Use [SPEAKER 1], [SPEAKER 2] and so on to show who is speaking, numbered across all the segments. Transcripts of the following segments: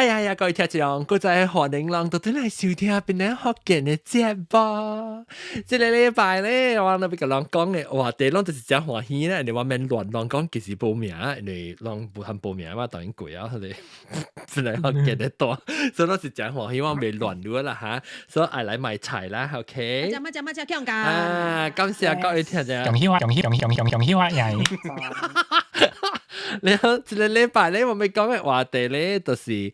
[SPEAKER 1] 哎呀呀，各位聽眾，閣再歡迎人倒轉來收聽檳榔福建的節目。這个禮拜咧，我欲共人講的話題，攏就是誠歡喜咧，因為我免亂亂講，其實報名，因為攏無通報名嘛，當然貴啊，彼个檳榔福建的單，所以攏是誠歡喜，我袂亂亂啦哈，所以愛來買菜啦，OK。
[SPEAKER 2] 乜乜乜乜強
[SPEAKER 1] 啊，感謝各位聽眾。
[SPEAKER 3] 恭喜我，恭喜恭喜恭喜恭喜恭喜我呀！
[SPEAKER 1] 你好，這个禮拜咧，我欲講的話題咧，就是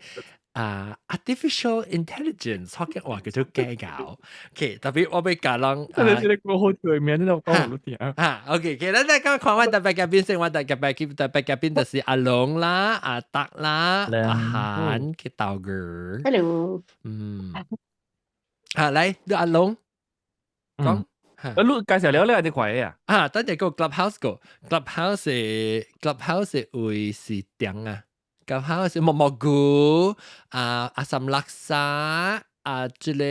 [SPEAKER 1] 啊，artificial intelligence，福建話叫做機構。OK，特別我欲共人，
[SPEAKER 4] 這個這個好對面，真係講唔到聽。
[SPEAKER 1] 啊，OK，其實咱講看我特別嘉賓先，我特別嘉賓就是阿龍啦、阿達啦、阿韓嘅道哥。
[SPEAKER 5] Hello。
[SPEAKER 1] 嗯，啊，來，阿龍講。
[SPEAKER 4] 啊，你介紹了你係啲鬼啊？
[SPEAKER 1] 啊，等陣個 Clubhouse 個 Clubhouse 會是點啊？Clubhouse 木木菇啊，阿三叻沙啊，這个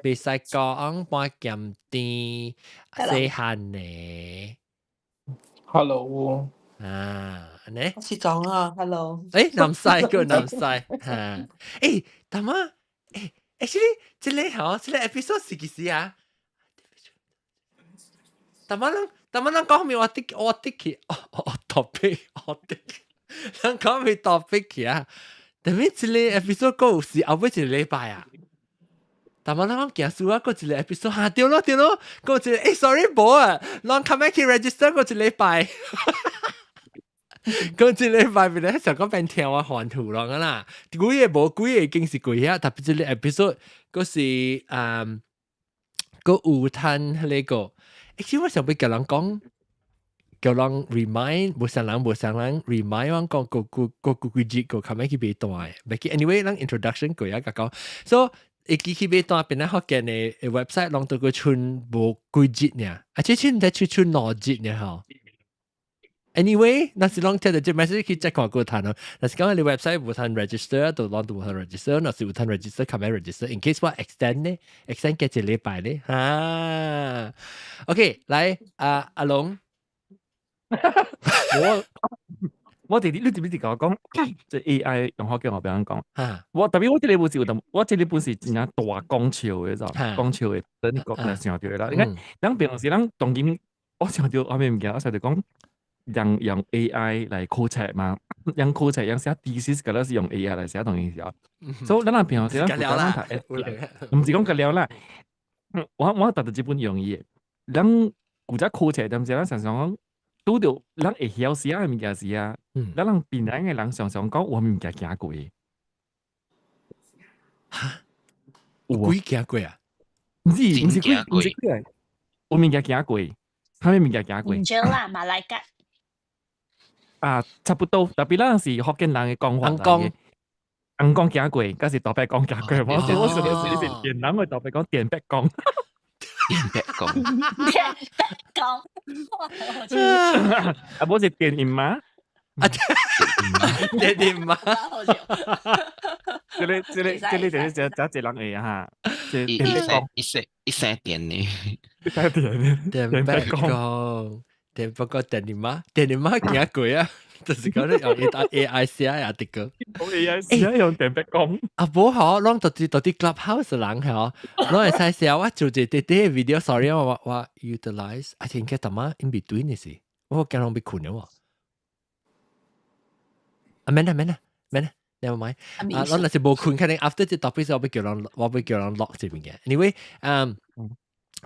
[SPEAKER 1] 袂使講半鹹甜，細漢呢
[SPEAKER 6] ？Hello。
[SPEAKER 1] 啊，呢？
[SPEAKER 5] 我是裝啊，Hello。
[SPEAKER 1] 南西個南西嚇，大媽，actually 這个吼，這个 episode 是幾時啊？但乜人，但乜人講咩？我的去，我 topic，我的，人講咩 topic 去啊？特別這个 episode 夠是後尾一個禮拜啊？但乜人講行數啊？過一個 episode 嚇對咯對咯，過一個sorry 無啊，人 come 去 register 過一禮拜，過一禮拜變咧上個變聽我還圖咯啦，幾個無幾個已經是幾啊？特別這个 episode 嗰是個有趁彼個。其實我想欲共人講，叫人 remind，無啥人 remind 我講個個個個幾節個較欲去買單的。袂記 anyway，咱 introduction 過啊，共講，so 會記去買單檳榔福建的 website 攏都閣賰無幾日爾，啊，這賰毋知賰賰2日爾吼。Anyway，若是攏聽著這 message 去再看過趁咯。若是講你 website 無通 register，就攏都無通 register。若是有通 register，較欲 register。In case 我 extend 呢，extend 加一禮拜呢。哈，OK，來，阿阿龍，
[SPEAKER 4] 我弟弟，你知唔知共我講？這 AI 用福建話變按講。我特別我這个不是有淡，我這个本是真正大講笑的，知講笑的，等你講想著啦。你看，咱平常時咱當今，我想著後面物件，我想著講。用 AI 來考冊嘛，用考冊用寫 thesis，個是用 AI 來寫東西時所以咱平常時咱咱讀，毋是講個了啦。我讀到這本容易，咱負責考冊，但是咱常常講拄著咱會曉寫的物件時啊，咱人檳榔的人常常講有物件行過。
[SPEAKER 1] 哈？有鬼行過啊？
[SPEAKER 4] 毋是毋是鬼，毋是鬼，有物件行過，啥物物件行過？
[SPEAKER 7] 唔對啦，馬來格。
[SPEAKER 4] 啊，差不多，特別咱是福建人的講法來嘅。尪公行過，佮是大伯公行過。我說的是是電人會大伯講電伯公，
[SPEAKER 8] 電伯公，
[SPEAKER 7] 電伯公，
[SPEAKER 4] 啊，無是電音媽，
[SPEAKER 1] 啊，電音媽，
[SPEAKER 4] 這个這个這个就是這這一人會哈，
[SPEAKER 8] 一一聲一聲一聲電呢，
[SPEAKER 4] 一聲電
[SPEAKER 1] 電伯公。電不過電你媽，電你媽行過啊！就是講你用 AI 寫也得個
[SPEAKER 4] ，AI 寫用電伯公。
[SPEAKER 1] 啊，無好，攏到底 Clubhouse 人吼，攏會使寫我做一個短短 video，sorry 我 utilize，啊，應該淡仔 in between 的是，我驚攏欲睏了喎。啊，免啦免啦免啦，never mind。啊，我若是無睏，可能 after 這 topic 我欲叫人 lock 這邊嘅。Anyway，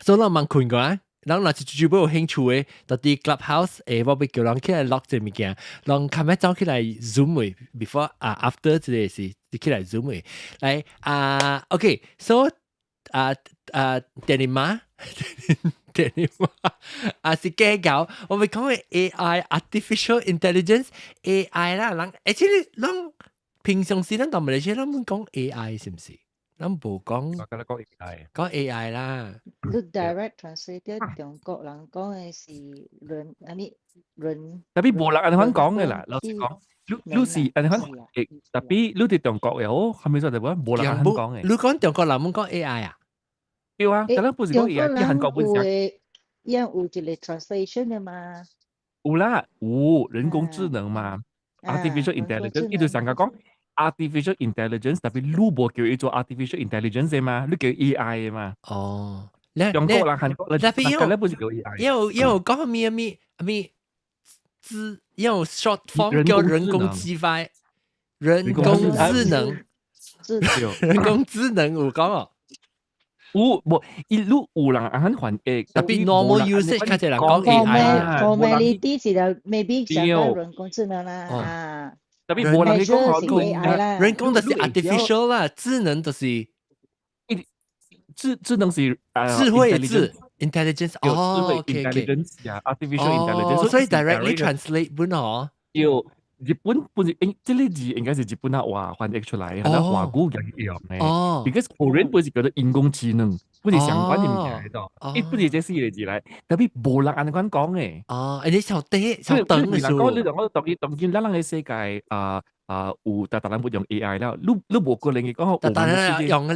[SPEAKER 1] 所以咱茫睏過啊。人若是全部有興趣的，到底 Clubhouse 我欲叫人起來 lock 這物件，人較欲走起來 Zoom 的，before 啊 after 這個是起來 Zoom 的，來啊，OK，so 啊啊電你媽，電你媽，啊是計較，我欲講的 AI artificial intelligence AI 啦，人 actually 人平常時咱當馬來西亞，咱毋講 AI 是毋是？咱無講，
[SPEAKER 4] 我講 AI，
[SPEAKER 1] 講 AI 啦。
[SPEAKER 9] 你 direct translate 中國人講的是人，按呢人。
[SPEAKER 4] 特別無人按呢款講的啦，老實講，你是按呢款，特別你佇中國又好，後面說就無無人按呢款講的。
[SPEAKER 1] 你講中國人毋講 AI 啊？
[SPEAKER 4] 對啊，但咱不是講 AI，佇韓國本身。
[SPEAKER 9] 有有一個 translation 的嘛？
[SPEAKER 4] 有啦，有人工智能嘛，artificial intelligence，伊就上個講。artificial intelligence，特別你無叫伊做 artificial intelligence 嘅嘛，你叫 AI 嘅嘛。
[SPEAKER 1] 哦，
[SPEAKER 4] 中國人、韓國人，
[SPEAKER 1] 特別
[SPEAKER 4] 大家本是叫 AI。
[SPEAKER 1] 因為講咩咩咩智，用 short form 叫人工智慧，人工智能，人工智能有講哦。
[SPEAKER 4] 有無？伊汝有人按翻譯，
[SPEAKER 1] 特別 normal usage 較濟人講 AI。
[SPEAKER 9] Formality 是就 maybe 想講人工智能啦啊。
[SPEAKER 4] 特別無人去講
[SPEAKER 9] AI 啦。
[SPEAKER 1] 人工就是 artificial 啦，智能就是
[SPEAKER 4] 智能是
[SPEAKER 1] 智慧智 intelligence 哦
[SPEAKER 4] ，intelligence 啊，artificial intelligence，
[SPEAKER 1] 所以 directly translate 本哦。
[SPEAKER 4] 有日本本是應這個字應該是日本話翻譯出來，係華語人用嘅。
[SPEAKER 1] 哦
[SPEAKER 4] ，because Korean 本是叫做人工智能，本是相關嘅物件喺度，伊本是這四個字來，特別無人按呢款講嘅。
[SPEAKER 1] 哦，你小短小長嘅
[SPEAKER 4] 數。你講當今當今咱人嘅世界啊啊有逐逐人不用 AI 了，你無可能去講。
[SPEAKER 1] 逐逐人用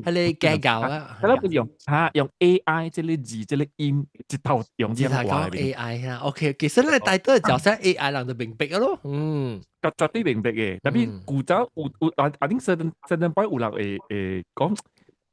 [SPEAKER 1] 彼個計較啊。
[SPEAKER 4] 咱不用嚇用 AI 這個字這個音一頭用這話
[SPEAKER 1] AI 啦，OK，其實咱大多角色 AI 人就明白咯，嗯。
[SPEAKER 4] 絕對明白嘅，特別古早有有啊啊！頂 certain point 有人會講，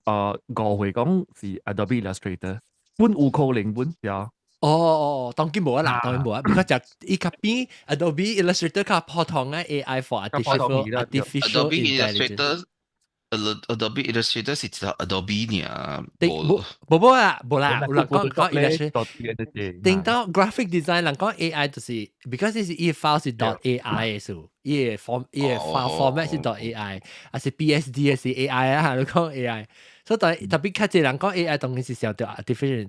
[SPEAKER 4] 誤會講是 Adobe Illustrator，本有可能本對。
[SPEAKER 1] 哦哦，當然無啊啦，當然無啊，because 就伊較比 Adobe Illustrator 較普通嘅 AI for artificial
[SPEAKER 8] Adobe Illustrator。Adobe Illustrator 是一 Adobe 爾，
[SPEAKER 1] 無無無啦，無啦，有人講講 Illustrator，頂到 graphic design 人講 AI 就是，because 是伊 file 是 dot AI 嘅數，伊個 form 伊個 file format 是 dot AI，還是 PSD 是 AI 啊，你講 AI，所以特別較濟人講 AI 當然是想到 artificial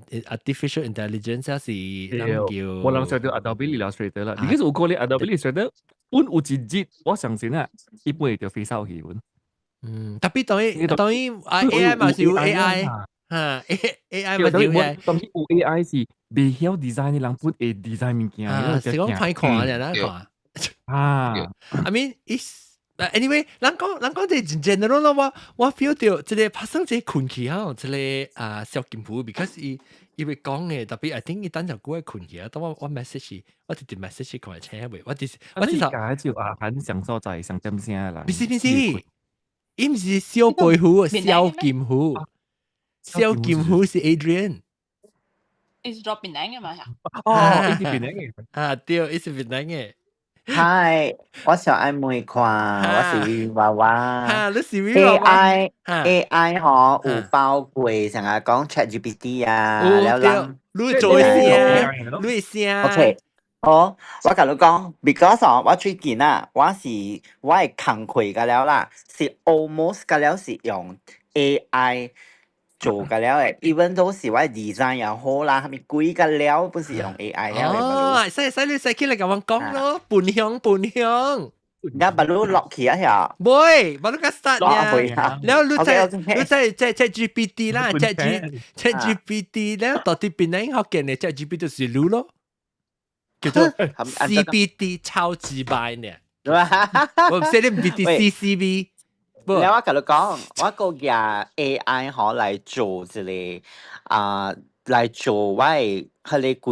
[SPEAKER 1] intelligence 是人叫，
[SPEAKER 4] 我人想到 Adobe Illustrator 啦，because 有可能 Adobe Illustrator 本有一日我相信啊，伊本會就飛手去本。
[SPEAKER 1] 嗯，特別當然啊 AI 嘛是有 AI 嚇，AI 嘛是有 AI，
[SPEAKER 4] 當然有 AI 是未曉 design 的人本會 design 物件，
[SPEAKER 1] 是講歹看啊，哪看
[SPEAKER 4] 啊
[SPEAKER 1] ？I mean, it's anyway，人講這真 general 咯，我 feel 到這個發生這個困去吼，這個啊小金虎，because 伊會講嘅，特別 I think 伊等陣久會困去啊，當我 message 我直接 message 佢請未，我直我直
[SPEAKER 4] 頭就啊很享受在上點聲的人，
[SPEAKER 1] 不是不是。伊毋是小白虎，小金虎，小金虎是 Adrian。
[SPEAKER 7] 伊是做檳榔嘅嘛？
[SPEAKER 4] 哦，伊是檳榔嘅。
[SPEAKER 1] 啊，對，伊是檳榔嘅。
[SPEAKER 2] 嗨，我想愛問看，我是娃娃。
[SPEAKER 1] 哈，你是娃娃。
[SPEAKER 2] AI 嗬有包括成日講 ChatGPT 啊，了人。
[SPEAKER 1] 你做聲，你聲。
[SPEAKER 2] OK。好，我共你講，because 我最近啊，我是我的工課個了啦，是 almost 個了是用 AI 做個了的，even 都是我 design 又好啦，啥物鬼個了，不是用 AI 了的。
[SPEAKER 1] 哦，使使你使起來共我講咯，分享分享。
[SPEAKER 2] 而家把你落去啊遐？
[SPEAKER 1] 袂，把你個 start 呀。然後你在 ChatGPT 啦，ChatGPT 咧，到底邊個學見的 ChatGPT 就是你咯。叫做 CBD 超級白呢，我唔識你唔 B D C C B。
[SPEAKER 2] 你我共你講，我個用 AI 可來做一個啊，來做我的彼個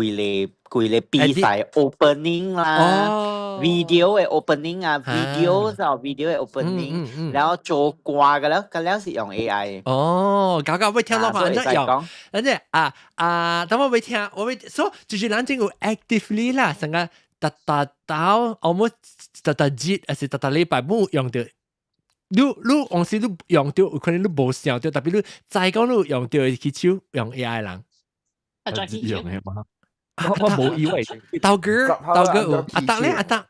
[SPEAKER 2] 規個比賽 opening 啦，video 的 opening 啊，video 就 video 的 opening，然後做歌個了，個了是用 AI。
[SPEAKER 1] 哦，搞搞會聽到話，那用，咱這啊啊，等我會聽，我會所就是咱這個 actively 啦，成個逐逐到 almost 逐逐日，還是逐逐禮拜冇用到。你往時你用到，有可能你無想到，特別你再講你用到去手用 AI 人。
[SPEAKER 7] 啊，再去
[SPEAKER 4] 用嘅嘛？我冇以為。
[SPEAKER 1] 豆哥，豆哥有阿達咧，阿達。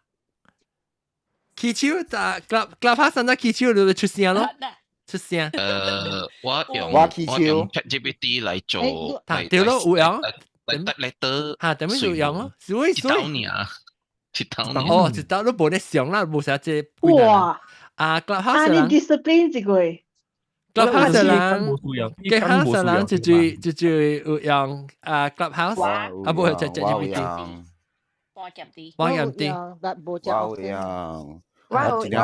[SPEAKER 1] 起手，club 上那起手就出聲咯，出聲。
[SPEAKER 8] 我用
[SPEAKER 5] 我起
[SPEAKER 8] 我用 ChatGPT 來做，
[SPEAKER 1] 對咯，有用。
[SPEAKER 8] 來得 letter。
[SPEAKER 1] 嚇，點樣有用咯？所以
[SPEAKER 8] 所以。一刀爾，一刀爾。
[SPEAKER 1] 哦，一刀你無咧想啦，無啥這。
[SPEAKER 10] 哇！
[SPEAKER 1] 啊，clubhouse
[SPEAKER 10] 啊，你 discipline 這個。
[SPEAKER 1] clubhouse 人，clubhouse 人就有用啊 clubhouse，啊無就 ChatGPT。
[SPEAKER 7] 我夾啲。
[SPEAKER 1] 我夾啲。
[SPEAKER 5] 我有用。
[SPEAKER 11] 我有用。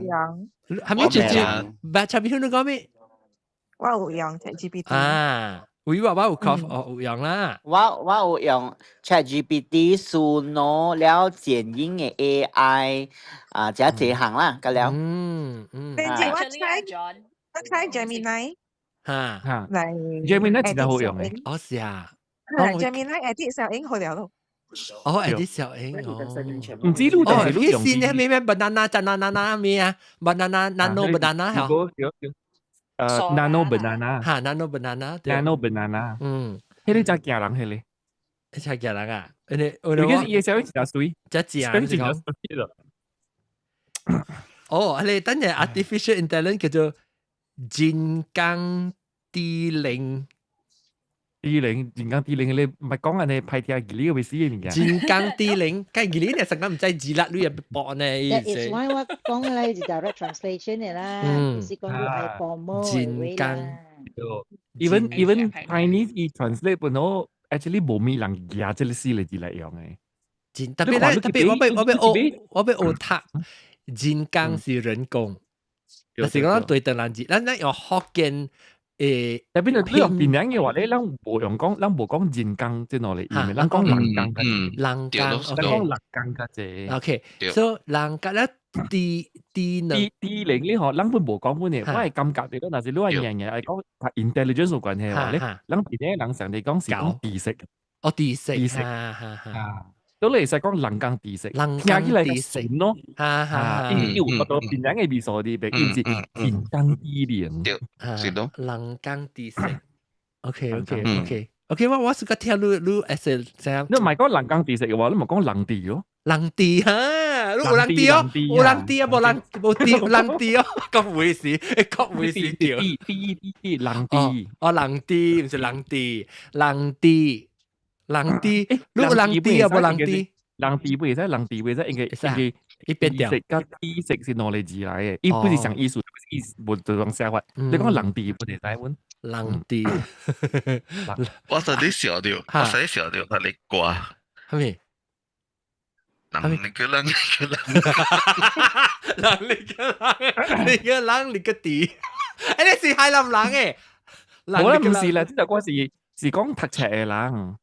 [SPEAKER 5] 用。
[SPEAKER 1] 係咪就就？白插邊你講咩？
[SPEAKER 11] 我有用 ChatGPT。
[SPEAKER 1] 啊，有啊，我有 cough 哦，有用啦。
[SPEAKER 2] 我有用 ChatGPT、 Suno 了剪影的 AI 啊，這這項啦，個了。
[SPEAKER 9] 但是我
[SPEAKER 7] Actually 啊
[SPEAKER 9] try
[SPEAKER 7] John，
[SPEAKER 9] 我 try Gemini
[SPEAKER 1] 哈，
[SPEAKER 9] 來
[SPEAKER 4] Gemini 真係好用嘅。
[SPEAKER 1] 哦是啊，
[SPEAKER 9] 哈，Gemini edit 小英好了咯。
[SPEAKER 1] 哦，edit 小英哦，
[SPEAKER 4] 唔知你
[SPEAKER 1] 哦，
[SPEAKER 4] 但是你用
[SPEAKER 1] 彼先咩咩 banana 真 banana 咩啊？banana nano banana 嚇，nano
[SPEAKER 4] banana，
[SPEAKER 1] 嚇 nano banana
[SPEAKER 4] ，nano banana，迄個真驚人，彼個。
[SPEAKER 1] 真驚人啊！你
[SPEAKER 4] 我伊個小英真媠，
[SPEAKER 1] 真正
[SPEAKER 4] 真媠咯。
[SPEAKER 1] 哦，你等陣 artificial intelligence 叫做人工智能。
[SPEAKER 4] 智能，人工智能，你唔係講人哋派聽義理個意思嘅物件。
[SPEAKER 1] 人工智能，計義理你成日唔知字啦，你又搏呢？
[SPEAKER 9] That is why 我講咧是 direct translation 嘅啦，是講你愛 formal
[SPEAKER 1] 人工。
[SPEAKER 4] Even Chinese 伊 translate 本好，actually 無咩人舉這個四個字來用嘅。
[SPEAKER 1] 真特別咧，特別我欲學讀人工是人工，但是講對等人字，咱用福建。
[SPEAKER 4] 特別你用檳榔嘅話咧，咱無用講，咱無講人工這兩個意味，咱講人工。
[SPEAKER 1] 人工，
[SPEAKER 4] 咱講人工較濟。
[SPEAKER 1] OK，so 人工咧，智智能
[SPEAKER 4] 智能呢嗬，咱本無講本嘅，我係感覺你講，若是你話樣樣係講同 intelligence 有關係嘅話咧，咱檳榔人上嚟講是講知識。
[SPEAKER 1] 哦，知識，
[SPEAKER 4] 知識，啊，都你會使講人工知識，
[SPEAKER 1] 人
[SPEAKER 4] 聽起來
[SPEAKER 1] 工知識
[SPEAKER 4] 咯，
[SPEAKER 1] 哈哈，
[SPEAKER 4] 伊有好多檳榔嘅味素佇邊，伊毋是人工智能，
[SPEAKER 8] 對，是咯，
[SPEAKER 1] 人工知識。OK，我是個聽你你會使怎樣？
[SPEAKER 4] 你唔係講人工知識嘅話，你咪講人智咯。
[SPEAKER 1] 人智哈，你有人智哦，有人智啊，無人無智人智哦，各回事，各回事對。
[SPEAKER 4] 智智人智，
[SPEAKER 1] 哦，人智毋是人智，人智人智，你有人智啊，無人智。
[SPEAKER 4] 人智不會使，人智袂使，應該應該
[SPEAKER 1] 一變掉。
[SPEAKER 4] 知識佮知識是兩個字來嘅，伊不是上意思，意思無這種寫法。你講人智不會使阮。
[SPEAKER 1] 人智，
[SPEAKER 8] 我實你笑掉，我實你笑掉，係你掛。
[SPEAKER 1] 係咪？
[SPEAKER 8] 人你個人，你個人，
[SPEAKER 1] 人你個人，你個人，你個地，你是海南人誒？
[SPEAKER 4] 我唔是啦，這首歌是講讀冊的人。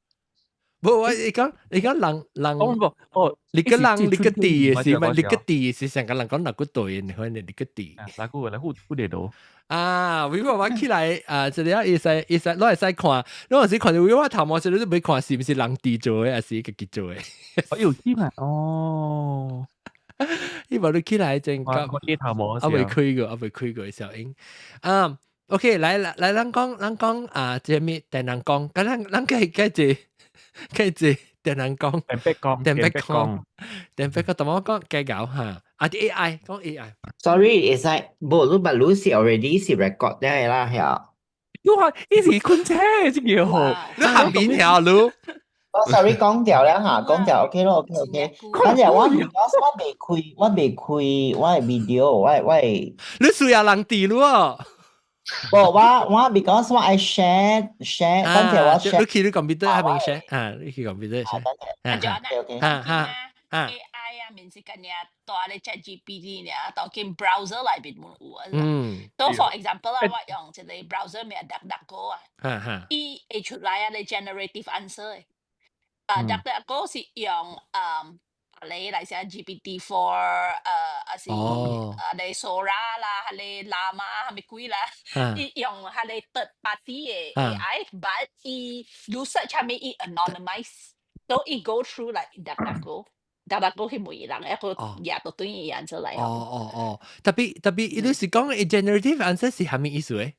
[SPEAKER 1] 無，我你講人人，
[SPEAKER 4] 哦不，哦，
[SPEAKER 1] 你個人你個地是咪？你個地是上個人講哪個對？你看你個地，
[SPEAKER 4] 哪個哪個不得到？
[SPEAKER 1] 啊，為我起來啊，這個會使，攞會使看，攞時看到為我頭毛時，你都袂看是毋是人佇做的，還是家己做的？
[SPEAKER 4] 哦，有起來哦，
[SPEAKER 1] 伊無你起來真
[SPEAKER 4] 急，我頭毛，
[SPEAKER 1] 啊未開過，啊未開過小英，啊，OK，來來來，咱講啊，這物電人講，咁咱計計這計這電人講，
[SPEAKER 4] 電筆講，
[SPEAKER 1] 電筆講，電筆講，同我講計較哈，啊啲 AI 講 AI。
[SPEAKER 2] Sorry, it's like 無你把你是 already 是 record 的啦，嚇。
[SPEAKER 4] 你話伊是困車，這個好，
[SPEAKER 1] 你行邊條路？
[SPEAKER 2] 我 sorry 講掉了嚇，講掉 OK 咯，OK OK。反正我我未開，我未開我的 video，我的。
[SPEAKER 1] 你需要人佇咯？
[SPEAKER 2] 無，我 because 我愛 share share，等陣我 share。
[SPEAKER 1] 你去你 computer 還沒 share 啊？你去 computer share。
[SPEAKER 7] 啊，
[SPEAKER 2] OK。
[SPEAKER 1] 哈哈
[SPEAKER 7] 哈。AI 啊，毋是干爾蹛咧 ChatGPT 爾，當今 browser 內面嘛有啊。都 for example 啊，我用一個 browser 名 DuckDuckGo 啊，伊會出來啊，你 generative answer 的。啊，DuckDuckGo 是用你來寫 GPT-4，還是啊，你 Sora 啦，還是 Llama，還咪鬼啦，伊用還是 third party 的 AI，but 伊你 search 啥物伊 anonymize，so 伊 go through like DuckDuckGo。DuckDuckGo 去問人，一個也都對伊 answer 來。
[SPEAKER 1] 哦哦哦，特別特別，伊你是講 generative answer 是啥物意思誒？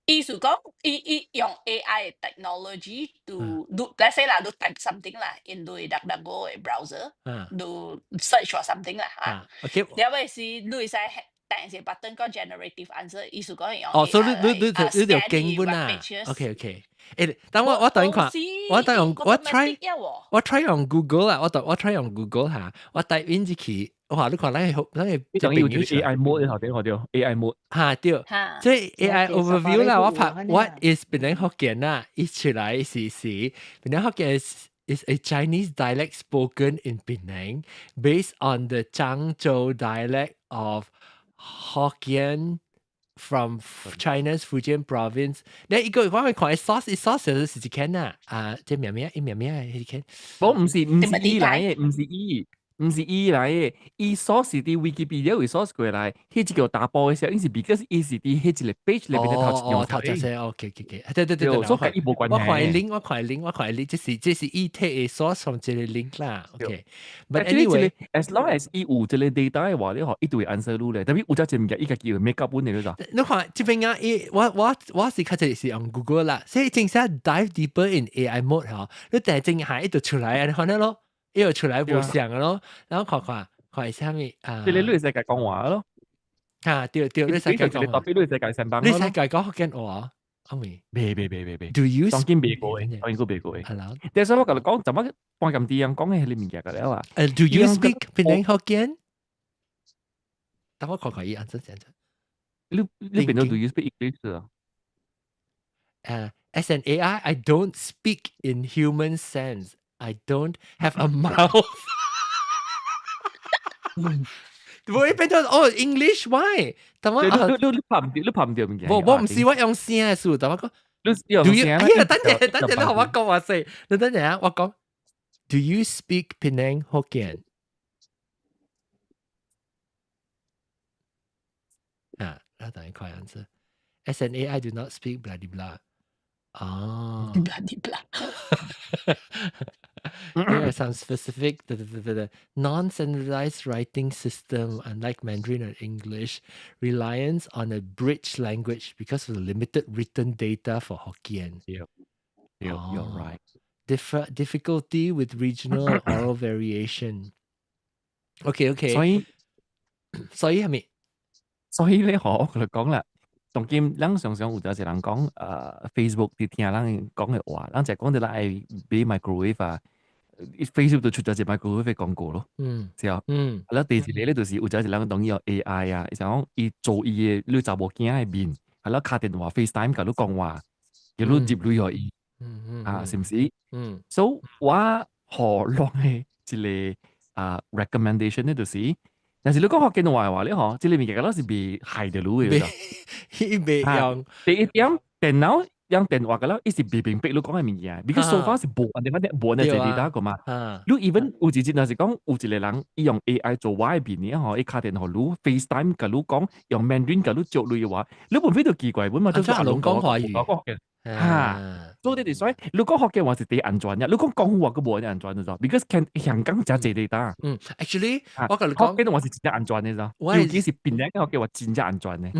[SPEAKER 7] 意思講，伊用 AI technology to do, let's say 啦，你 type something 啦，in 你 DuckDuckGo 的 browser，你 search for something 啦嚇。了尾是你會使按一個 button 講 generative answer，意思講用
[SPEAKER 1] 哦，所以你就經本啊。OK。誒，等我等看，我等用我 try 用 Google 啊，我 try 用 Google 嚇，我 type in 入去，哇！你看咱個
[SPEAKER 4] 你講要 AI mode 頭先我對 AI mode
[SPEAKER 1] 嚇對，即係 AI overview 啦，我拍 What is 檳城福建啊？伊出來是檳城福建 is a Chinese dialect spoken in Penang based on the Zhangzhou dialect of Hokkien. from China's Fujian province。你一個我會看 source，source 是一間啊，啊，這名名，伊名名係一間。
[SPEAKER 4] 我唔是伊來的，唔是伊來的，伊 source 是佇 Wikipedia 為 source 過來，彼一個查埔的時候，伊是 because 伊是佇彼一個 page 裏面頭用
[SPEAKER 1] 頭一聲，OK，對對對對，
[SPEAKER 4] 所以伊無關係。
[SPEAKER 1] 我看 link，我看 link，我看 link，這是伊提的 source 從這個 link 啦，OK。But
[SPEAKER 4] anyway，as long as 伊有這個 data 的話，你嗬，伊就會 answer 你咧。特別有隻物件，伊家己會 make up 本的，你知。
[SPEAKER 1] 你看這邊啊，伊我是較濟是用 Google 啦，所以正式 dive deeper in AI mode 嗬，你第正下一就出來啊，你看到咯。伊就出來無像咯，然後看看看係啥物啊？
[SPEAKER 4] 即係你會使講話咯。
[SPEAKER 1] 啊，對對，你使講話。
[SPEAKER 4] 特別你會使講成班。
[SPEAKER 1] 你使講福建話，阿妹。
[SPEAKER 4] 袂袂袂袂袂。
[SPEAKER 1] Do you
[SPEAKER 4] 當然袂過的，當然袂過的。
[SPEAKER 1] 係啦。
[SPEAKER 4] 但是我共你講，怎麼半咁啲人講的彼個物件個了啊？Do
[SPEAKER 1] you speak 檳城福建？等我看看伊按怎講。
[SPEAKER 4] 你變做 Do you speak English 啊？
[SPEAKER 1] As an AI, I don't speak in human sense. I don't have a mouth. 會變做哦 English why？等我
[SPEAKER 4] 你拍毋著，你拍毋著物件。
[SPEAKER 1] 無我毋是我用聲的數，等我講。
[SPEAKER 4] 你用聲。
[SPEAKER 1] 哎呀，等陣等陣，你予我講話先。你等陣啊，我講。Do you speak Penang Hokkien？啊，那等一看樣子。As an AI do not speak blah blah。哦。
[SPEAKER 7] blah blah。
[SPEAKER 1] There are some specific the non-standardized writing system, unlike Mandarin or English, reliance on a bridge language because of the limited written data for Hokkien.
[SPEAKER 4] Yeah, you're right.
[SPEAKER 1] Difficulty with regional and oral variation. Okay.
[SPEAKER 4] 所以
[SPEAKER 1] 所以係咪？
[SPEAKER 4] 所以咧，我同你講啦，當今咱常常有陣時人講，Facebook 佇聽人講的話，咱就講著咱愛買 microwave 啊，Facebook 就出咗一個 microwave 的廣告咯。是啊。啊，第二個咧就是有陣時人當伊用 AI 啊，伊就講伊做伊的你查某囝的面，啊，了敲電話 FaceTime 共你講話，叫你入鐳予伊，啊，是毋是？So 我予人的一個啊 recommendation 咧，就是，但是你講福建話的話咧，吼，這個物件敢若是袂害著你的。
[SPEAKER 1] 伊袂用。
[SPEAKER 4] 第一點，電腦用電話個了，伊是袂明白你講的物件，because so far 是無按呢款無按呢濟 data 個嘛。你 even 有一日若是講有一個人伊用 AI 做我的面的吼，伊敲電話你 FaceTime 共你講，用 Mandarin 共你接鐳的話，你無非就奇怪，本嘛就是
[SPEAKER 1] 阿攏講華語。
[SPEAKER 4] 哈，所以就是說，你講福建話是第一安全嘅，你講廣府話閣無按呢安全，你知道？Because 香香港誠濟 data。
[SPEAKER 1] 嗯，actually 我共你講，
[SPEAKER 4] 福建話是真正安全的，知道？尤其是檳城福建話真正安全的。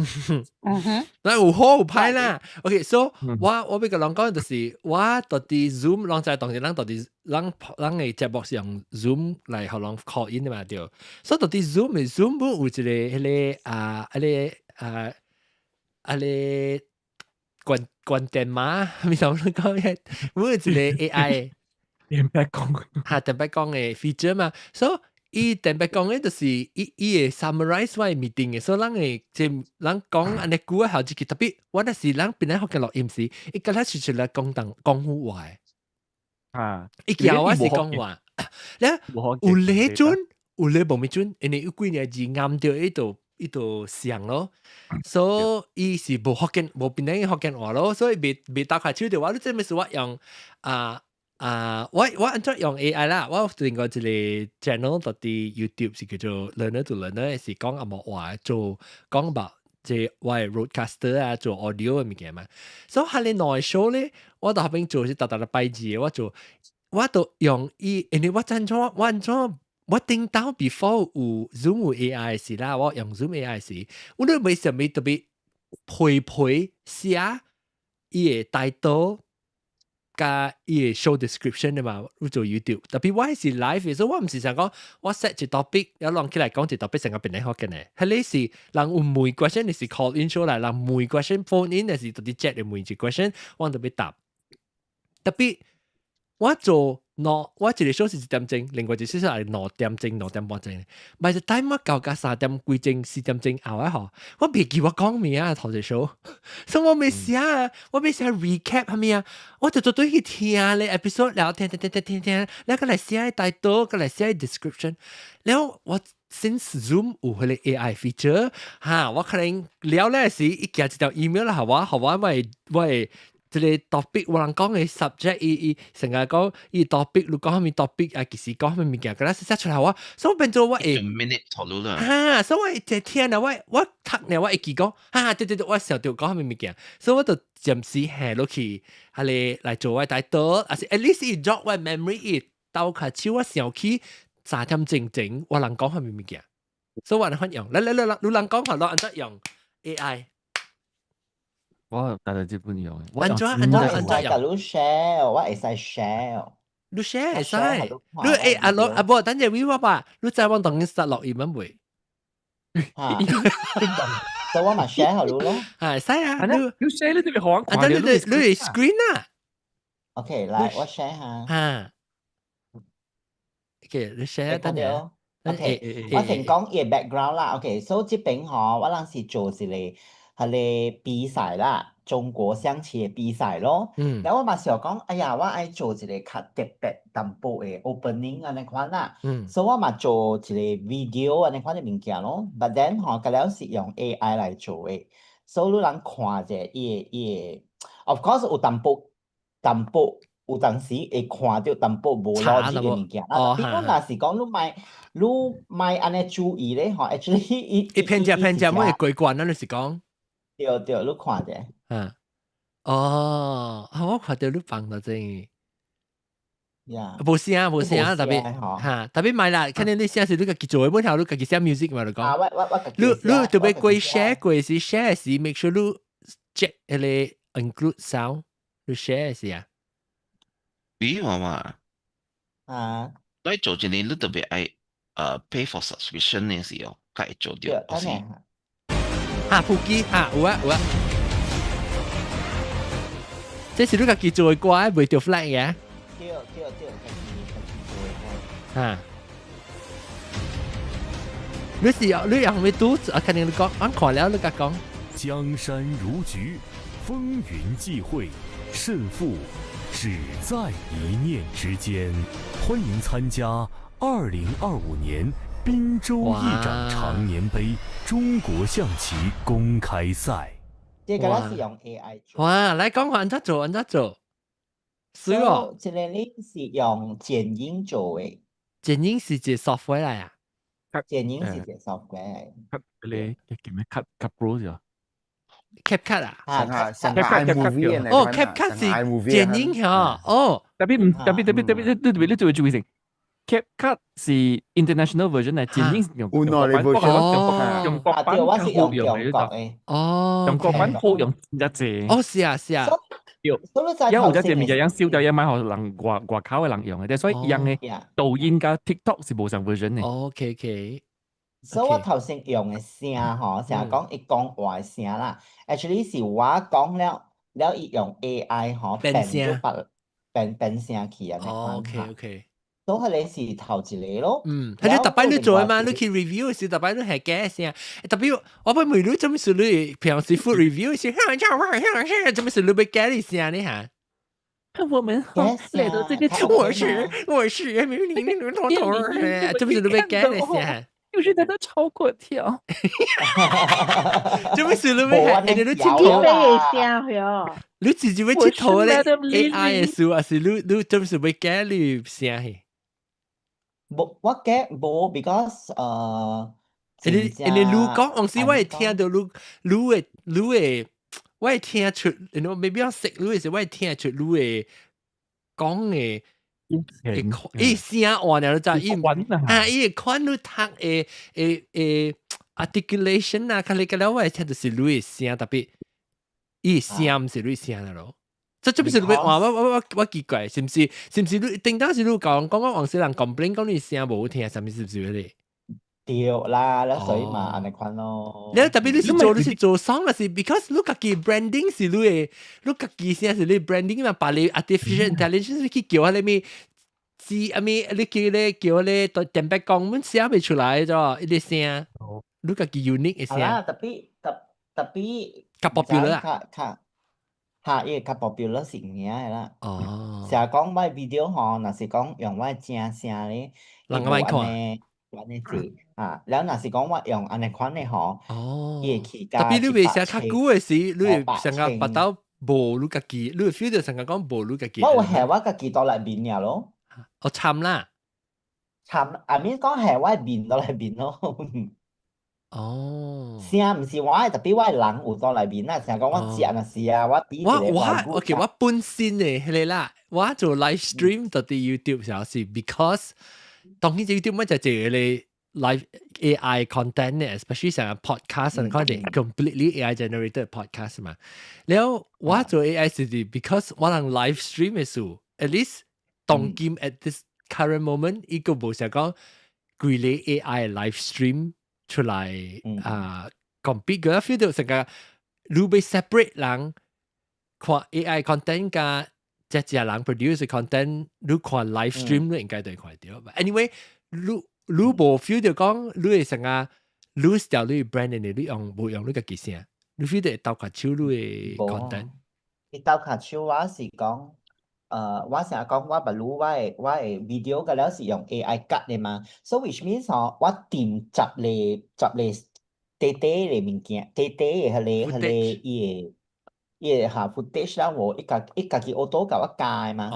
[SPEAKER 1] 那有好有歹啦。OK，so 我欲共人講就是，我佇 Zoom，人知當時咱佇咱咱的節目是用 Zoom 來予人 call in 的嘛對。所以佇 Zoom 的 Zoom 本有一個彼個啊，彼個啊，彼個。關電話，咪就咁講嘅，每一個 AI
[SPEAKER 4] 電白講，
[SPEAKER 1] 嚇電白講的 feature 嘛，所以伊電白講的就是伊會 summarize 我的 meeting 的，所以咱會這人講按呢久的後一句，特別我若是人檳城福建錄音時，伊敢若是出來講當廣府話的，伊叫我是講話，咧有咧準，有咧無咪準，因為有幾個字啱著伊就。伊就上咯，所以伊是無福建無檳城福建話咯，所以袂打開手就話，你這物事我用啊啊，我按怎用 AI 啦，我另外一個 channel 佇 YouTube 是叫做 Learner to Learner，是講紅毛話做講吧，這我係 roadcaster 啊，做 audio 的物件嘛。所以彼个內 show 咧，我佇彼邊做是逐逐禮拜二，我做我都用伊，因為我怎怎我按怎我頂到 before 有 Zoom 有 AI 時啦，我用 Zoom AI 時，我都袂啥物特別配配寫伊的 title 佮伊的 show description 的嘛，有做 YouTube。特別我是 live 的，所以我毋是想講我 set 一 topic，有人起來講一 topic 成個變來福建的。彼个是人有問 question，你是 call in 出來，人問 question phone in，還是佇 chat 的問一 question，我特別答。特別我做兩，我一個 show 是1點鐘，另外一個 show 係2點鐘、2點半鐘。By the time 我到甲3點幾鐘、4點鐘後啊吼，我袂記我講咩啊頭一 show，所以我未寫啊，我未寫 recap 係咪啊？我就做對去聽咧 episode，然後聽聽聽聽聽聽，然後閣來寫 title，閣來寫 description，然後我 since Zoom 有彼個 AI feature 哈，我可能了咧時伊寄一條 email 啦，予我我這個 topic 我人講嘅 subject，伊成日講伊 topic，你講啥物 topic 啊，其實講啥物物件，佮寫出來我，所以變做我會
[SPEAKER 8] minute 頭路啦。
[SPEAKER 1] 哈，所以我會聽啦，我讀呢，我會記講，哈，對對對，我想著講啥物物件，所以我就暫時下落去，啊咧來做我大刀，還是 at least 伊 jog 我 memory，伊鬥較手我想起3點鐘前我人講啥物物件，所以我來用，來來來來，你人講下，我按怎用 AI？
[SPEAKER 4] 我大概這本用。
[SPEAKER 1] 按怎按怎按怎用？
[SPEAKER 2] 你 share，我會使 share。
[SPEAKER 1] 你 share 會使？你阿羅阿無，等陣我吧，你知我當然實錄音未？
[SPEAKER 2] 嚇，所以我嘛 share 予你咯。
[SPEAKER 1] 係使啊，你
[SPEAKER 4] 你 share 你特別好
[SPEAKER 1] 啊，等你 screen 啊。
[SPEAKER 2] OK，來我 share 下。
[SPEAKER 1] 嚇。OK，你 share 等陣。
[SPEAKER 2] OK，我先講伊 background 啦。OK，所以這邊吼，我人是做一個彼个比賽啦，中國象棋的比賽咯。然後我嘛想講，哎呀，我愛做一個較特別淡薄的 opening 按呢款啦。所以我嘛做一個 video 按呢款的物件咯。But then 吼，佮了是用 AI 來做的，所以你人看者伊的，of course 有淡薄淡薄。有當時會看著淡薄無邏輯的物件啦。比如若是講你莫按呢注意咧吼，actually 伊
[SPEAKER 1] 伊騙食騙食，每個過關，咱就是講。
[SPEAKER 2] 對對，你看者。
[SPEAKER 1] 嗯，哦，啊，我看著你放到這。
[SPEAKER 2] 呀，
[SPEAKER 1] 無聲無聲，特別哈，特別買啦，肯定你聲是你家己做的，本頭你家己寫 music 嘛，你講。
[SPEAKER 2] 啊，我
[SPEAKER 1] 你你特別過 share 過時 share 時，make sure 你 check 彼个 include sound，你 share 時啊。
[SPEAKER 8] 比如嘛，
[SPEAKER 2] 啊，
[SPEAKER 8] 你做一年你特別愛pay for subscription 的時候，才會做著。
[SPEAKER 2] 對，是。
[SPEAKER 1] 哈，普及哈，有啊有啊。這是你家己做的歌，袂著 flag 嘅。
[SPEAKER 2] 對對對，家己做的歌。
[SPEAKER 1] 哈。你是你用咩拄啊？肯定你講，俺看了你共講。
[SPEAKER 11] 江山如局，風雲際會，勝負只在一念之間。歡迎參加2025年賓州議長長年盃中國象棋公開賽。
[SPEAKER 2] 這個是用 AI 做。
[SPEAKER 1] 哇，來講按怎做，按怎做？是哦。
[SPEAKER 2] 這個你是用剪映做的。
[SPEAKER 1] 剪映是一個 software 來啊？
[SPEAKER 2] 剪映是一個 software。
[SPEAKER 4] cut 你叫咩？Cut Cut Pro 是吧
[SPEAKER 1] ？CapCut 啊？
[SPEAKER 5] 啊，CapCut
[SPEAKER 1] 哦，CapCut 是剪映嚇，哦。
[SPEAKER 4] 特別唔特別特別特別，你特別你做注意先。CapCut 是 international version 嚟，剪映是用
[SPEAKER 5] 國
[SPEAKER 4] 版，用國版
[SPEAKER 2] 我是用中國的。
[SPEAKER 1] 哦，
[SPEAKER 4] 用國版好用一隻。
[SPEAKER 1] 哦，是啊，是啊。
[SPEAKER 4] 對，因為有隻物件樣燒掉，一買予人外外口的人用的，所以用的抖音佮 TikTok 是無仝 version 的。
[SPEAKER 1] OK。
[SPEAKER 2] 所以我頭先用的聲吼，成日講伊講話的聲啦，actually 是我講了了，伊用 AI 吼變做別變變聲去按呢款。
[SPEAKER 1] OK。
[SPEAKER 2] 都彼个是頭一個咯。
[SPEAKER 1] 嗯，彼你逐擺你做的嘛，你去 review 時，逐擺你係假聲。特別我欲問你，做麼事你平時 food review 時，做麼事你欲假的聲呢嚇？我們來到這個，我是零零零頭頭，做麼事你欲假的聲？
[SPEAKER 4] 就是在那炒粿條。
[SPEAKER 1] 做麼事你欲係？你佚佗
[SPEAKER 10] 聲喲。
[SPEAKER 1] 你自己欲佚佗咧？AI 的事，還是你做麼事欲假你聲去？
[SPEAKER 2] 無，我假無，because
[SPEAKER 1] 因為你講，往時我會聽著你的，我會聽出，you know maybe 我識你的時，我會聽出你的講的，伊聲換了，你知伊啊，伊會款你讀的的 articulation 啊，較你個了，我會聽著是你的聲，特別伊聲毋是你聲咯。這這不是你話我奇怪，是毋是你頂當時你講講講往時人 complain 講你聲無好聽，啥物是毋是咧？
[SPEAKER 2] 對啦，了所以嘛按呢款咯。
[SPEAKER 1] 你特別你是做 song 還是 because 你家己 branding 是你的，你家己聲是你 branding 嘛，把你 artificial intelligence 去叫彼个物字啊物，你叫咧叫咧電白講，阮寫袂出來咗，伊個聲，你家己 unique 的聲。
[SPEAKER 2] 啊，特別
[SPEAKER 1] 較 popular 啊。
[SPEAKER 2] 較較嚇，伊會較 popular 是有影的啦。
[SPEAKER 1] 哦。
[SPEAKER 2] 成日講我 video 吼，若是講用我的正聲咧，
[SPEAKER 1] 人較愛看。
[SPEAKER 2] 款的字啊。了若是講我用按呢款的吼，伊會起
[SPEAKER 1] 特別你袂寫較久的時，你會
[SPEAKER 2] 500
[SPEAKER 1] 成個腹兜無你家己，你會 feel 到成個講無你家己。
[SPEAKER 2] 我有係我家己佇內面爾咯。
[SPEAKER 1] 哦，參啦。
[SPEAKER 2] 參，I mean 講係我的面佇內面咯。聲毋是我的，特別我的人有佇內面啦，成講我食若是啊，我比一個
[SPEAKER 1] 我我 OK，我本身的彼個啦，我做 live stream 佇 YouTube 時候是 because 當然 YouTube 乜就一個 live AI content 咧，especially 成個 podcast 可能 completely AI generated podcast 嘛。了我做 AI 是 because 我能 live stream 的時候，at least 當今 at this current moment，伊個無想講規個 AI live stream 出來啊，compete 個 feel 到成個你欲 separate 人看 AI content 佮這隻人 produce content，你看 live stream 你應該都會看到。Anyway，你你無 feel 到講你會成個 lose 掉你 brand 的，你用無用你家己聲，你 feel 到會鬥較手你的 content。
[SPEAKER 2] 伊鬥跤手我是講，我成日講我捌錄我的 video 個了是用 AI cut 的嘛，so which means 吼，我掂十個短短的物件，短短的彼個伊的嚇 footage 啦，我伊家己 auto 共我加的嘛，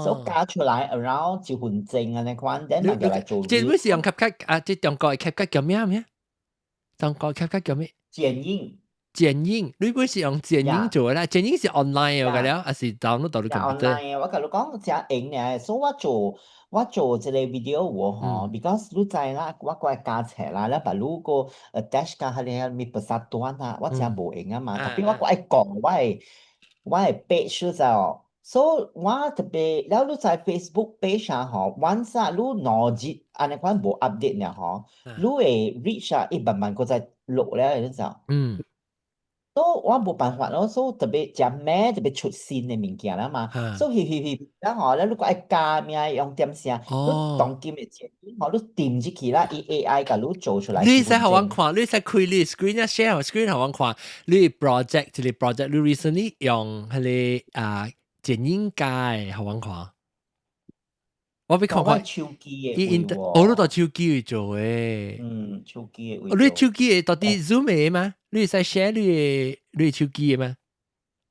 [SPEAKER 2] 所以加出來 around 一分鐘按呢款，then 嘛就來做。
[SPEAKER 1] 這不是用 CapCut 啊？這中國的 CapCut 叫咩名？中國 CapCut 叫咩？
[SPEAKER 2] 剪映。
[SPEAKER 1] 剪映，你不是用剪映做的啦？剪映是 online 的了，還是 download 到你 computer？
[SPEAKER 2] online 我共你講誠閒爾，所以我做這個 video 有吼，because 你知啦，我閣愛加冊啦，了把你個 attach 佮彼個物 persatuan 啊，我誠無閒啊嘛，特別我閣愛講我的 page 你知無？所以我特別了你知 Facebook page 啊吼，once 啊你2日按呢款無 update 爾吼，你會 reach 啊，伊慢慢閣再落了，你知無？所以我無辦法咯，所以特別誠咩特別出新的物件啦嘛，所以翕翕翕，然後咧你閣愛加名用點聲，你當今的剪影吼，你點入去啦，伊 AI 共你做出來。
[SPEAKER 1] 你使予阮看，你使開你 screen 啊，share screen 予阮看，你 project 這個 project 你 recently 用彼個啊剪影加的予阮看。我欲看看。
[SPEAKER 2] 手機的。
[SPEAKER 1] 伊因，哦，你佇手機做的。
[SPEAKER 2] 嗯，手機的。
[SPEAKER 1] 你手機的到底 Zoom 的嗎？你會使 share 你的手機的嗎？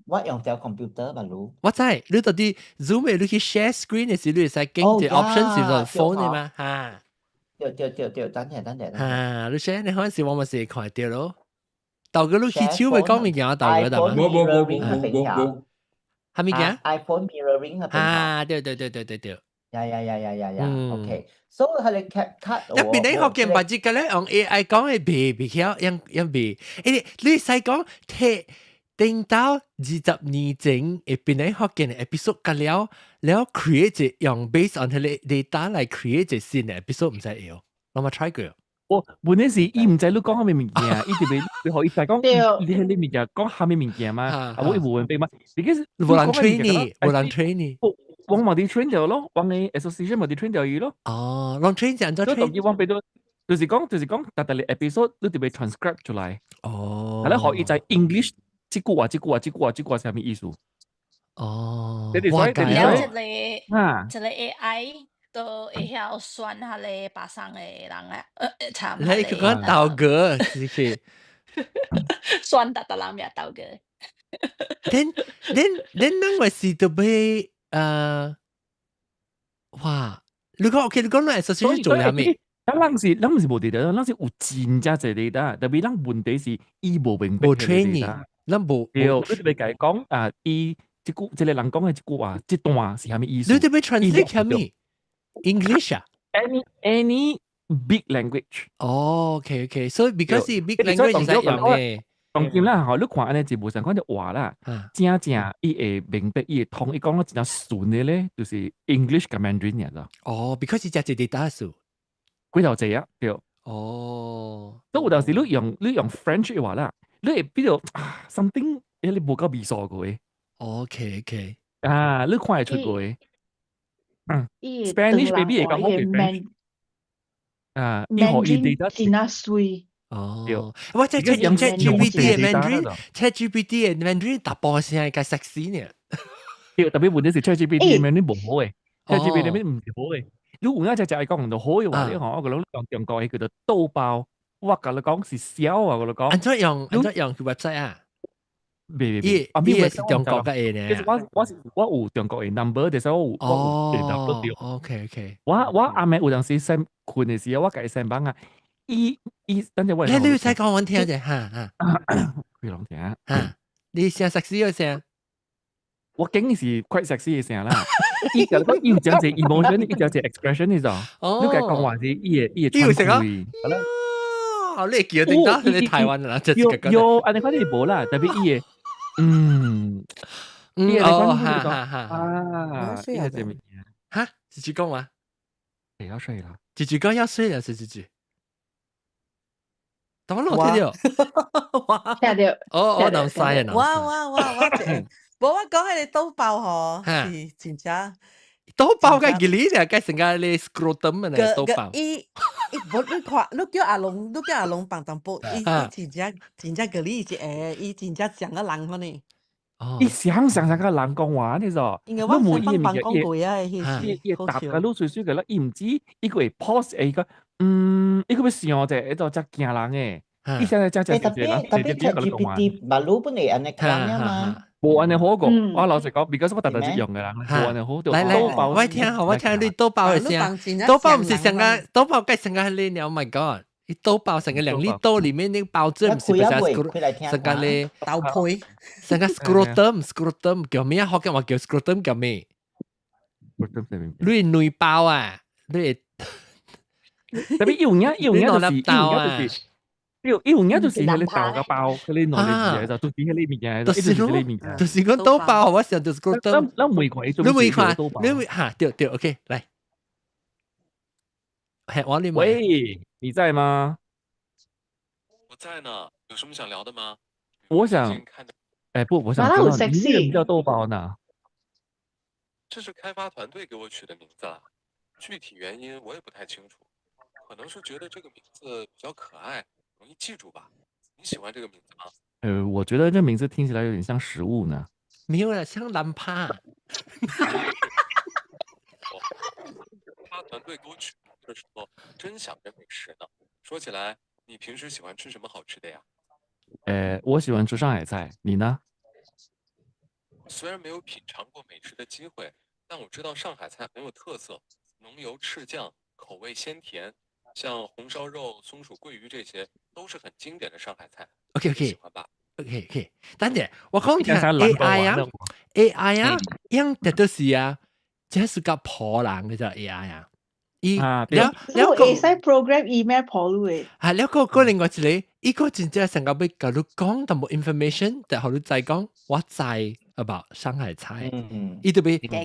[SPEAKER 2] 我用條 computer 嘛，你。
[SPEAKER 1] 我知，你到底 Zoom 的你去 share screen 的時，你會使揀一個 option 是做 phone 的嗎？哈。
[SPEAKER 2] 對對對對，等下等下。
[SPEAKER 1] 哈，你 share 你可能是我嘛是會看著咯。豆哥你去手欲講物件，豆哥得嗎？
[SPEAKER 6] 無無無無無無。
[SPEAKER 1] 啥物件
[SPEAKER 2] ？iPhone mirroring。
[SPEAKER 1] 啊，對對對對對對。
[SPEAKER 2] Yeah yeah yeah yeah yeah yeah！OK，所以彼個 CapCut，
[SPEAKER 1] 一邊你福建捌這個咧用 AI 講的袂曉，樣樣袂。欸，你使講提頂到20年前，會變來福建的 episode 甲了了 create 一用 based on 彼個 data 來 create 一新的 episode，毋知會曉，我嘛 try 過。
[SPEAKER 4] 我問題是伊毋知你講啥物物件，伊特別你予伊知講，你彼個物件講啥物物件嘛？啊，我伊無明白嘛？because
[SPEAKER 1] 無人 train 你，無人 train 你。
[SPEAKER 4] 我嘛佇 train 著咯，我的 association 嘛佇 train 著伊咯。
[SPEAKER 1] 哦，攏 train 是按怎 train？
[SPEAKER 4] 我變做就是講，逐逐個 episode 你特別 transcribe 出來。
[SPEAKER 1] 哦。
[SPEAKER 4] 係咧，予伊知 English 這句話、這句話、這句話、這句話是啥物意思？
[SPEAKER 1] 哦。
[SPEAKER 7] 了這個 AI 都會曉選彼個巴生的人啊，參。
[SPEAKER 1] 你去講豆哥，是是？
[SPEAKER 7] 選逐逐人名豆哥。
[SPEAKER 1] Then 咱話是特別。哇！你講 OK，你講咱 association 做啥物？
[SPEAKER 4] 咱毋是無 data，咱是有真正濟 data，特別咱問題是伊無明白。
[SPEAKER 1] 無 training，咱無。
[SPEAKER 4] 對，你特別共伊講啊，伊這句這個人講的這句話，這段是啥物意思？
[SPEAKER 1] 你特別 translate 啥物？English 啊
[SPEAKER 4] ？Any big language。
[SPEAKER 1] 哦，OK OK，所以 because 是 big language 是用的。
[SPEAKER 4] 當今啦，吼，你看按呢就無相仝就話啦，正正伊會明白，伊會通，伊講得真正順的咧，就是 English 佮 Mandarin 爾咋。
[SPEAKER 1] 哦，because 是誠濟 data 數，
[SPEAKER 4] 幾頭濟啊，對。都有當時你用 French 的話啦，你會比較啊 something，你無夠味素過的。
[SPEAKER 1] OK。
[SPEAKER 4] 啊，你看會出過的。嗯，Spanish maybe 會較好過 French。啊，伊予伊 data
[SPEAKER 10] 真啊媠。
[SPEAKER 1] 哦，我這 ChatGPT 的 Mandarin，ChatGPT 的 Mandarin 淡薄聲較 sexy 呢。
[SPEAKER 4] 對，特別問題是 ChatGPT 的 Mandarin 無好的，ChatGPT 的毋是好的。你有影只只愛講唔到好嘅話，你講我個攏講中國嘅叫做豆包，我共你講是痟啊！我你講。
[SPEAKER 1] 按怎用按怎用佢 website 啊？
[SPEAKER 4] 未未
[SPEAKER 1] 伊
[SPEAKER 4] 未，
[SPEAKER 1] 伊是中國嘅嘢呢。
[SPEAKER 4] 其實我有中國嘅 number，但是我有 double 掉。
[SPEAKER 1] OK。
[SPEAKER 4] 我暗暝有陣時 send 困嘅時候，我共伊 send 房啊，伊伊等陣我。
[SPEAKER 1] 你使講我聽者，哈哈。
[SPEAKER 4] 開朗聽。
[SPEAKER 1] 哈，你聲 sexy 嘅聲。
[SPEAKER 4] 我梗是 quite sexy 嘅聲啦。伊就講伊有講一個 emotion，伊講一個 expression 你知道？你共講話是伊會喘氣。
[SPEAKER 1] 哦，你會記得點解？你台灣啦，就
[SPEAKER 4] 有有，按呢款你無啦，特別伊會，伊會
[SPEAKER 1] 哦，
[SPEAKER 4] 哈
[SPEAKER 1] 哈哈
[SPEAKER 4] 啊，伊會這物件。
[SPEAKER 1] 哈，自己講話。
[SPEAKER 4] 欸，要睡啦。
[SPEAKER 1] 自己講要睡了，是自己。怎麼落聽到？
[SPEAKER 10] 聽到。
[SPEAKER 1] 哦哦，南西啊，南西。
[SPEAKER 12] 我我我我，無我講彼个豆包吼，是真正。
[SPEAKER 1] 豆包個吉利咧，該成個咧 scrotum 啊，豆包。
[SPEAKER 12] 伊伊無你看，你叫阿龍，你叫阿龍幫淡薄，伊伊真正真正吉利一個，伊真正像個人款呢。
[SPEAKER 4] 伊想想像個人講話，你知？
[SPEAKER 12] 因為我先幫幫講過啊，
[SPEAKER 4] 伊伊答個你隨隨個啦，伊毋知，伊個會 pause 伊個，伊個欲想者，伊就才驚人誒。伊現在才才
[SPEAKER 2] 特別特別 ChatGPT 馬路本來按呢款嘛。
[SPEAKER 4] 無按呢好過，我老實講，because 我逐逐用嘅人，無按呢好。
[SPEAKER 1] 來來，我聽我聽你豆包嘅聲，豆包毋是上個豆包，該上個係你，Oh my God！伊豆包成個兩粒豆裡面那個包子，毋是不是成個咧
[SPEAKER 12] 豆皮，
[SPEAKER 1] 成個 scrotum，scrotum 叫咩啊？福建話叫 scrotum 叫咩？你內包啊？你
[SPEAKER 4] 特別有影有影就是有影就是。有有影就是彼個豆個包，彼個兩個字就都是彼個物件，
[SPEAKER 1] 就是
[SPEAKER 4] 彼個物件。
[SPEAKER 1] 就是講豆包，我想就是講豆。
[SPEAKER 4] 咱每看伊，
[SPEAKER 1] 你每看，你每哈對對，OK，來。嘿，我你
[SPEAKER 4] 喂，你在嗎？
[SPEAKER 8] 我在呢，有什麼想聊的嗎？
[SPEAKER 4] 我想，哎不，我想知道你為什麼叫豆包呢？
[SPEAKER 8] 這是開發團隊給我取的名字啊，具體原因我也不太清楚，可能是覺得這個名字比較可愛，容易記住吧？你喜歡這個名字嗎？
[SPEAKER 4] 我覺得這名字聽起來有點像食物呢。
[SPEAKER 1] 沒有啦，像藍趴。
[SPEAKER 8] 開發團隊給我取的時候，真想着美食呢。說起來，你平時喜歡吃什麼好吃的呀？
[SPEAKER 4] 我喜歡吃上海菜，你呢？
[SPEAKER 8] 雖然沒有品嘗過美食的機會，但我知道上海菜很有特色，濃油赤醬，口味鮮甜。像紅燒肉、松鼠桂魚這些都是很經典的上海菜。
[SPEAKER 1] OK，
[SPEAKER 8] 喜歡吧
[SPEAKER 1] ？OK，等陣我講聽 AI 啊，AI 啊，樣的都是啊，這是個破人嘅就 AI 啊。伊了了
[SPEAKER 10] 個會使 program email 破你嘅。
[SPEAKER 1] 係了個個另外一個，伊個真正成個欲共你講淡薄 information，但予你知講我知 about 上海菜，伊特別予你幾個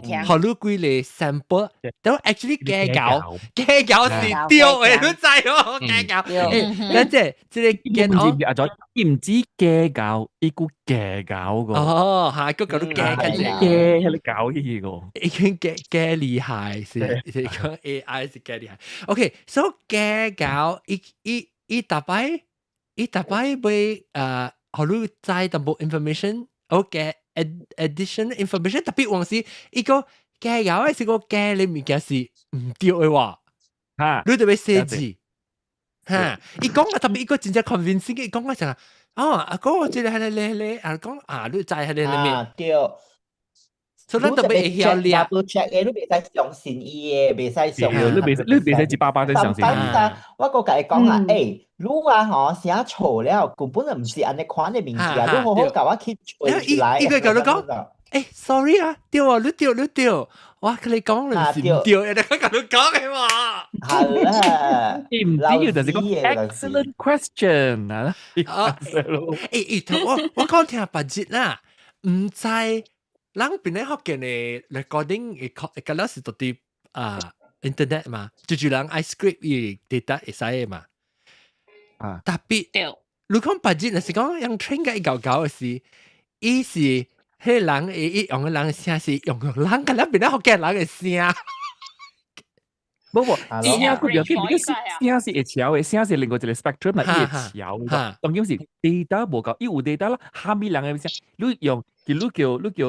[SPEAKER 1] sample，但 actually 假搞假搞是對的，你知哦？假搞，欸，等陣這個見哦，
[SPEAKER 4] 阿咗，伊毋止假搞，伊閣假搞個。
[SPEAKER 1] 哦，嚇，閣共你假
[SPEAKER 4] 較濟，假彼个搞彼個，
[SPEAKER 1] 已經假假厲害，是是講 AI 是假厲害。OK，so 假搞，伊伊伊逐擺伊逐擺欲啊，予你知淡薄 information，OK。addition information 特別往時，伊個假搞的是個假的物件是毋對的話，你特別寫字，哈，伊講啊特別伊個真正 convincing，伊講啊啥，哦，阿哥這個係咧咧，啊講啊，你知係咧咧
[SPEAKER 2] 啊對。
[SPEAKER 1] 所以咱特別會曉掠。
[SPEAKER 2] double check 的，你袂使相信伊的，袂使相信。
[SPEAKER 4] 你袂使100%相信。
[SPEAKER 2] 但我閣共伊講啊，欸，你啊吼寫錯了，根本就毋是按呢款的名字啊，你好好共我去揣起來。
[SPEAKER 1] 伊個共你講，欸，sorry 啊，對啊，你對你對，我共你講你是毋對，你共你講的嘛。
[SPEAKER 2] 係啦，
[SPEAKER 4] 伊毋知就是講 excellent question 啊。
[SPEAKER 1] 啊，欸欸，我講聽別日啦，毋知。人邊咧福建的 recording 會會敢若是佇佇啊 internet 嘛，就是人愛 scrape 伊 data 會使的嘛。
[SPEAKER 4] 啊，
[SPEAKER 1] 特別，你講別日若是講用 train 甲伊𠢕𠢕的是，伊是彼個人會伊用的人的聲是用人敢若邊咧福建人的聲。
[SPEAKER 4] 無無，聲佢表記，你聲是會超的，聲是另外一個 spectrum 嘛，伊會超的。當然是 data 無夠，伊有 data 啦，蝦米人的聲，你用。你叫你叫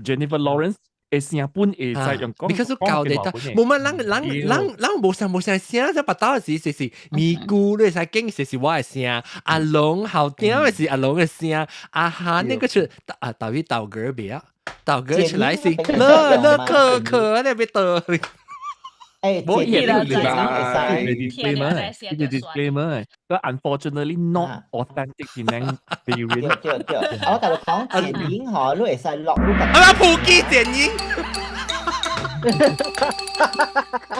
[SPEAKER 4] Jennifer Lawrence 的聲本會使用講。
[SPEAKER 1] 你可是教你得，無乜人人人人無啥無啥聲，這腹兜時是咪咕，你會使見是我的聲，阿龍後頂的是阿龍的聲，阿哈那個出啊，豆魚豆哥別啊，豆哥出來是樂樂可可那邊倒。
[SPEAKER 2] 誒，
[SPEAKER 4] 冇嘢
[SPEAKER 7] 啦，
[SPEAKER 4] 你 disclaimer，呢個 disclaimer，個 unfortunately not authentic 嘅
[SPEAKER 2] 對對對，我共你講電影嗬，你會使落你
[SPEAKER 1] 啊，普吉電影，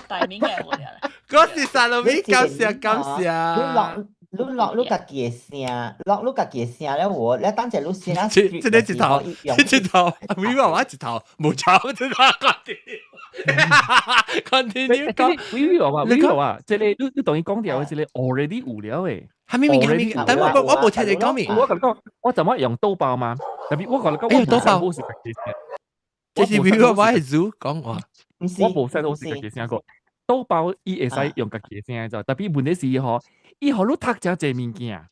[SPEAKER 7] 大名嘅無聊啦。
[SPEAKER 1] 嗰是薩羅米，感謝感謝。
[SPEAKER 2] 你落你落你家己的聲，落你家己的聲了無？你等陣你聲，
[SPEAKER 1] 這這個一頭，這一頭，咪話我一頭無錯，這個 continue 講，
[SPEAKER 4] 你話你話，這個你當伊講掉，這個 already 有了誒。
[SPEAKER 1] 係咪咪係咪？但我我無聽你講咩。
[SPEAKER 4] 我共你講，我怎麼用豆包嘛？特別我共你講，我豆包是家己聲。
[SPEAKER 1] 這是比我我係煮講話，
[SPEAKER 4] 我無使都是家己聲個。豆包伊會使用家己聲就，特別問題是吼，伊予你讀誠濟物件。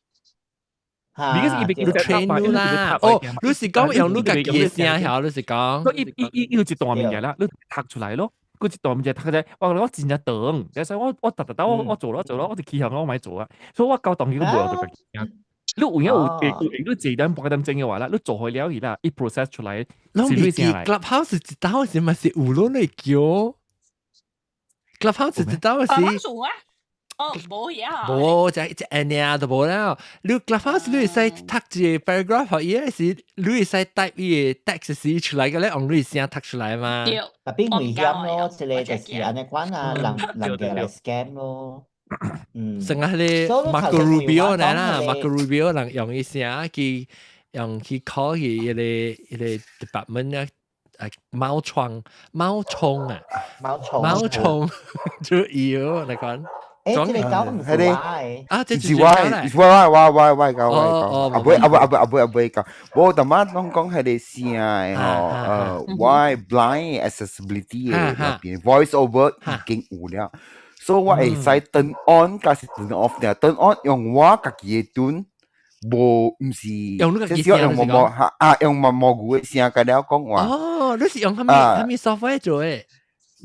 [SPEAKER 4] 你個是伊欲
[SPEAKER 1] train 你啦，哦，你是講用你家己的聲曉，你是講，
[SPEAKER 4] 伊伊伊伊有一段物件啦，你讀出來咯。佢一段物件讀出來，我我真正長，所以我我逐逐兜我我做咯做咯，我就起行我莫做啊，所以我交當佢都無用到家己聲。你有影有有用你一點半點鐘嘅話啦，你做好了去啦，伊 process 出來
[SPEAKER 1] 是你聲來。Clubhouse 一道是嘛是有攏來叫？Clubhouse 一道是。
[SPEAKER 7] 哦，無呀。
[SPEAKER 1] 無，就就按呢都無啦。你 Clubhouse 你會使讀一個 paragraph，伊個是你會使 type 伊個 text 是出來個咧，用你聲讀出來嘛。
[SPEAKER 7] 對。
[SPEAKER 2] 特別危險咯，這個就是按呢款啊，人人家來 scam 咯。嗯。
[SPEAKER 1] 成日咧 Marco Rubio 來啦，Marco Rubio 人用伊聲去用去 call 去伊個伊個 department 啊。誒貓窗貓衝啊，
[SPEAKER 2] 貓衝
[SPEAKER 1] 貓衝就搖嚟講。
[SPEAKER 2] 誒，這個狗毋是我的，
[SPEAKER 1] 啊，這
[SPEAKER 5] 是我的，是我我我我講我講，啊尾啊尾啊尾啊尾啊尾講，無淡仔攏講彼个聲的吼，我的 blind accessibility 的內邊 voice over 已經有了，所以我會使 turn on 抑是 turn off 爾，turn on 用我家己的 tune，無毋是，
[SPEAKER 1] 用你
[SPEAKER 5] 這是用毛毛哈啊，用毛毛牛的聲共了講話。
[SPEAKER 1] 哦，你是用啥物啥物 software 做的？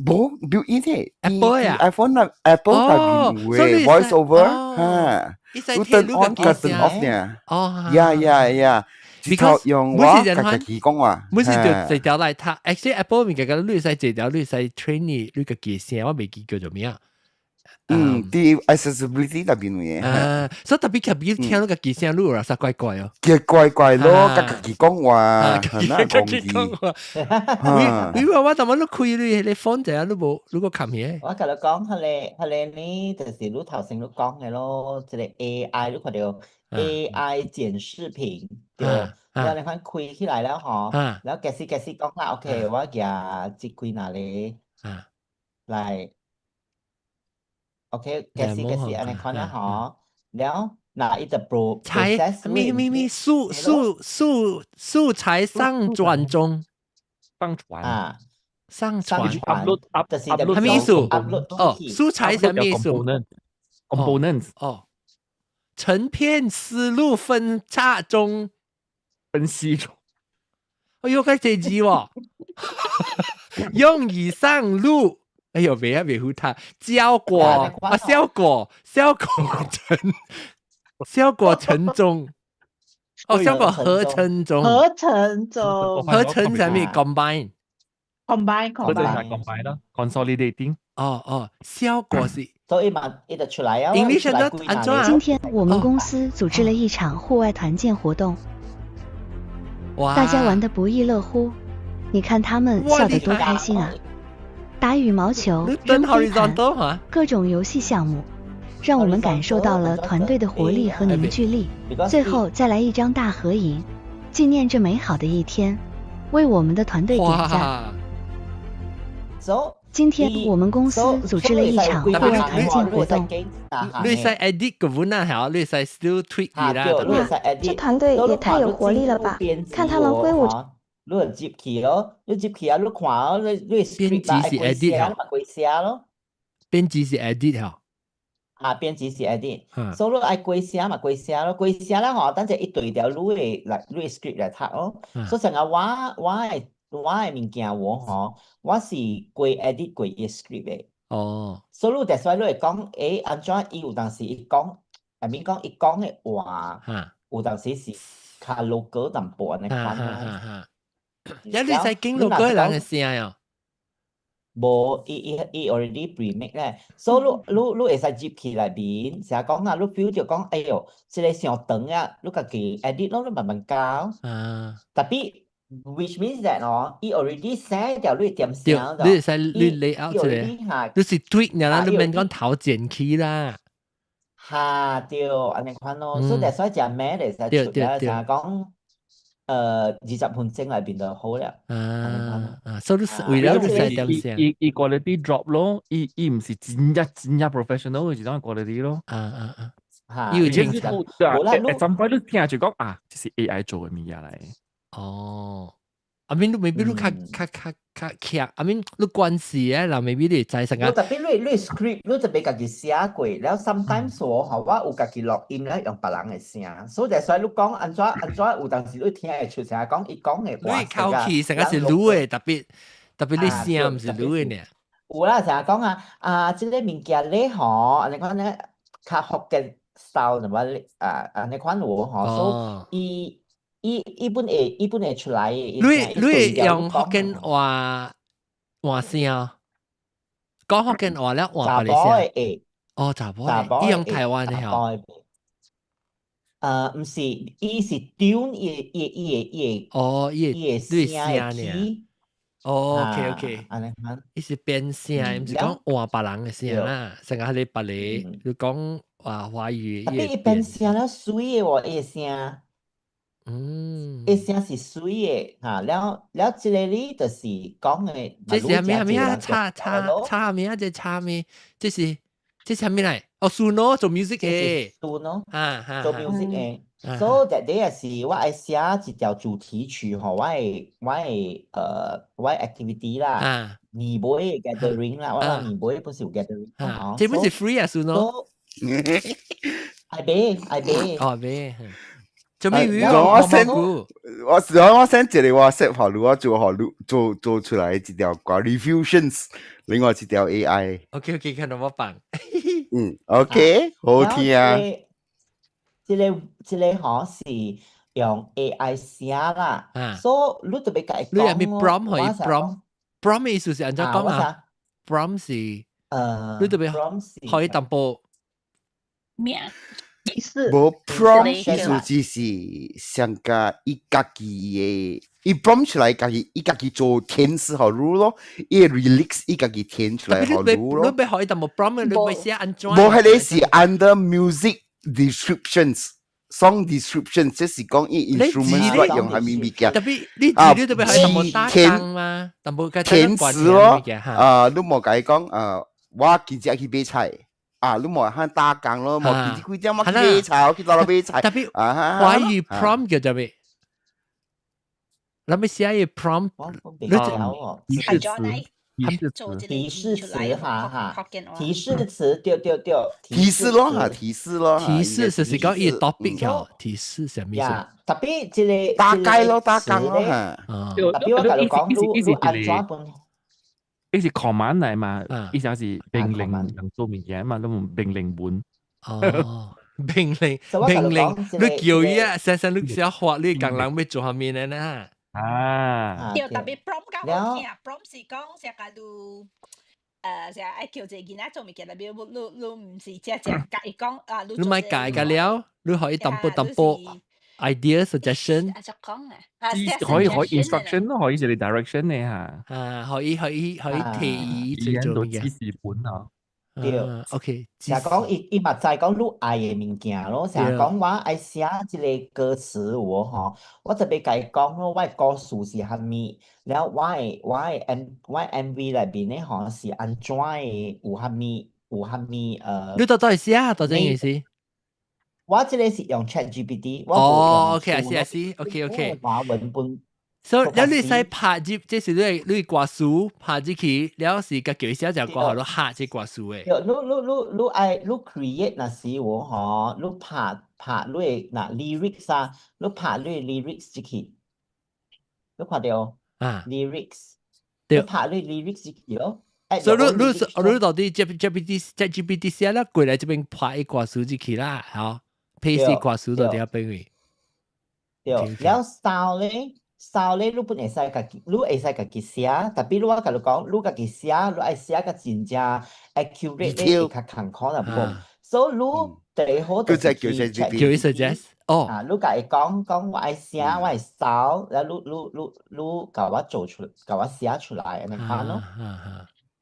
[SPEAKER 5] 無表演的
[SPEAKER 1] ，Apple 啊
[SPEAKER 5] ，iPhone 啊，Apple 內面有的 voice over 哈，你 turn on 佮 turn off 爾。
[SPEAKER 1] 哦，
[SPEAKER 5] yeah yeah yeah，直頭用我家己講話，
[SPEAKER 1] 每次就一條來讀，actually Apple 物件個你會使一條，你會使 train 你你家己聲，我袂記叫做咩啊。
[SPEAKER 5] 嗯，佇 accessibility 內面有的。
[SPEAKER 1] 啊，所以特別特別聽你家己聲，你有啥怪怪哦？
[SPEAKER 5] 叫怪怪咯，佮家己講話，
[SPEAKER 1] 家己講話。你話我怎麼你開你你 phone 者，你無你個冚嘢？
[SPEAKER 2] 我共你講，彼个彼个呢，就是你頭先你講的咯，這個 AI 你看著 AI 剪視頻，對，然後你看開起來了吼，然後假使假使講啦，OK，我舉這幾若个來。OK，假使假使按呢款啦吼，了那伊就 pro
[SPEAKER 1] 材咩咩咩素素素素材上傳中，
[SPEAKER 4] 上傳
[SPEAKER 2] 啊，
[SPEAKER 1] 上傳
[SPEAKER 4] upload
[SPEAKER 2] 就是
[SPEAKER 1] 啥物意思？哦，素材啥物意思
[SPEAKER 4] ？components
[SPEAKER 1] 哦，成片思路分叉中，
[SPEAKER 4] 分析中。
[SPEAKER 1] 哎呦，該這字喎，用以上路。哎呦，別啊別糊他，效果啊效果效果成效果成中，哦效果合成中，
[SPEAKER 10] 合成中，
[SPEAKER 1] 合成啥物 combine
[SPEAKER 10] combine
[SPEAKER 4] combine combine 咯，consolidating。
[SPEAKER 1] 哦哦，效果是，
[SPEAKER 2] 所以嘛，伊就出來啊。
[SPEAKER 1] English 按怎？
[SPEAKER 13] 今天我們公司組織了一場戶外團建活動，
[SPEAKER 1] 哇，
[SPEAKER 13] 大家玩得不亦樂乎，你看他們笑得多開心啊！打羽毛球、扔飛盤，各種遊戲項目，讓我們感受到了團隊的活力和凝聚力。最後再來一張大合影，紀念這美好的一天，為我們的團隊點讚。今天我們公司組織了一場戶外團建活動。
[SPEAKER 1] 你使 edit 個文啊，係你使 still tweak 啦。
[SPEAKER 14] 哇，這團隊也太有活力了吧！看他們揮舞。
[SPEAKER 2] 你就接去咯，你接去啊！你看哦，你你
[SPEAKER 1] 編輯是 edit
[SPEAKER 2] 啊，嘛規寫咯。
[SPEAKER 1] 編輯是 edit 嗬。
[SPEAKER 2] 啊，編輯是 edit，所以你愛規寫嘛規寫咯，規寫啦吼，等陣一對條你的來你的 script 來讀咯。所以成日我我的我的物件我吼，我是規 edit 過伊 script 的。所以你 that's why 你會講，按怎伊有當時伊講，I mean 講伊講的話，有當時是較 local 淡薄按呢款啦。
[SPEAKER 1] 一你使經 local 人的聲哦。
[SPEAKER 2] 無，伊 already pre-make 咧，所以你會使入去內面，成日講啊，你 feel 著講，哎喲，這个傷長啊，你家己 edit 咯，你慢慢校。Tapi which means that 哦，伊 already 寫掉你點聲
[SPEAKER 1] 你會使你 layout 出來，你是 tweak 爾啦，你免講頭剪去啦。
[SPEAKER 2] 哈，對，按呢款咯，所以所以食咩會使出啦，成日講。20分鐘內邊就好了。
[SPEAKER 1] 啊啊，所以為了你使點聲。
[SPEAKER 4] 伊 quality drop 咯，伊毋是真正真正 professional 嘅一種 quality 咯。
[SPEAKER 1] 啊啊啊！
[SPEAKER 2] 嚇，
[SPEAKER 1] 伊有清楚。
[SPEAKER 4] 無啦，你陣擺你聽就講啊，這是 AI 做嘅物件來。
[SPEAKER 1] 哦，I mean 你 maybe 你較較較較強，I mean 你關係啊，嗱 maybe 你知成個。
[SPEAKER 2] 特別你 script 你特別家己寫過，了 sometimes 我吼我有家己錄音咧用別人的聲，所以所以你講按怎按怎有當時你聽會出聲講伊講的話。
[SPEAKER 1] 你口氣成個是你的，特別特別你聲毋是你的呢。
[SPEAKER 2] 有啦，成日講啊啊，這個物件咧吼，按呢款咧較福建 style 什麼啊，按呢款有吼，所以伊本會出來。
[SPEAKER 1] 你用福建話換聲，講福建話了換別個聲。哦，查某的，伊用台灣的吼。
[SPEAKER 2] 毋是，伊是 tune 伊
[SPEAKER 1] 哦，伊
[SPEAKER 2] 伊的聲呢。
[SPEAKER 1] 哦，OK OK，
[SPEAKER 2] 按呢款。
[SPEAKER 1] 伊是變聲，毋是講換別人的聲啦，成個彼個別个，你講話華語。
[SPEAKER 2] Tapi 伊變聲了媠的喎，伊的聲。伊聲是媠的，哈，了了，這个你就是講的。
[SPEAKER 1] 這是啥物啥物啊？插插插物啊？這插物？這是啥物來？哦，Suno 做 music 的。
[SPEAKER 2] Suno，
[SPEAKER 1] 啊哈，
[SPEAKER 2] 做 music 的。所以 that day 也是我愛寫一條主題曲，吼，我的 activity 啦，年尾 gathering 啦，我年尾本是有 gathering，
[SPEAKER 1] 這本是 free 啊，Suno。
[SPEAKER 2] 愛買愛買。
[SPEAKER 1] 哦，買。做咩語？
[SPEAKER 5] 我 send 我 send 一个 WhatsApp 予你，我做予你做出來一條歌 Refusions，另外一條 AI。
[SPEAKER 1] OK OK，看到我放。
[SPEAKER 5] 嗯，OK，好聽啊。
[SPEAKER 2] 這个吼是用 AI 寫啦，所以你特別共伊
[SPEAKER 1] 你係咪 prompt 可以 prompt？prompt 意思是按怎講啊？prompt 是你特別可以淡薄
[SPEAKER 7] 咩？
[SPEAKER 5] 無 prompt 意思只是上個伊家己的，伊 prompt 出來家己，伊家己做填詞予你咯，伊 lyrics 伊家己填出來予你咯。
[SPEAKER 1] 你欲予伊淡薄 prompt，你欲寫按怎？
[SPEAKER 5] 無，彼个是 under music descriptions。song description，這是講伊 instrument 用啥物物件。
[SPEAKER 1] 特別你字你特別係淡薄打工嘛，淡薄
[SPEAKER 5] 填詞咯。啊，你無共伊講，啊，我今日去買菜。啊，你無喊打工咯，無今日幾點我去買菜，我去倒落買菜。
[SPEAKER 1] 特別華語 prompt 叫做咩？咱欲寫伊 prompt，
[SPEAKER 2] 你
[SPEAKER 4] 提示詞，提示詞，
[SPEAKER 2] 提示詞，哈哈，提示詞，對對對，
[SPEAKER 5] 提示咯，哈，提示咯，
[SPEAKER 1] 提示就是講伊 topic 哦，提示啥物意思？
[SPEAKER 2] 特別這个
[SPEAKER 5] 大概咯，大綱咯，哈。
[SPEAKER 2] 特別我共你講，你按怎本？
[SPEAKER 4] 伊是 command 來嘛，意思是命令人做物件嘛，攏命令文。
[SPEAKER 1] 哦，命令命令，你叫伊啊，先生你寫話，你講人欲做啥物呢？呢？
[SPEAKER 4] 啊，
[SPEAKER 7] 對，特別 prompt 較好聽，prompt 是講成個你成日愛叫一個囡仔做物件，特別你毋是正正共伊講啊，
[SPEAKER 1] 你莫改個了，你予伊淡薄淡薄 idea suggestion。
[SPEAKER 7] 按怎講啊？
[SPEAKER 4] 可以 instruction 咯，可以一個 direction 呢嚇。
[SPEAKER 1] 啊，可以提議做物件。
[SPEAKER 4] 指示本啊。
[SPEAKER 2] 對
[SPEAKER 1] ，OK。
[SPEAKER 2] 成日講伊嘛知講你愛的物件咯，成日講我愛寫這个歌詞有無吼，我特別共伊講咯，我的故事是啥物，了我的 MV 內面的吼是按怎的，有啥物。
[SPEAKER 1] 你到底寫啊？到這意思？
[SPEAKER 2] 我這个是用 ChatGPT。
[SPEAKER 1] 哦，OK，是啊是，OK OK。
[SPEAKER 2] 華文本。
[SPEAKER 1] 所以你使拍入，這是你歌詞拍入去，了是共叫伊寫隻歌，予你下這歌詞的。
[SPEAKER 2] 對，你愛你 create 若是有吼，你拍你的若 lyrics 啊，你拍你的 lyrics 入去，你看著？
[SPEAKER 1] 啊
[SPEAKER 2] ，lyrics，
[SPEAKER 1] 對，
[SPEAKER 2] 拍你 lyrics 咯。
[SPEAKER 1] 所以你你你到底 GPT 寫啦，過來這邊拍一歌詞入去啦，吼，paste 歌詞到底邊位？
[SPEAKER 2] 對，了 sound 咧，sound 咧，你本會使家己，你會使家己寫，特別你我共你講，你家己寫，你愛寫個真正 accurate 咧，會較艱苦啦，無。所以你最好就是
[SPEAKER 5] 叫
[SPEAKER 1] 叫伊 suggest，哦，
[SPEAKER 2] 啊，你共伊講講我愛寫，我愛 sound，了你你你你共我做出，共我寫出來，按呢款咯。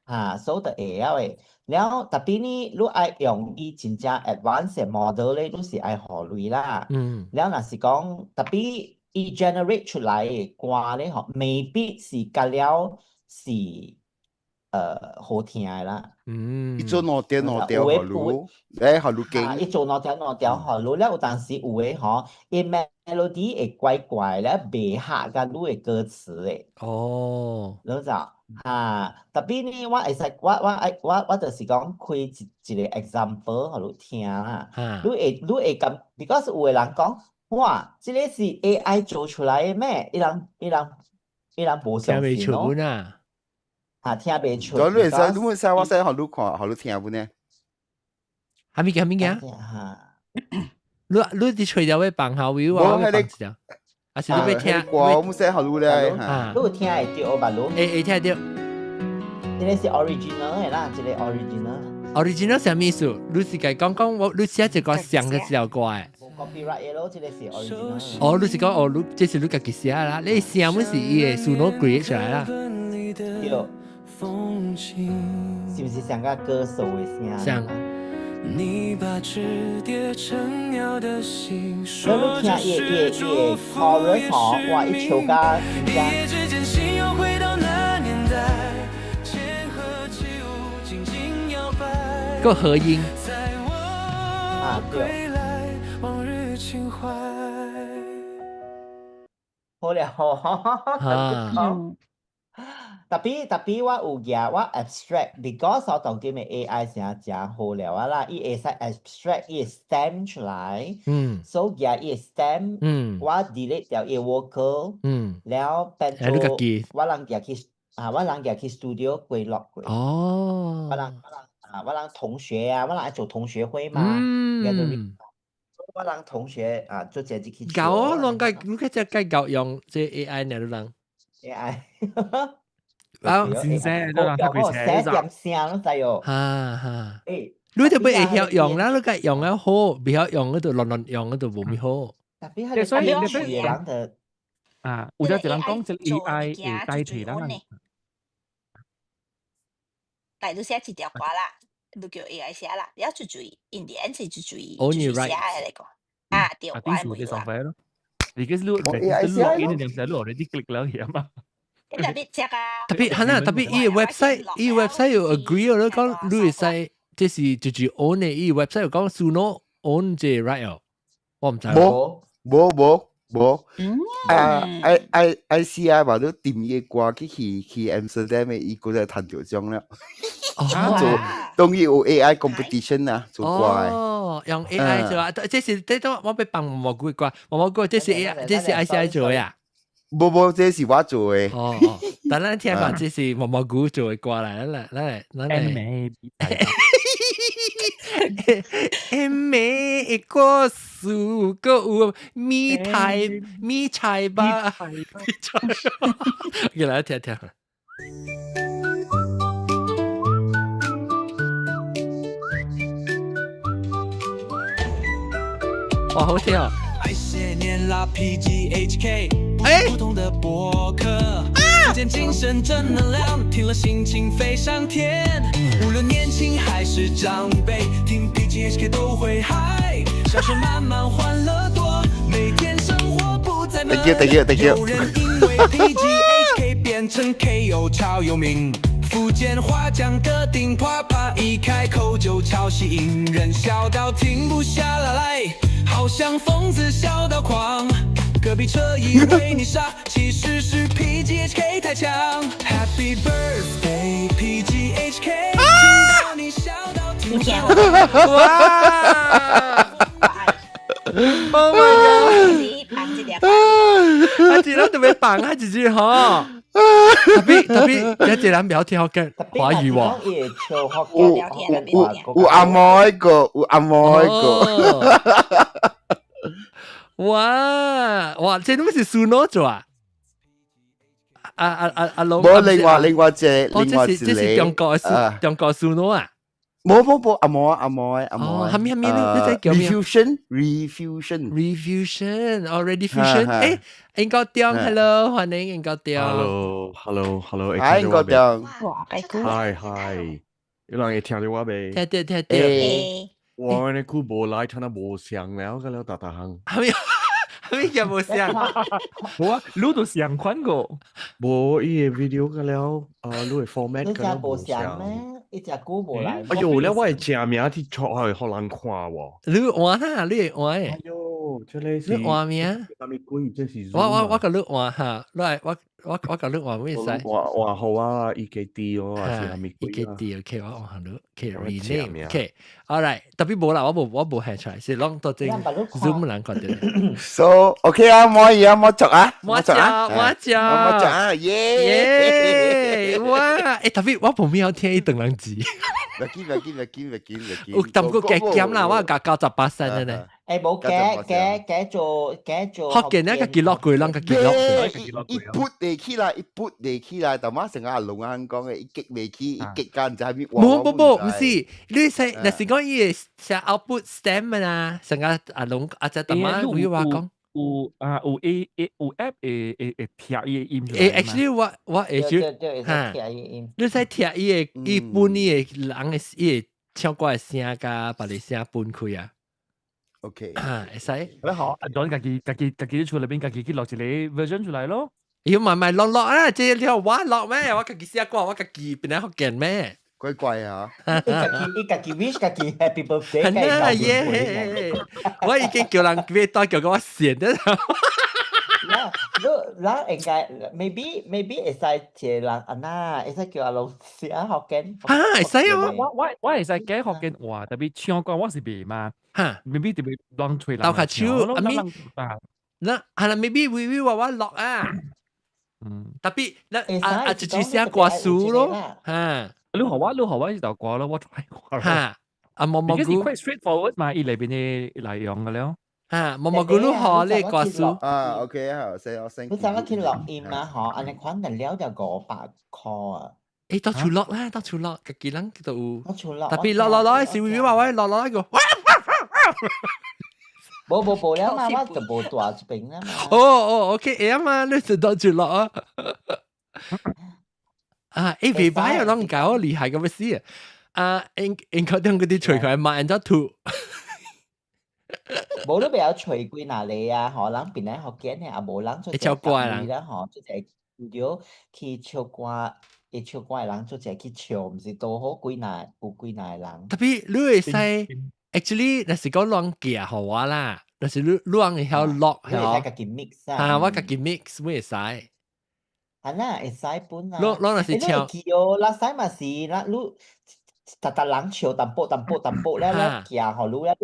[SPEAKER 2] 啊，所以就會曉的。了特別呢，你愛用伊真正 advanced model 咧，你是愛予錢啦。了若是講特別伊 generate 出來的歌咧，吼，未必是甲了是好聽的啦。
[SPEAKER 5] 伊做兩條兩條予你，來予你揀。
[SPEAKER 2] 伊做兩條兩條予你，了有當時有的吼，伊 melody 會怪怪咧，袂合佮你的歌詞的。你知？啊，特別呢，我會使我我愛我我就是講開一一個 example 予你聽啦。你會感，because 有的人講，哇，這個是 AI 做出來的咩？伊人無相信咯。啊，聽袂出。
[SPEAKER 5] 你會使，你會使，我使予你看，予你聽無呢？
[SPEAKER 1] 啥物件？啥物件？你你佇揣著欲放下位，我欲放一條。啊是你欲聽？
[SPEAKER 5] 歌我毋使予你咧。
[SPEAKER 2] 你有聽會著吧？你
[SPEAKER 1] 會聽著。
[SPEAKER 2] 這個是 original 的啦，這個 original。
[SPEAKER 1] original 啥物意思？你是共講講我，你寫一個上嘅一條歌的。
[SPEAKER 2] 無 copyright 的咯，這個是 original。
[SPEAKER 1] 哦，你是講哦，你這是你家己寫啦，你聲本是伊的 Suno create 出來啦。
[SPEAKER 2] 對。是毋是像個歌手的聲？
[SPEAKER 1] 像。
[SPEAKER 2] 你聽伊伊伊 chorus 吼，哇！伊唱甲真正。
[SPEAKER 1] 個和音。
[SPEAKER 2] 啊對。好了，啊。特別特別我有舉我 abstract，because 我當今的 AI 誠誠好了啊啦，伊會使 abstract 伊的 stem 出來，所以舉伊的 stem，我 delete 掉伊的 vocal，了變做我人舉去啊，我人舉去 studio 過錄過。我人啊，我人同學啊，我人愛做同學會嘛，我人同學啊，做這入去。
[SPEAKER 1] 𠢕哦，攏該你個只該𠢕用這 AI 呢，人。
[SPEAKER 2] AI。
[SPEAKER 1] 啊，
[SPEAKER 4] 先生，都人睇佢
[SPEAKER 2] 寫點聲攏知哦。
[SPEAKER 1] 哈哈。你就欲會曉用啦，你該用得好，袂曉用嗰度亂亂用嗰度無咪好。
[SPEAKER 2] 特別係
[SPEAKER 4] 所以
[SPEAKER 2] 所以人就
[SPEAKER 4] 啊，有隻一人講這 AI 會代替咱。
[SPEAKER 7] 但你寫一條歌啦，你叫 AI 寫啦，你要注意，in the end 是注意，
[SPEAKER 1] 注意寫
[SPEAKER 7] 的來講。啊，對，我係會啦。
[SPEAKER 4] 你其實你你錄音你 already click 了去嘛？
[SPEAKER 7] 特別這個。
[SPEAKER 1] 特別係啦，特別伊個 website，伊個 website 有 agree 咯，講你會使，這是就是 own 的，伊個 website 有講 Suno own 這 right 哦，我毋知。
[SPEAKER 5] 無無無無，啊，I I I C I 話都掂伊個歌去去去 Amsterdam 的，伊閣再趁著獎了。做當然有 AI competition 啊，做歌的。
[SPEAKER 1] 哦，用 AI 做啊，這是這都我欲放毛毛菇歌，毛毛菇這是 AI，這是 ICI 做呀。
[SPEAKER 5] 無無，這是我做的。
[SPEAKER 1] 哦，等咱聽下，這是毛毛菇做的歌來，咱來，咱來，咱來。美國樹個有米菜米菜吧？米菜，給來聽聽。哇，好聽哦！哎，
[SPEAKER 15] 精神正能量，聽了心情飛上天。無論年輕還是長輩，聽 PGHK 都會嗨，笑聲滿滿，歡樂多，每天生活不再悶。
[SPEAKER 5] Thank you, thank you, thank you。
[SPEAKER 15] 有人因為 PGHK 變成 KO 超有名，福建話講個頂啪啪，一開口就超吸引人，笑到停不下來，好像瘋子笑到狂。隔壁車以為你傻，其實是 PGHK 太強。Happy birthday PGHK，聽到你笑到停不下來。
[SPEAKER 1] 哇！Oh my god！啊，這咱都欲放啊，一日吼。特別特別，一隻人袂曉聽福建華語喎。
[SPEAKER 5] 有有有阿毛一個，有阿毛一個。
[SPEAKER 1] 哇哇，這攏是 Suno 做啊？阿阿阿阿龍，
[SPEAKER 5] 冇另外另外隻，另外
[SPEAKER 1] 一個。這是中國嘅中國 Suno 啊？
[SPEAKER 5] 冇冇冇，阿毛阿毛阿毛。
[SPEAKER 1] 係咪係咪？你你叫咩
[SPEAKER 5] ？Refusion，Refusion，
[SPEAKER 1] Refusion，哦，Rediffusion。誒，英國中，Hello，歡迎英國中。
[SPEAKER 8] Hello，Hello，Hello，
[SPEAKER 5] 係英國中。
[SPEAKER 7] 哇，
[SPEAKER 8] Hi hi，有人會聽到我未？
[SPEAKER 1] 聽到聽到。
[SPEAKER 8] 我呢久無來，聽到無聲了，個了逐逐項。
[SPEAKER 1] 係咪？係咪叫無聲？
[SPEAKER 4] 無啊，你都相款個。
[SPEAKER 8] 無伊個 video 個了，啊，你個 format 個了無聲
[SPEAKER 2] 咩？一隻歌無來。
[SPEAKER 8] 哎喲，了我的正名去出去，予人看喎。
[SPEAKER 1] 你換啊？你會換？
[SPEAKER 8] 哎喲，這個是
[SPEAKER 1] 你換名？
[SPEAKER 8] 啥物鬼？這是
[SPEAKER 1] 我我我共你換哈，你來我我我共你換咩使？
[SPEAKER 8] 換換予我伊家己哦，還是啥物鬼？
[SPEAKER 1] 伊家己 OK，我換你，OK rename，OK，all right，特別無啦，我無我無下出來，是攏都正 Zoom 人看著。
[SPEAKER 5] So OK 啊，冇嘢啊，冇做啊，
[SPEAKER 1] 冇做啊，冇做，
[SPEAKER 5] 冇做啊，耶！
[SPEAKER 1] 哇！欸，特別我無咩好聽伊唐人字。
[SPEAKER 5] 勿緊勿緊勿緊勿緊勿緊。
[SPEAKER 1] 有淡薄加減啦，我加98仙的呢。
[SPEAKER 2] 欸，無加加加做加做。
[SPEAKER 1] 福建咧，家己錄過，人家己錄
[SPEAKER 5] 過。伊撥地起來，伊撥地起來，但馬成個阿龍啱講嘅，伊激未起，伊激間唔知係咪。
[SPEAKER 1] 無無無，毋是，你使，若是講伊會寫 output stem 啊，成個阿龍阿隻大媽會話講。
[SPEAKER 4] 有啊有 A A 有 app 會會會聽伊个音。
[SPEAKER 1] 欸，actually 我我會就哈，你使聽伊个伊本伊个人的伊個唱歌的聲佮別个聲分開啊。
[SPEAKER 5] OK，
[SPEAKER 1] 啊，會使。
[SPEAKER 4] 你好，阿 John 家己家己家己厝裏邊家己去錄一個 version 出來咯。
[SPEAKER 1] 要慢慢錄錄啊，這你我錄咩？我家己寫歌，我家己變來福建咩？
[SPEAKER 5] 怪怪啊！
[SPEAKER 2] 伊家己伊家己 wish 家己 happy birthday。
[SPEAKER 1] 係啊耶！我已經叫人買袋叫我線的。
[SPEAKER 2] 嗱，你咱應該 maybe 會使一個人按那，會使叫阿龍寫福建。
[SPEAKER 1] 啊，會使哦！
[SPEAKER 4] 我我我會使講福建話，特別唱歌我是袂嘛。
[SPEAKER 1] 哈
[SPEAKER 4] ，maybe 特別亂吹人。
[SPEAKER 1] 鬥下手，阿咪，那係啦，maybe 微微話我錄啊。特別那啊啊，直接寫歌詞咯，嚇。
[SPEAKER 4] 你學我，你學我呢首歌咯，我 try 過咯。
[SPEAKER 1] 嚇，啊毛毛菇
[SPEAKER 4] quite straightforward 嘛，伊裏邊嘅內容嘅了。
[SPEAKER 1] 嚇，毛毛菇你學你歌詞。
[SPEAKER 5] 啊，OK 好，先我先。
[SPEAKER 2] 你知我去錄音嘛？嗬，按呢款人了就500箍啊。
[SPEAKER 1] 欸，到處錄啦，到處錄，家己人都有。
[SPEAKER 2] 到處錄。
[SPEAKER 1] 特別錄錄錄，是微微話我錄錄一個。
[SPEAKER 2] 無無無了嘛，我就無大一邊啦嘛。
[SPEAKER 1] 哦哦，OK，會啊嘛，你就到處錄啊。啊，欸，袂歹啊，攏教我厲害咁嘅死啊！啊，應應該等嗰啲吹佢嘛，然之後吐。
[SPEAKER 2] 無你袂曉吹幾若個啊？吼，人邊來福建的，也無人做
[SPEAKER 1] 唱歌
[SPEAKER 2] 人啦，吼，做一個去唱歌，會唱歌的人做一個去唱，毋是拄好幾若有幾若個人。
[SPEAKER 1] 特別你會使，actually 若是講亂寄予我啦，若是你你會曉錄，
[SPEAKER 2] 你會使家己 mix 啊？
[SPEAKER 1] 啊，我家己 mix 會使。
[SPEAKER 2] 啊，那會使本啊。
[SPEAKER 1] 攞攞若是唱。
[SPEAKER 2] 會記哦，拉使嘛是，咱你逐逐人唱淡薄淡薄淡薄了了，寄予你了，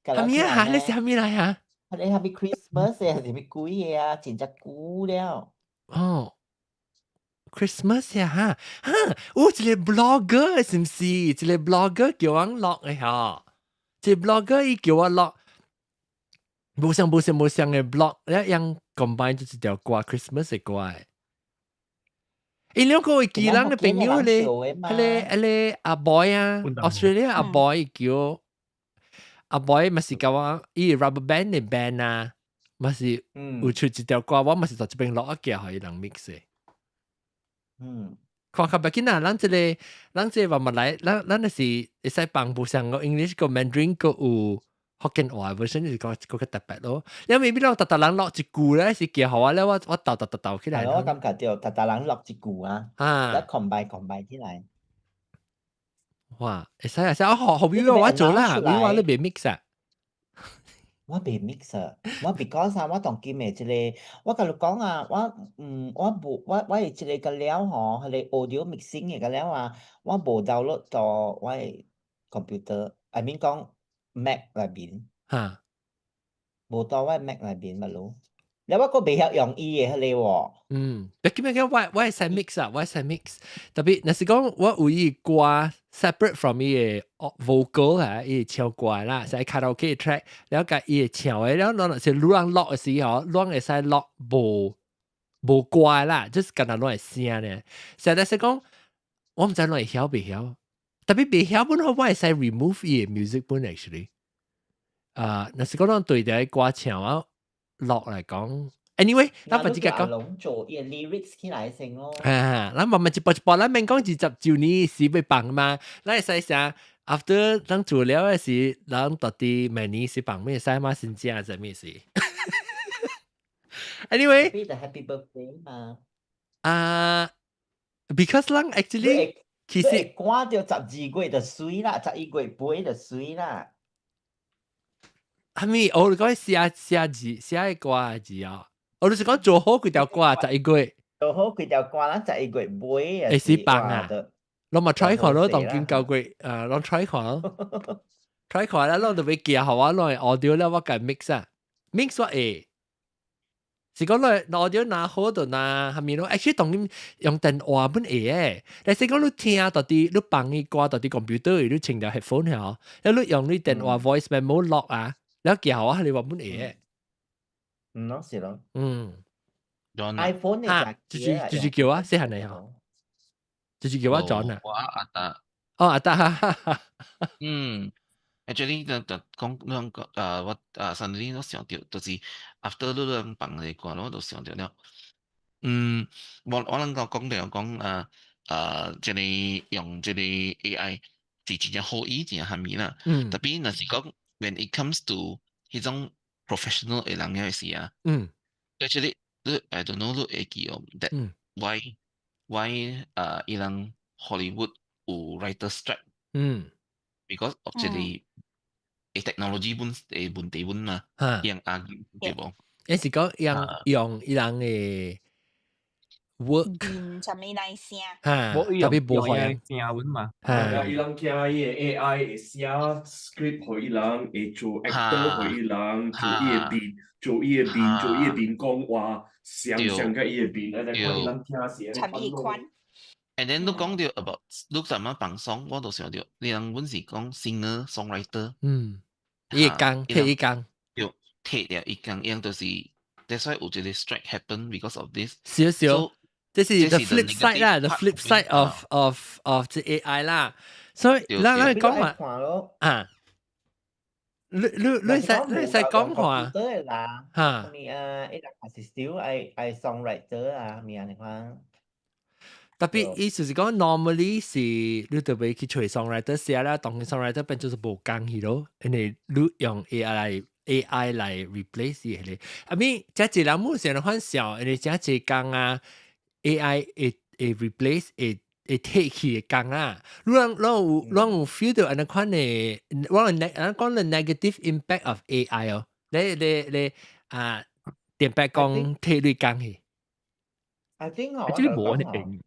[SPEAKER 1] 啥物啊？你是啥物來啊？
[SPEAKER 2] 你啥物 Christmas 的，還是啥物鬼的啊？真正久了。
[SPEAKER 1] 哦，Christmas 呀哈哈，有一個 blogger 是毋是？一個 blogger 叫我錄的吼，一個 blogger 伊叫我錄，無相無相無相的 blog，一樣 combine 就一條歌 Christmas 的歌的。伊兩個會記人的朋友咧，彼個彼個阿 boy 啊，Australia 阿 boy 叫阿 boy 嘛是共我伊 rubber band 的 band 啊，嘛是有出一條歌，我嘛是在這邊錄一寄予伊人 mix 的。看較欲緊啊，咱這個咱這個慢慢來，咱咱就是會使幫無像個 English 個 Mandarin 個有福建話 version 是個個較特別咯。因為 maybe 咱逐逐人錄一句咧，是寄予我咧，我我鬥鬥鬥鬥起來。
[SPEAKER 2] 我感覺著逐逐人錄一句啊，
[SPEAKER 1] 啊
[SPEAKER 2] ，combine combine 起來。
[SPEAKER 1] 哇，會使啊，使我學學表我做啦，表我你袂 mix 啊？
[SPEAKER 2] 我袂 mix 啊，我 because 啊，我當今的這個，我共你講啊，我我無我我的這個個了吼，彼個 audio mixing 的個了啊，我無 download 到我的 computer，I mean 講 Mac 內面，無到我的 Mac 內面嘛咯。你我個袂曉用伊嘅彼個喎。
[SPEAKER 1] 嗯，你記唔記得我會使 mix 啊？我會使 mix，特別若是講我有伊歌 separate from 伊個 vocal 啊，伊唱歌啦，使卡拉 OK track，了解伊唱的，了若是攏人錄的時候，攏會使錄無無歌啦，就是干焦攏會聲呢。實在是講，我毋知攏會曉袂曉，特別袂曉本好，我會使 remove 伊個 music 本 actually。啊，若是講攏對著歌唱啊錄來講。Anyway，咱把這個講。
[SPEAKER 2] 攏做伊 lyrics 起來先咯。
[SPEAKER 1] 啊，咱慢慢一步一步，咱免講20周年時欲放嘛，咱會使啥？After 咱做了的時，咱到底明年是放咩使嘛？先正啥物事？Anyway，
[SPEAKER 2] Happy birthday 嘛。
[SPEAKER 1] 啊，because 咱 actually
[SPEAKER 2] 其實趕著12月就媠啦，11月尾就媠啦。
[SPEAKER 1] 係咪？我講寫寫字寫歌字啊？我就是講做好幾條歌11月。
[SPEAKER 2] 做好幾條歌，咱十一月尾
[SPEAKER 1] 會使放啊！攏嘛 try 看咯，當今9月，攏 try 看咯，try 看啦，攏就欲寄予我，攏 audio 了，我共 mix 啊，mix 我會，是講你 audio 拿好就拿下面咯，actually 當今用電話本會誒，但是講你聽到底你放伊歌到底 computer，你穿條 headphone 嗬，你用你電話 voice memo 錄啊，了寄予我，你話本會誒。
[SPEAKER 2] 嗯咯，是咯。
[SPEAKER 1] 嗯
[SPEAKER 2] ，iPhone
[SPEAKER 1] 嚇，就是叫我細漢嚟嗬，就是叫我 John 啊。
[SPEAKER 16] 我阿達。
[SPEAKER 1] 哦，阿達哈。
[SPEAKER 16] 嗯，actually 就就講兩個啊，我啊上年都想著，就是 after 你兩放個歌，我都想著了。嗯，我能夠講著講啊啊，這個用這個 AI 是真正好意，真正蝦米啦。特別若是講 when it comes to 彼種 professional 的人嘅時啊，actually 你 I don't know 你會記哦，that why 啊，伊人 Hollywood 有 writer strike，because of 這個technology 本的問題本嘛，伊人 argue 對無？
[SPEAKER 1] 伊是講用用伊人的 work，
[SPEAKER 7] 嗯，啥物來寫？
[SPEAKER 1] 嚇，特別無可能
[SPEAKER 4] 聲本嘛，
[SPEAKER 1] 嚇，
[SPEAKER 8] 伊人驚伊個 AI 會寫 script 予伊人，會做 actor 予伊人，做伊個面，做伊個面，做伊個面講話，想像佮伊個面，來來看伊人聽是
[SPEAKER 7] 參伊款。
[SPEAKER 16] And then 你講著 about 你怎麼放鬆，我都想著，你人本是講 singer songwriter，
[SPEAKER 1] 伊會工，提伊工，
[SPEAKER 16] 對，提掉伊工，伊就是 that's why 有一個 strike happen because of this。
[SPEAKER 1] 少少，這是 the flip side 啦，the flip side of 這 AI 啦，所以咱咱講嘛，啊，你使講話，
[SPEAKER 2] 對啦，
[SPEAKER 1] 嚇，
[SPEAKER 2] 咪啊，伊人也是 still 愛愛 songwriter 啊，咪按呢款。
[SPEAKER 1] 特別意思是講，normally 是你特別去揣 songwriter 寫啦，當 songwriter 變做是無工去咯，因為你用 AI 來 replace 伊個。I mean，這一人目前反想，因為這一工啊，AI 會 replace 會提去的工啊。你人有 feel 到按呢款的，我講講 the negative impact of AI 哦，你啊，點白講提你工去？
[SPEAKER 2] I think 哦，
[SPEAKER 4] 這個無按呢用。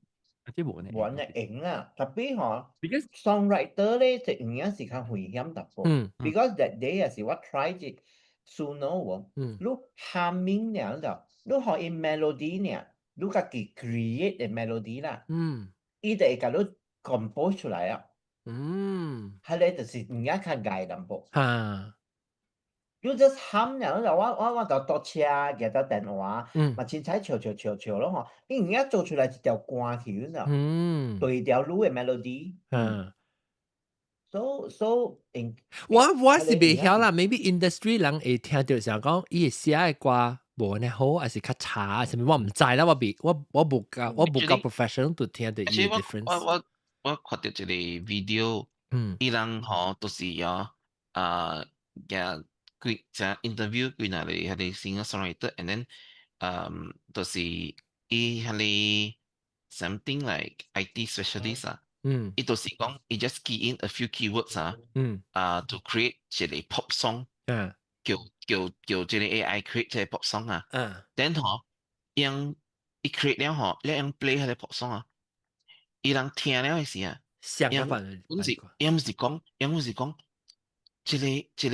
[SPEAKER 4] 這無呢，
[SPEAKER 2] 無按呢用啊，特別吼，because songwriter 咧，就有影是較危險淡薄。Because that day 也是我 try 一 Suno 喎，你 humming 爾就，你予伊 melody 爾，你家己 create 的 melody 啦，伊就會共你 compose 出來啊。彼个就是有影較礙淡薄。你 just hum 爾，就我就搭車舉著電話，嘛凊彩唱唱唱唱咯吼，伊有影做出來一條歌去，你知無？對條路的 melody。So
[SPEAKER 1] 我是袂曉啦，maybe industry 人會聽著想講，伊寫的歌無按呢好，還是較差，啥物我毋知啦，我未我我無夠我無夠 professional 就聽著伊的 difference。
[SPEAKER 16] 我看著一個 video，伊人吼都是哦，啊，舉幾隻 interview 幾若個彼個 singer songwriter，and then，就是伊彼個 something like IT specialist 啊，伊就是講伊 just key in a few keywords 啊，啊，to create 一個 pop song，叫這個 AI create 這個 pop song 啊，then 吼，伊伊 create 了吼，你用 play 彼個 pop song 啊，伊人聽了的時啊，
[SPEAKER 1] 像
[SPEAKER 16] 伊本是伊毋是講，伊毋是講。這個會真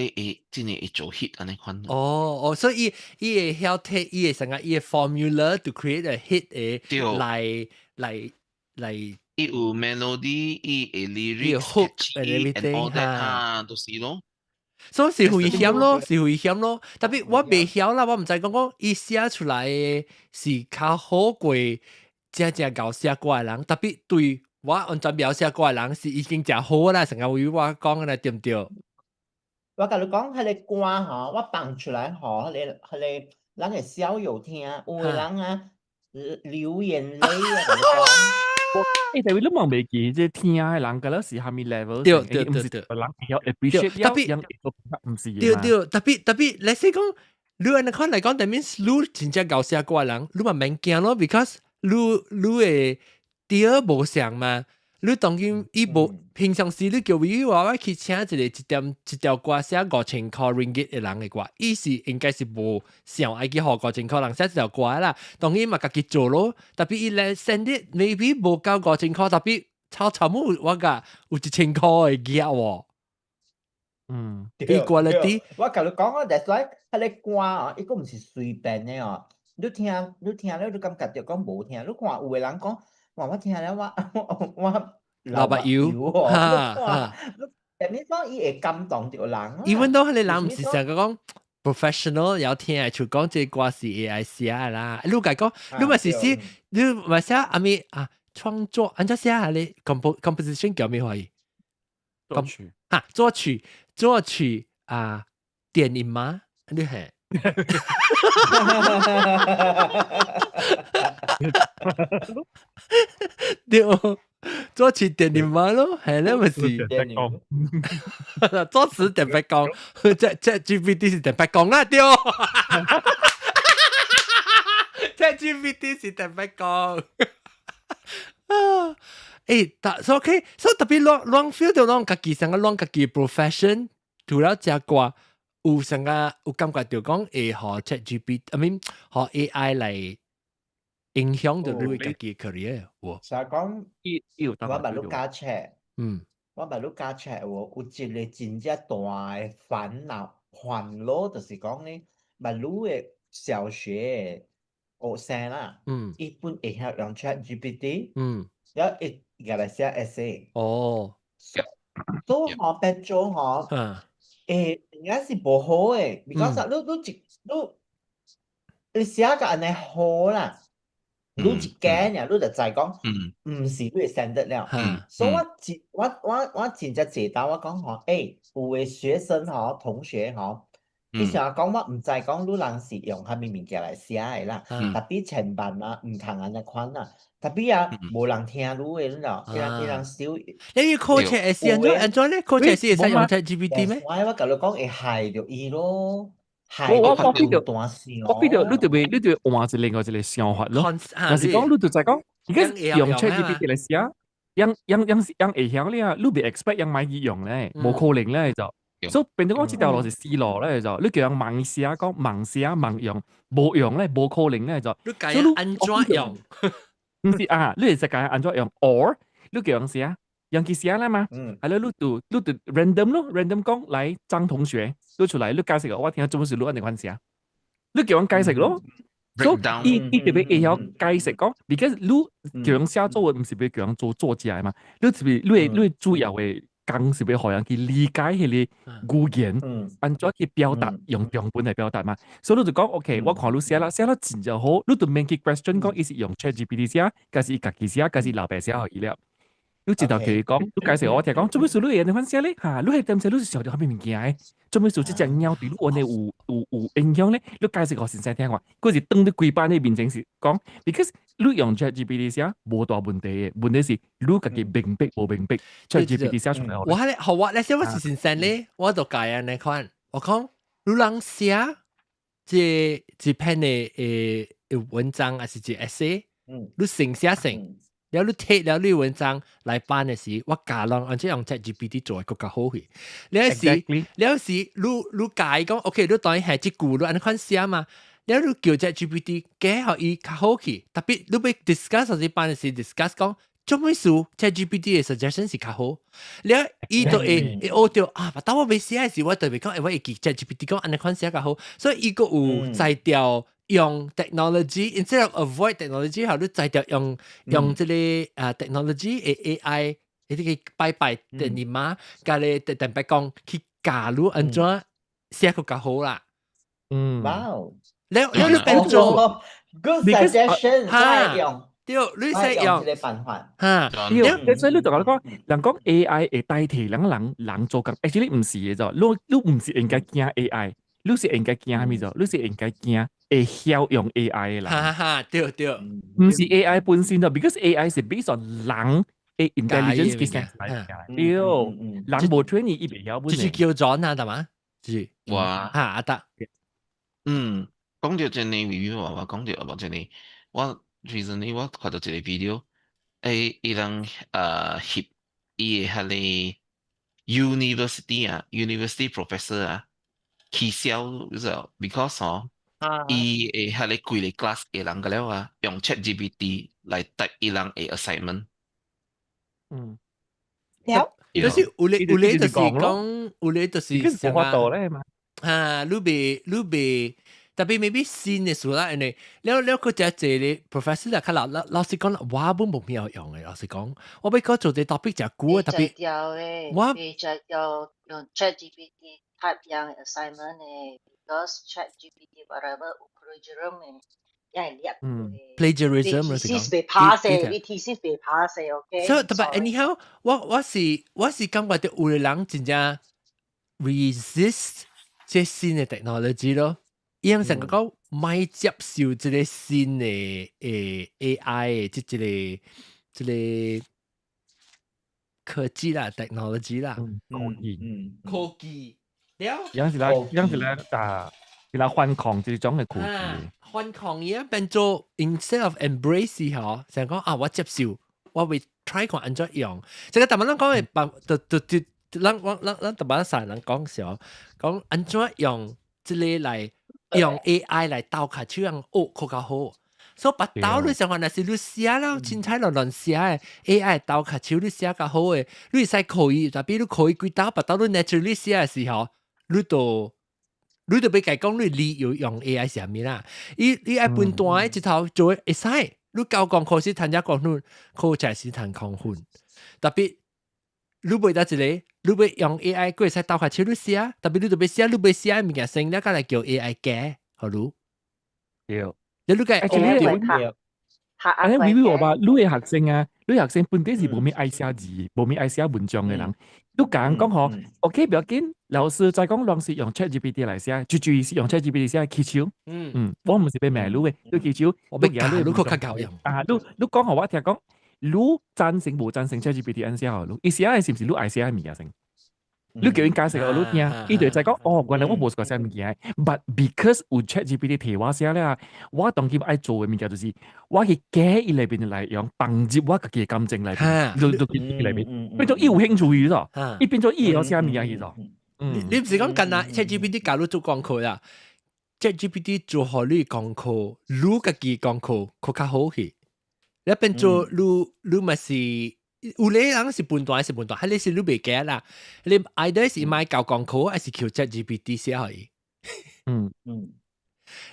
[SPEAKER 16] 係會做 hit 按呢款。
[SPEAKER 1] 哦哦，所以伊會曉 take 伊會成個伊個 formula to create a hit 會來來來。
[SPEAKER 16] 伊有 melody，伊會 lyrics
[SPEAKER 1] hook and everything
[SPEAKER 16] all that 啊，都是咯。
[SPEAKER 1] 所以是危險咯，是危險咯。特別我袂曉啦，我毋知講講伊寫出來的是較好過正正𠢕寫歌的人。特別對我完全袂曉寫歌的人是已經誠好啦，成個為我講的啦，對毋對？
[SPEAKER 2] 我共你講，彼個歌吼，我放出來吼，彼個咱的小友聽，有的人啊流眼淚啊，共你講。
[SPEAKER 4] 欸，但係你望袂記，這聽的人個了是啥物 level？
[SPEAKER 1] 對對對對，
[SPEAKER 4] 人會曉 appreciate，
[SPEAKER 1] 特別
[SPEAKER 4] 毋是。
[SPEAKER 1] 對對，特別特別，let's say 講，你按呢款來講，that means 你真正𠢕寫歌的人，你嘛免驚咯，because 你的調無相嘛。你當今伊無平常時，你叫伊話我去請一個一點一條歌寫5000塊 ringgit 的人的歌，伊是應該是無想愛去予5000塊人寫一條歌啦。當然嘛，家己做咯。特別伊來 send it maybe 無夠五千塊，特別抄抄母我甲有1000塊的額喎。Equality。
[SPEAKER 2] 我共你講啊，that's why 彼個歌啊，伊閣毋是隨便的哦。你聽，你聽了，你感覺著講無聽。你看有的人講，哇！我聽了我
[SPEAKER 1] 流目油，哈哈。
[SPEAKER 2] 但你講伊會感動著人。
[SPEAKER 1] Even though 彼個人毋是成個講 professional 有聽就講這歌是 AI 寫的啦。你家講，你嘛是寫，你嘛寫阿咪啊創作，按怎寫啊？你 composition 叫咩話？
[SPEAKER 4] 作曲。
[SPEAKER 1] 哈，作曲作曲啊，電音嗎？你係？對，作詞電音嗎咯？係咧，咪是？作詞特別講，這 GPT 是特別講啦，對。這 GPT 是特別講。啊，欸，但所以 OK，所以特別攏攏 feel 到攏家己成個攏家己 profession，除了食歌。有成個有感覺到講會予 ChatGPT，I mean 予 AI 來影響到你家己 career 有。
[SPEAKER 2] 實講，我捌你教冊，我捌你教冊有有一個真正大的煩惱煩惱，就是講呢，捌你的小學學生啦，伊本會曉用 ChatGPT，了伊共來寫 essay。所以吼變做吼，欸，應該是無好的，because 你一你你寫甲按呢好啦，你一間爾，你就知講，毋是你的 standard 了。所以我真我我我真正濟當我講吼，欸，有的學生吼，同學吼，伊想講我毋知講你人是用啥物物件來寫的啦，特別千萬啊，毋通按呢款啦。特別啊，無人聽你的，你知道？伊人少。
[SPEAKER 1] 你考冊是按怎按怎咧？考冊是會使用 ChatGPT 咩？
[SPEAKER 2] 我共你講會害著伊咯，害
[SPEAKER 4] 我我
[SPEAKER 2] 著
[SPEAKER 4] 我我變到你就會換一另外一個想法咯。若是講你就知講，而家用 ChatGPT 來寫，樣樣樣樣會曉咧啊，你袂 expect 樣買去用咧，無可能咧就。所以變做講這條路是死路咧就，你叫人盲寫講盲寫盲用，無用咧，無可能咧就。
[SPEAKER 1] 你教人按怎用？
[SPEAKER 4] 毋是啊，你會使教人按怎用，or 你叫人寫，用去寫啦嘛。係咯，你就 random 咯，random 講來張同學，你出來你解釋我聽做乜事，你按呢款寫，你叫人解釋咯。所以伊伊特別會曉解釋講，because 你叫人寫作文，毋是欲叫人做作家嘛，你是你主要的工是欲予人去理解彼個語言，按怎去表達，用中文來表達嘛。所以你就講，OK，我看你寫啦，寫了真正好，你就免去 question 講，伊是用 ChatGPT 寫，抑是伊家己寫，抑是老爸寫予伊了。你直頭叫伊講，你解釋我聽講，做咩事你會按呢款寫咧？哈，你彼點寫你是想著啥物物件的？做咩事這隻貓對你按呢有影響咧？你解釋予先生聽看，閣是當你規班的面前是講，because 你用 ChatGPT 寫無大問題的，問題是你家己明白無明白 ChatGPT 寫出來。
[SPEAKER 1] 我係好我，你寫我是先生咧，我就教按呢款，我講你人寫這一篇的文章，還是一 essay，你先寫先。了你睇了你文章來版的時，我教人按怎用 ChatGPT 做會閣較好去。了時，了時你教伊講，OK，你當然係這句你按呢款寫嘛。了你叫 ChatGPT 改予伊較好去，特別你欲 discuss 時版的時 discuss 講，做咩事 ChatGPT 嘅 suggestion 是較好，了伊就會會學著啊，當我欲寫嘅時，我特別講，欸，我會記 ChatGPT 講按呢款寫較好，所以伊閣有才調用 technology，instead of avoid technology，後你才調用這個啊 technology 嘅 AI，彼個拜拜電你媽，共你特別講去教你按怎寫閣較好啦。
[SPEAKER 2] 哇！
[SPEAKER 1] 了了你變做
[SPEAKER 2] good suggestion，
[SPEAKER 1] 哈，
[SPEAKER 2] 用。
[SPEAKER 1] 對，你使用
[SPEAKER 2] 這個辦法。
[SPEAKER 1] 哈，
[SPEAKER 4] 對，所以你就講，人講 AI 會代替人人人做工，actually 毋是的啫。你毋是應該驚 AI，你是應該驚啥物啫？你是應該驚會曉用 AI 的人。
[SPEAKER 1] 哈哈，對對。
[SPEAKER 4] 毋是 AI 本身咯，because AI 是 based on 人的 intelligence 計算來嘅。對，人無 train 伊袂曉本。
[SPEAKER 1] 就是叫轉啊，係嘛？是。
[SPEAKER 16] 哇。
[SPEAKER 1] 哈，阿達。
[SPEAKER 16] 嗯，講到這個微微話話講到啊，這個我 recently 我看到一個 video，欸，伊人翕伊的彼個 university 啊，university professor 啊，起笑就 because 吼，伊的彼個規个 class 的人個了啊，用 ChatGPT 來 type 伊人的 assignment。
[SPEAKER 10] 了，
[SPEAKER 1] 就是有咧就是講，有咧就是
[SPEAKER 4] 啥法度咧嘛。
[SPEAKER 1] 啊，你袂，特別 maybe 新的事啦，因為了了佢只這個 professor 就較老老老實講，我本無咩有用嘅。老實講，我欲講做這 topic 誠久啊，特別
[SPEAKER 9] 我袂才調用 ChatGPT type 樣 assignment 嘅，because ChatGPT whatever 有 plagiarism 嘅，也會掠。
[SPEAKER 1] plagiarism
[SPEAKER 9] 你 thesis 袂 pass 嘅，你 thesis 袂 pass 嘅，OK。
[SPEAKER 1] 所以特別 anyhow，我是感覺到有的人真正 resist 這新的 technology 咯。伊樣成個講莫接受這個新的AI 的這個科技啦，technology 啦，
[SPEAKER 4] 科技，
[SPEAKER 1] 科技，了，
[SPEAKER 4] 樣是啦，樣是啦，啊，是啦，反抗這種的科技，
[SPEAKER 1] 反抗伊啊變做 instead of embrace 嗬，成講啊，我接受，我會 try 看按怎用。這個逐擺咱講的辦，就就就，咱我咱咱逐擺三人講笑，講按怎用這個來用 AI 來鬥跤手人學較較好。所以腹兜你想看，若是你寫了，凊彩亂亂寫的 AI 鬥跤手你寫較好的，你會使考伊，特別你考伊幾兜，腹兜你 naturally 寫的時候，你就欲共伊講你理由用 AI 是啥物啦？伊你愛分段的一頭做會使，你交功課時趁遮公分，考試時趁空分。特別你袂得一個，你欲用 AI，閣會使鬥跤手你寫，特別你就欲寫，你欲寫的物件先，了才來叫 AI 改，予你。
[SPEAKER 4] 對。
[SPEAKER 1] 你你個
[SPEAKER 4] 學啊，你微我吧，你的學生啊，你學生本底是無咩愛寫字，無咩愛寫文章的人。你講講吼，OK，不要緊，老師再講，攏是用 ChatGPT 來寫，最主要是用 ChatGPT 寫起手。我毋是欲罵你的，你起手，
[SPEAKER 1] 我欲教你閣較夠用。
[SPEAKER 4] 啊，你講予我聽講，你贊成無贊成 ChatGPT 按寫予你？伊寫的是毋是你愛寫的物件先？你叫𪜶解釋予你聽，伊就會知講哦，原來我無識寫物件，but because 有 ChatGPT 替我寫了，我當今愛做的物件就是我去改伊內面的內容，放入我家己的感情內面，就就內面，變做伊有興趣去咗，伊變做伊會曉寫物件去咗。
[SPEAKER 1] 你毋是講干焦 ChatGPT 教你做功課啦？ChatGPT 做予你功課，你家己功課閣較好去。你變做你嘛是有咧人是笨蛋，是笨蛋，彼個是你袂記啦。你 either 是莫交功課，還是求 ChatGPT 寫予伊。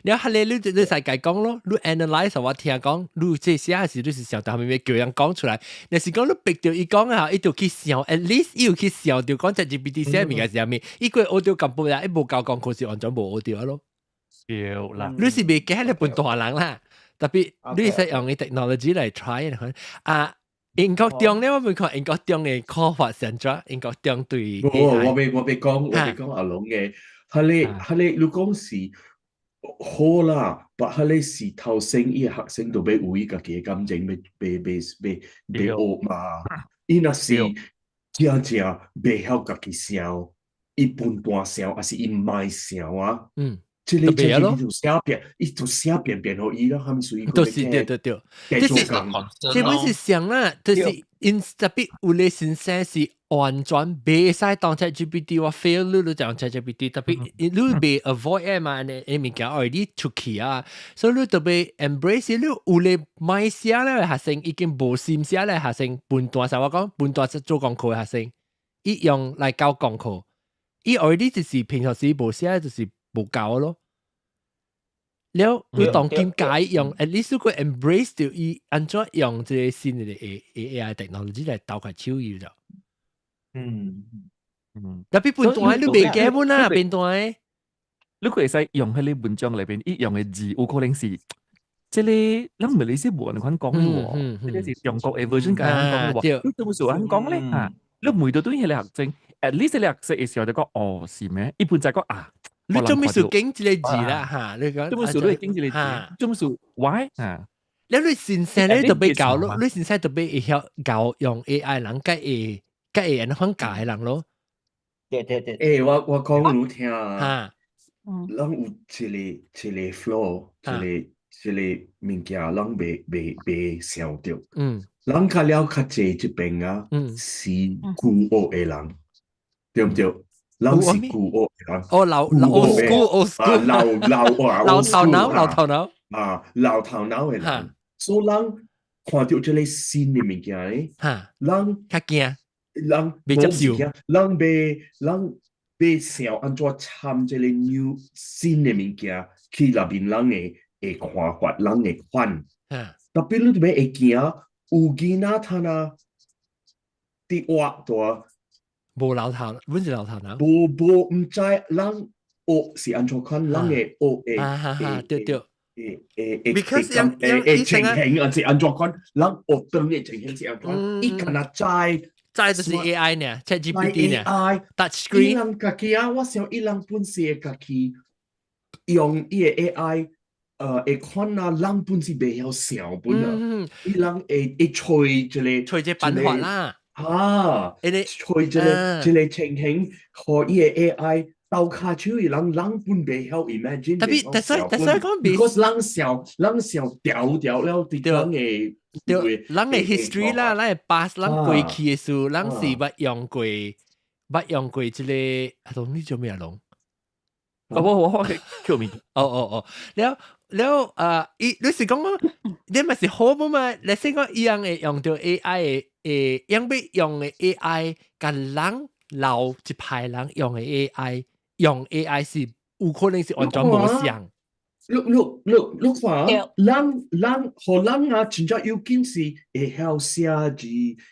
[SPEAKER 1] 了彼個你使共伊講咯，你 analyse 我聽講，你這寫是你是想到後面叫人講出來，若是講你逼著伊講啊，伊就去想，at least 伊有去想著講 ChatGPT 寫物件是啥物，伊閣學著淡薄啦，伊無交功課是完全無學著咯。
[SPEAKER 4] 對啦，
[SPEAKER 1] 你是袂記彼笨大人啦，特別你使用 technology 來 try 啊。英國中咧，我欲看英國中的看法是按怎？英國中對
[SPEAKER 17] 我欲講阿龍嘅，彼個你講是好啦，但彼個是頭先伊學生都欲有伊家己的感情，欲欲欲欲欲學嘛。伊若是真正袂曉家己想，伊笨蛋想，抑是伊毋愛想啊？這個這就寫變，伊就寫變變予伊咯，係咪屬於？
[SPEAKER 1] 都是對對對，這是這本是想啦，就是因特別有咧先生是完全袂使當 ChatGPT，我 fail 你你就用 ChatGPT，特別你袂 avoid 嘛，呢物件 already 出去啊，所以你特別 embrace 你有咧買寫咧學生已經無心寫咧學生，半段實我講半段做功課學生，伊用來教功課，伊 already 就是平常時無寫就是無教咯。了，你當今解用，at least 佢 embrace 到伊按怎用這個新的 AI technology 來鬥開手伊就。特別半段你袂記本啊，半段。
[SPEAKER 4] 你會使用彼个文章裏邊，伊用的字有可能是，這个咱馬來西亞無按款講的喎，這个是中國的 version 共按講的喎，你做乜事按講咧？嚇，你問到對彼个學生，at least 你學生會想著講，哦，是咩？伊本在講啊。
[SPEAKER 1] 你做咩事經這個字啦？嚇，你講
[SPEAKER 4] 做乜事你會經這個字？做乜事 why 啊？
[SPEAKER 1] 你先生你特別教咯，你先生特別會曉教用 AI 人，佮會佮會按款教的人咯。
[SPEAKER 6] 對對對。
[SPEAKER 17] 欸，我講你聽啊，咱有一個 flow，一個物件，咱袂想著。咱較了較濟這邊啊，是舊學的人，對毋對？咱是舊學的人。
[SPEAKER 1] 哦，老老 old school old school，
[SPEAKER 17] 老老啊，
[SPEAKER 1] 老頭腦老頭腦。
[SPEAKER 17] 啊，老頭腦的人，所以咱看著這个新的物件咧，咱
[SPEAKER 1] 較驚，
[SPEAKER 17] 人
[SPEAKER 1] 袂接受，
[SPEAKER 17] 人袂想按怎參這个 new 新的物件去內面人的看法，人的款。特別你特別會驚，有囡仔他若佇活大，
[SPEAKER 1] 無老頭，阮是老頭腦。
[SPEAKER 17] 無無毋知人學是按怎款，人會學會
[SPEAKER 1] 對對。
[SPEAKER 17] 會會會情形啊是按怎款，人學當的情形是按怎，伊敢若知。
[SPEAKER 1] 知就是 AI 呢，ChatGPT 呢
[SPEAKER 17] ，AI
[SPEAKER 1] touch screen。
[SPEAKER 17] 伊人家己啊，我想伊人本身會家己用伊的 AI，會看啊，人本是袂曉想本啊，伊人會揣一个
[SPEAKER 1] 揣一個辦法啦，
[SPEAKER 17] 啊，揣一個情形，予伊的 AI 鬥跤手，伊人人本袂曉 imagine。
[SPEAKER 1] 特別，但是講
[SPEAKER 17] ，because 人想人想調調了，佇人的。
[SPEAKER 1] 對，咱的 history 啦，咱的 past，咱過去的事，咱是捌用過這個，阿龍你做咩啊龍？
[SPEAKER 4] 哦，我叫名。
[SPEAKER 1] 哦哦哦，了了啊，伊你是講你咪是好嘛？你先講伊樣會用著 AI 的，用欲用的 AI，共人老一派人用的 AI，用 AI 是有可能是完全無相。
[SPEAKER 17] 你你你你看，人人予人啊，真正要緊是會曉寫字，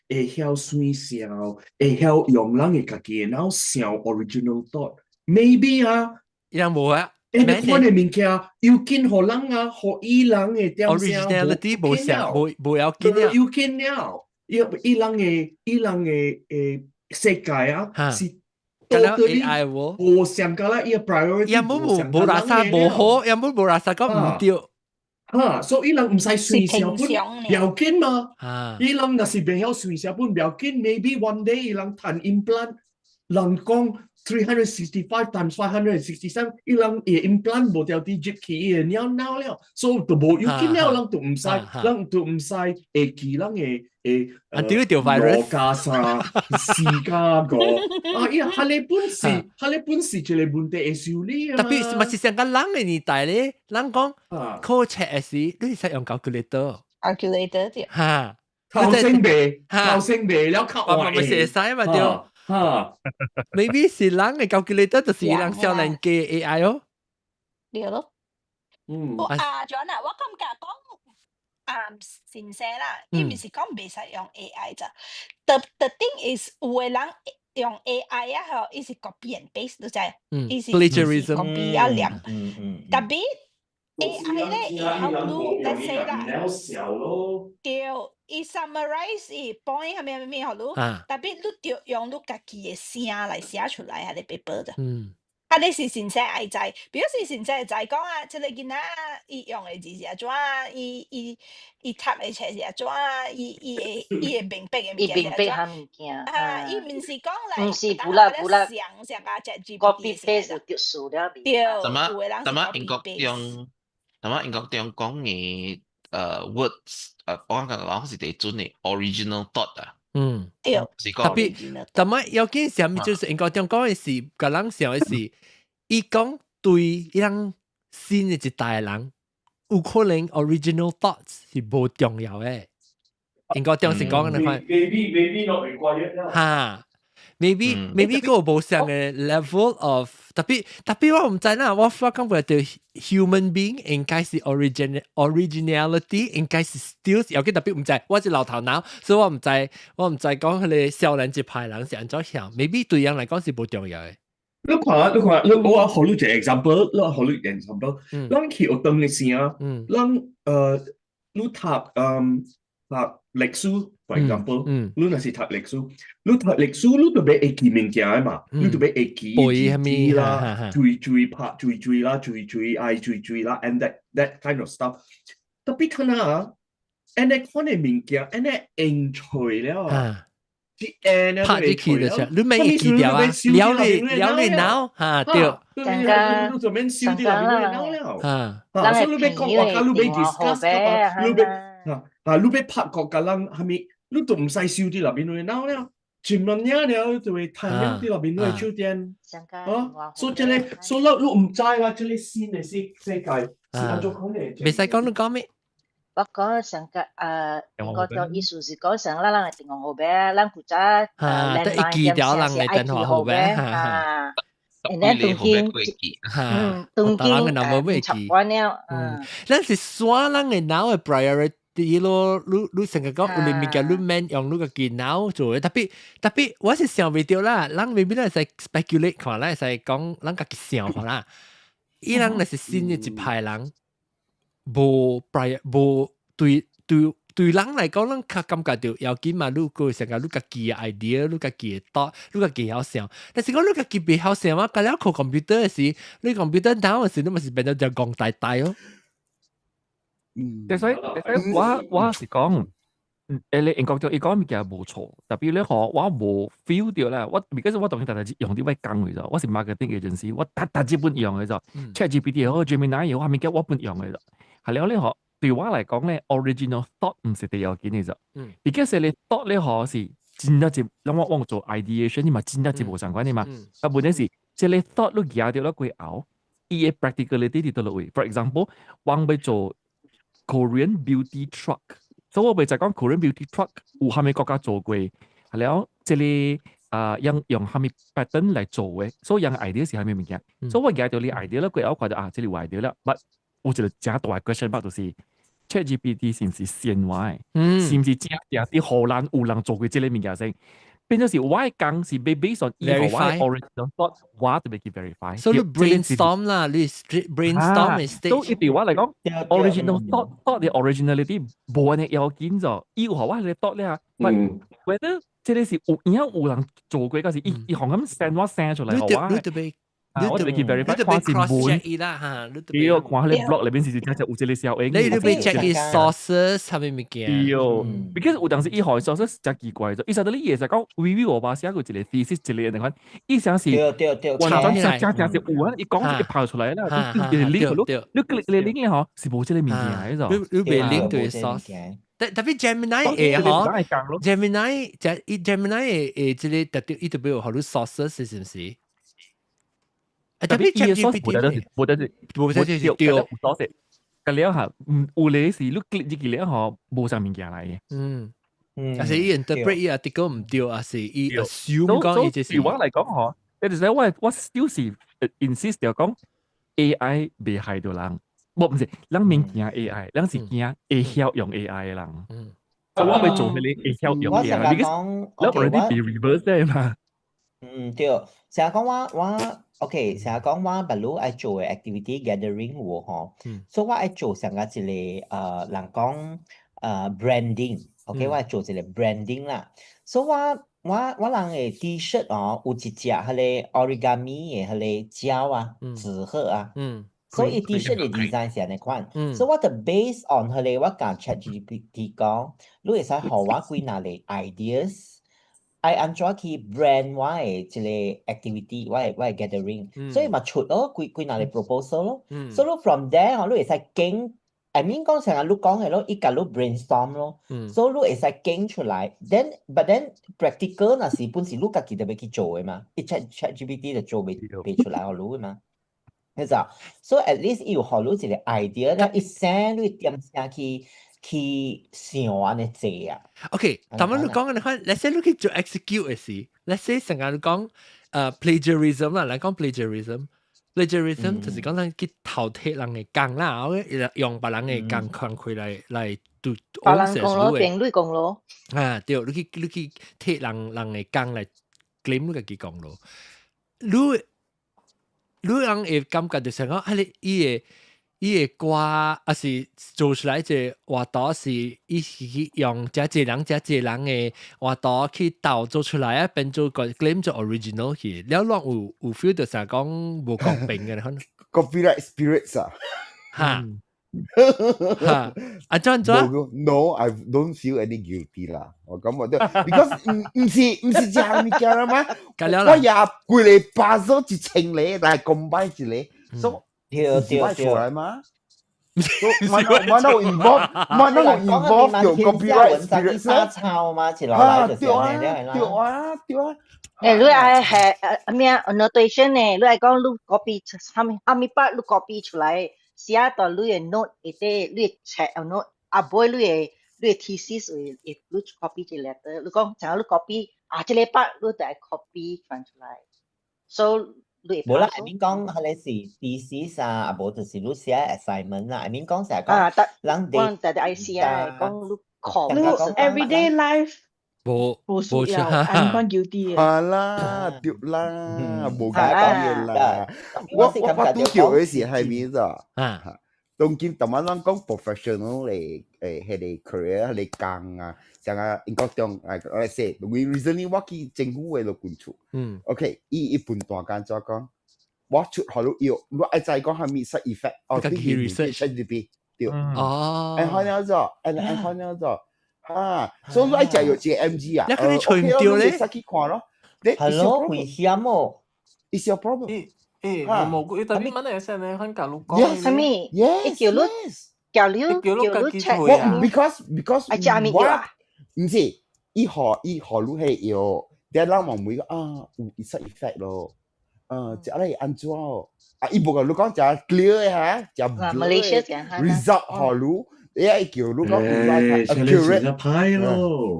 [SPEAKER 17] 會曉算數，會曉用人的家己的腦想 original thought。Maybe 啊，
[SPEAKER 1] 伊人無啊。
[SPEAKER 17] 欸，你看的物件要緊予人啊，予伊人的點聲
[SPEAKER 1] originality 無相，無要緊
[SPEAKER 17] 了。要緊了，伊人的世界啊，是。
[SPEAKER 1] 敢若 AI 無？
[SPEAKER 17] 無上甲啦，伊個 priority
[SPEAKER 1] 伊無無無垃圾無好，伊無無垃圾講毋對。
[SPEAKER 17] 哈，所以伊人毋使算數本，要緊嘛。伊人若是袂曉算數本，要緊，maybe one day 伊人趁 implant，人講 365 times 567，伊人伊 implant 無著佇入去伊的腦腦了，所以就無要緊了，人就毋使，人就毋使會記人的會
[SPEAKER 1] 啊對著 virus
[SPEAKER 17] 5加3，4加5，啊！伊彼个本是，彼个本是一個問題會處理啊。
[SPEAKER 1] 特別嘛是上個人的年代咧，人講考冊的時，你會使用 calculator。
[SPEAKER 7] calculator 對。
[SPEAKER 1] 哈，
[SPEAKER 17] 頭先袂，頭先袂了較
[SPEAKER 1] 我咪是會使嘛對。
[SPEAKER 17] 哈
[SPEAKER 1] ，maybe 是人的 calculator 就是人少年機 AI 哦。
[SPEAKER 7] 對咯。啊，Joanna，我感覺講啊，先生啦，伊毋是講袂使用 AI 咋？The thing is，有的人用 AI 啊，吼，伊是 copy and paste，你知？伊是
[SPEAKER 1] plagiarism
[SPEAKER 7] copy 啊念。特別 AI 咧會曉你，let's say 啦，對，伊 summarize 伊 point 啥物啥物予你，特別你著用你家己的聲來寫出來彼个 paper 咋。啊，你是先生愛知，表示先生知講啊，這個囡仔伊用的字是按怎，伊伊伊讀的冊是按怎，伊伊會伊會明白的物
[SPEAKER 9] 伊
[SPEAKER 7] 件是
[SPEAKER 9] 明白
[SPEAKER 7] 按怎。
[SPEAKER 9] 啥物件。
[SPEAKER 7] 啊，伊毋是講來
[SPEAKER 9] 毋是不啦不啦
[SPEAKER 7] 想想啊
[SPEAKER 9] ，copy
[SPEAKER 7] ChatGPT
[SPEAKER 9] paste 就結束了。
[SPEAKER 7] 對，
[SPEAKER 16] 怎麼
[SPEAKER 7] 有的人是
[SPEAKER 16] 怎麼英國
[SPEAKER 7] copy paste。
[SPEAKER 16] 中，怎麼英國中講嘅words 我感覺講是第準嘅 original thought 啊。
[SPEAKER 7] 對，
[SPEAKER 16] 是講
[SPEAKER 1] 特別，但係要緊啥物就是英國中講嘅是，個人想嘅是，伊講對伊人新的一代人，有可能 original thoughts 是無重要嘅。英國中是講嘅那款。
[SPEAKER 17] Maybe not required 啦。
[SPEAKER 1] 哈，maybe 個無相嘅 level of，特別特別我毋知啦，我發覺袂到 human being 應該是 originality 應該是 still 有啲特別毋知，我是老頭腦，所以我毋知，我毋知講彼個少年一派人是按怎想，maybe 對人來講是無重要嘅。
[SPEAKER 17] 你看，你看，你我予你一個 example，我予你一個 example，咱去學堂嘅時啊，咱你讀讀歷史，for example，你若是讀歷史，你讀歷史，你著欲會記物件嘛，你著欲會記記啦，追追拍追追啦，追追愛追追啦，and that kind of stuff。Tapi 看啊，按呢款的物件，按呢用出了啊。
[SPEAKER 1] 拍入去就是，你免會記掉啊，了你了你腦嚇對。
[SPEAKER 17] 你就免燒啲啦，你腦了。嚇，所以你欲講話，你欲 discuss，你欲嚇嚇，你欲拍國家人係咪？你都毋使燒啲內面你腦了，一問了了就會彈了啲內面你手電。啊，所以這個，所以你毋知啦，這個新的世世界是按怎講的？
[SPEAKER 1] 袂使講你講咩？
[SPEAKER 9] 我講上個個條意思是講上咱人的電話號碼，咱古早
[SPEAKER 1] 會記掉人的電話號碼，
[SPEAKER 9] 啊，然後當今，當今習慣了，
[SPEAKER 1] 咱是刷人的腦的 priority 咯，你你成日講有啲物件你免用你家己腦做的，特別特別我是想袂著啦，人未必會使 speculate 看，咱會使講咱家己想看啦。伊人若是新的一派人，無 prior 無對對對人來講，咱較感覺著要緊嘛，你個成個你家己的 idea，你家己的 thought，你家己曉想。但是講你家己袂曉想啊，甲了靠 computer 的時，你 computer 腦的時，你嘛是變做就戇呆呆哦。
[SPEAKER 4] 但所以，所以我我是講，你英國就伊講物件無錯，特別你學我無 feel 著啦。我because 我當然逐日用佇我工的，我是 marketing agency，我逐逐日本用的就 ChatGPT 也好，Gemini 也好，物件我本用的就。係了，你學對我來講咧，original thought 毋是第要緊的就。Because 你 thought 咧學是真正是，咱我我做 ideation 你嘛真正是無相關的嘛。啊，問題是，這個 thought 你舉著了過後，伊的 practicality 佇佗位？For example，我欲做 Korean beauty truck，所以我袂就講 Korean beauty truck 有啥物國家做過，係了，這個啊用用啥物 pattern 來做的，所以用 idea 是啥物物件？所以我舉著你 idea 了過後，看著啊，這個有 idea 了，but 有一個誠大的 question mark 就是 ChatGPT 是毋是先話的？是毋是真正佇荷蘭有人做過這個物件先？變做是我的工是欲 based on 伊予我的 original thought，我就欲去 verify。
[SPEAKER 1] 所以你 brainstorm 啦，你 brainstorm 嘅 stage。
[SPEAKER 4] 所以對我來講，original thought 的 originality 無按呢要緊咗，伊有予我彼個 thought 咧啊，but whether 這個是有影有人做過，還是伊伊予咁 send 我 send 出來予我。
[SPEAKER 1] 你特別
[SPEAKER 4] 啊，我就欲去 verify 看新聞
[SPEAKER 1] 啦嚇，
[SPEAKER 4] 對，看彼個 blog 裏面是真正有這個效應。
[SPEAKER 1] 你你欲 check 伊 sources 啥物物件？
[SPEAKER 4] 對，because 有當時伊予 sources 真奇怪咗，伊實在你會使講微微我把寫過一個 thesis 一個那款，伊想是完全真正是有啊，伊講就跑出來啦，你 link 你 click 個 link 嗬，是無這個物件的咗。
[SPEAKER 1] 你你袂 link 對 source。特特別 Gemini 會嗬，Gemini 就伊 Gemini 會會這個特別伊特別有予你 sources 是毋是？
[SPEAKER 4] 特別伊個 source 無得是無得是
[SPEAKER 1] 無得是對，
[SPEAKER 4] 有 source。個了嚇，有咧是你 click 入去了嗬，無啥物件來的。
[SPEAKER 1] 嗯，還是伊 interpret 伊 article 毋對，還是伊 assume 講伊這是。
[SPEAKER 4] 對我來講嗬，你就是我我 still 是 insist 就講 AI 袂害著人，無毋是，咱免驚 AI，咱是驚會曉用 AI 的人。所以我欲做彼個會曉用 AI，
[SPEAKER 2] 講，
[SPEAKER 4] 你 already be reverse 的嘛。
[SPEAKER 2] 嗯，對，成日講我我 OK，成日講我捌魯愛做的 activity gathering 有吼，所以我愛做上個一個人講branding，OK，我愛做一個 branding 啦，所以我我人的 T-shirt 哦，有一隻彼个 origami 的彼個膠啊，紙鶴啊。所以 T-shirt 的 design 是按呢款。所以我就 base on 彼個，我共 ChatGPT 講，你會使予我幾若個 ideas，愛按怎去 brand 我的這個 activity，我的 gathering，所以嘛出咯幾幾若個 proposal 咯。所以 from there 哦，你會使揀，I mean 講成日你講的咯，伊共你 brainstorm 咯，所以你會使揀出來。Then but then practical 若是本是你家己著欲去做的嘛，伊 ChatGPT 就做袂出來予你的嘛。你知影？所以 at least 伊有予你一個 idea，了伊 send 你點聲去想按呢做啊。
[SPEAKER 1] OK，但係你講嘅你看，let's say 你去做 execute 嘅時，let's say 成日你講plagiarism 啦，來講 plagiarism。plagiarism 就是講咱去偷提人的工啦，用別人的工看開來做。
[SPEAKER 9] 別人講咯，變你講咯。
[SPEAKER 1] 啊，對，你去提人的工來 claim 你家己講咯。你人會感覺就是講，啊你伊的歌，抑是做出來這個畫圖是伊是去用遮濟人遮濟人的畫圖去鬥做出來啊，變做個 claim 做 original 去，了攏有 feel 到啥講無公平嘅可能。
[SPEAKER 5] Copyright spirits 啊，
[SPEAKER 1] 哈哈，啊怎怎
[SPEAKER 5] ？No, I don't feel any guilty 啦。我感覺都，because 毋是這物件啦嘛。我也規个 puzzle 1000個來 combine 一個，所以是我錯來嗎？我那 involve，我那 involve 有 copyright
[SPEAKER 2] spirits 抄嘛，一落來就是
[SPEAKER 5] 對啊，對啊，對啊。
[SPEAKER 9] 欸，你愛係咩 annotation 呢？你愛講你 copy 啥物啥物 part 你 copy 出來，寫到你的 note 內底，你的冊 note，啊，尾你的 thesis 會你 copy 一個 letter，你講像你 copy 啊，這個 part 你就愛 copy 傳出來，所以你
[SPEAKER 2] 無啦，I mean 講彼個是 thesis 啊，啊無就是你寫 assignment 啦，I mean 講成日講，人
[SPEAKER 9] 哋我特愛寫講你
[SPEAKER 10] 你 everyday life
[SPEAKER 1] 無
[SPEAKER 10] 無需要按款 guilty 嘅。
[SPEAKER 5] 係啦，對啦，無解講嘢啦。我拄著的是係咩咋？
[SPEAKER 1] 啊，
[SPEAKER 5] 當今逐晚咱講 professional 嚟彼個 career 彼個工啊，像啊英國中啊，let's say we recently 我去政府的陸軍處，OK，伊一份大間怎講，我出予你藥，我愛知講啥物 side effect，哦，
[SPEAKER 1] 你去 research
[SPEAKER 5] ChatGPT 對，
[SPEAKER 1] 哦，
[SPEAKER 5] 按看了咗，按看了咗。哈，所以愛食藥一個 mg 啊，
[SPEAKER 1] 你可能揣毋著咧，
[SPEAKER 5] 使去看咯。
[SPEAKER 2] 係咯，危險哦。
[SPEAKER 5] It's your problem。
[SPEAKER 18] 欸，我無，伊特別問你先咧，看假如講，
[SPEAKER 9] 啥物？伊叫你叫你
[SPEAKER 18] 叫
[SPEAKER 9] 你
[SPEAKER 18] check
[SPEAKER 5] ，because
[SPEAKER 9] 愛食物藥啊？
[SPEAKER 5] 毋是，伊予你彼藥，啲人問每個啊有 side effect 咯，啊，食咧按怎哦？啊，伊無共你講食 clear 的哈，食 result 予你。你愛叫你講
[SPEAKER 17] accurate 真歹咯，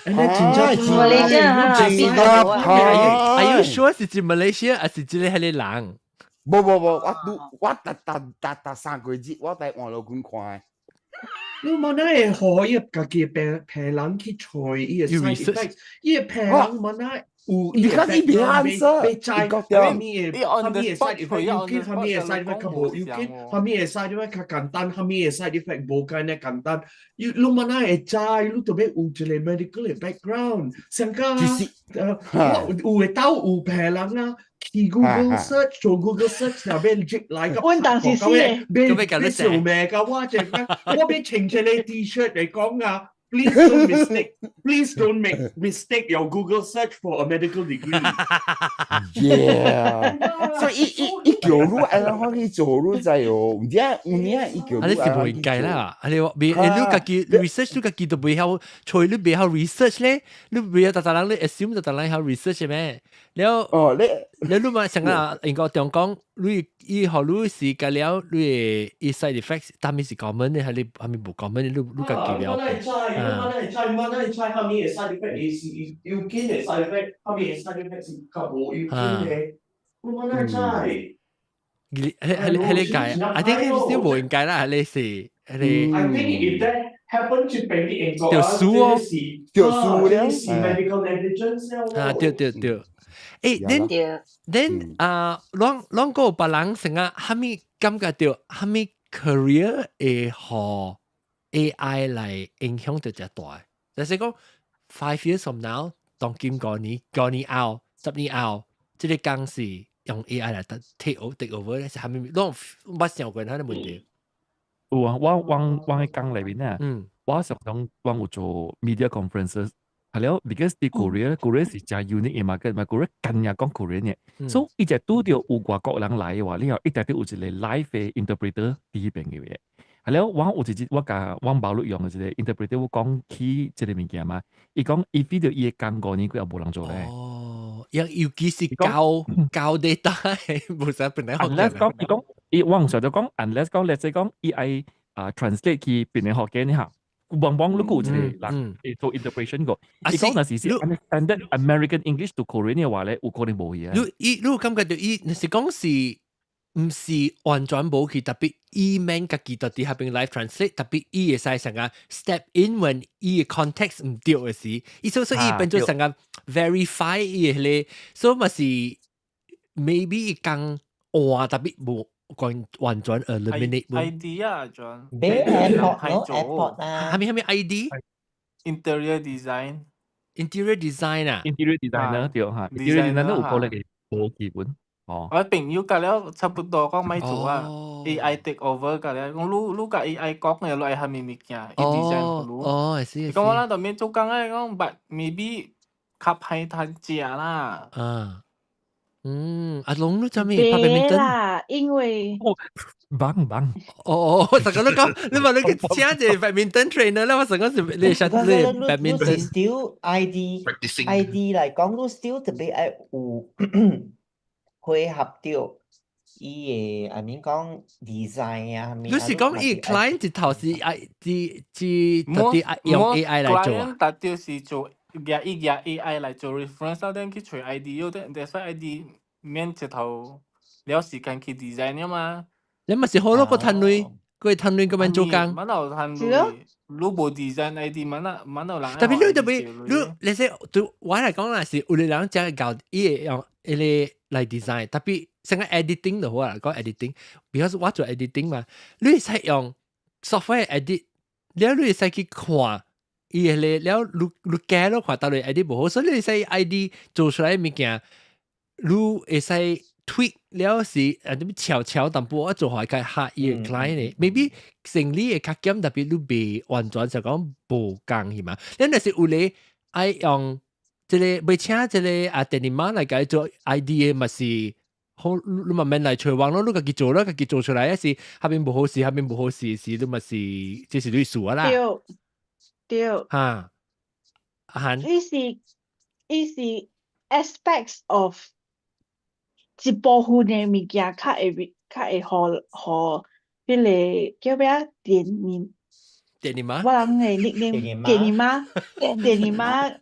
[SPEAKER 17] 欸，你真正
[SPEAKER 9] 馬來西亞
[SPEAKER 1] 真歹。Are you sure 是指馬來西亞，還是指你彼个人？
[SPEAKER 5] 無無無，我拄我逐逐逐逐3個月，我佇網路管看。
[SPEAKER 17] 你嘛哪會予伊家己病人去揣伊的 side effect？伊的病人嘛哪有
[SPEAKER 5] 伊個伊袂 answer，
[SPEAKER 17] 欲知啥物的，啥物的 side effect，要緊啥物的 side effect 較無要緊，啥物的 side effect 較簡單，啥物的 side effect 無咁呢簡單。你嘛哪會知？你特別有一個 medical 的 background，上個我有的兜有病人啊。去 Google search 做 Google search 若欲入來個，
[SPEAKER 10] 阮當時死的，
[SPEAKER 17] 欲做命甲我這個，我欲穿這個 T-shirt 來講啊，Please don't mistake, please don't make mistake your Google search for a medical degree.
[SPEAKER 5] Yeah，所以伊伊伊叫你按怎去做，你知哦？毋知有影伊叫
[SPEAKER 1] 你。啊，你是無應該啦！啊，你未你家己 research，你家己都袂曉，除你袂曉 research 咧，你袂曉逐逐人你 assume 逐逐人曉 research 咩？了
[SPEAKER 5] 哦，你
[SPEAKER 1] 你嘛成日英國中講，你伊予你是甲了，你的伊 side effects，啥物是 common 的，還是啥物無 common 的，你家己了。
[SPEAKER 17] 我會知，我會知，我會知，啥物的 side effect 是要緊的 side effect，啥物的 side effect 是較無要緊的，我哪會知？
[SPEAKER 1] 彼彼個解，I think 是無應該啦，彼是彼個。
[SPEAKER 17] I think if that happen to 俾英國
[SPEAKER 1] 就輸哦，
[SPEAKER 5] 就輸了，
[SPEAKER 17] 是 medical negligence
[SPEAKER 1] 啊，對對對。欸，then 啊，攏閣有別人成日啥物感覺著啥物 career 會予 AI 來影響著遮大？就是講 5 years from now，當今5年、5年後、10年後，這個工是用 AI 來 take over 咧，是啥物？攏捌想過彼個問題。
[SPEAKER 4] 有啊，我喺工裏面啊，我常常我有做 media conferences，係了，because 啲 Korea，Korea 是真 unique 嘅 market 嘛，Korea 近日講 Korean 嘅，所以伊只拄著有外國人來嘅話，你後一定得有一個 live 嘅 interpreter 佇彼邊嘅嘢。係了，我有一日我共我某律用嘅一個 interpreter，我講起這個物件嘛，伊講伊 feel 到伊嘅工5年過後無人做咧。
[SPEAKER 1] 哦，尤其是教教 data，無使本來學。
[SPEAKER 4] Unless 講伊講伊我唔想就講，unless 講，let's say 講伊愛啊 translate 去變成福建呢嚇。往往你有一個人會做 interpretation 個，伊講若是 standard American English to Korean 嘅話咧，有可能無去啊。
[SPEAKER 1] 你感覺到伊，若是講是毋是完全無去，特別伊免家己佇彼邊 live translate，特別伊會使成個 step in when 伊嘅 context 毋對嘅時，伊所以伊變做成個 verify 伊嘅彼個，所以嘛是 maybe 伊講話特別無完全 eliminate。
[SPEAKER 18] ID 啊，John。
[SPEAKER 2] 俾 airport 咯，airport 啊。
[SPEAKER 1] 啥物啥物 ID？
[SPEAKER 18] Interior design。
[SPEAKER 1] Interior design 啊
[SPEAKER 4] ？Interior designer 對嚇，interior designer 有可能會無基本。哦。
[SPEAKER 18] 我朋友甲了差不多講咪做啊，AI take over 甲了，講你你共 AI 講嘅，你愛啥物物件，伊 design 予你。
[SPEAKER 1] 哦，係是。
[SPEAKER 18] 講我咱當面做工嘅講，but maybe 較歹趁食啦。
[SPEAKER 1] 啊。嗯，阿龍你做咩？
[SPEAKER 10] 別啦，因為
[SPEAKER 4] 幫幫。
[SPEAKER 1] 哦哦，成個你講，你話你去請一個 badminton trainer 啦，我成個是你想你 badminton。
[SPEAKER 2] Still ID ID 來講，你 still 特別愛有配合到伊個，I mean 講 design 啊，
[SPEAKER 1] 你是講伊 client 一頭是愛只只特別用 AI 來做啊？
[SPEAKER 18] 特別是做。夾伊夾 AI 來做 reference，啊，等去揣 ID，有啲，that's why ID 免一頭了時間去 design 了嘛。
[SPEAKER 1] 你咪是好咯，個趁鐳，個趁鐳咁樣做工。
[SPEAKER 18] 蠻有趁鐳，你無 design ID，蠻有蠻有人。
[SPEAKER 1] 特別你特別你，你說對我來講啦，是有啲人真係搞伊會用伊個來 design，特別成個 editing 的話，講 editing，because 我做 editing 嘛，你會使用 software edit，了你會使去看。伊個咧了，你你改咯，看到底 edit 無好，所以你會使 ID 做出來物件，你會使 tweak 了是啊，點悄悄淡薄，我做下較合伊個 client 咧，maybe 生理會較減，特別你袂完全就講無仝去嘛。你若是有咧愛用這個欲請這個啊電腦媽來共伊做 ID 的嘛是好，你嘛免來揣網絡，你家己做咯，家己做出來，抑是彼邊無好勢，彼邊無好勢時，你嘛是這是你事啊啦。
[SPEAKER 10] 對對。
[SPEAKER 1] 哈，啊
[SPEAKER 10] 伊是 aspects of 一部分的物件較會予予彼個叫咩啊？電腦
[SPEAKER 1] 電腦媽？
[SPEAKER 10] 我人的 nickname 電腦媽，電腦媽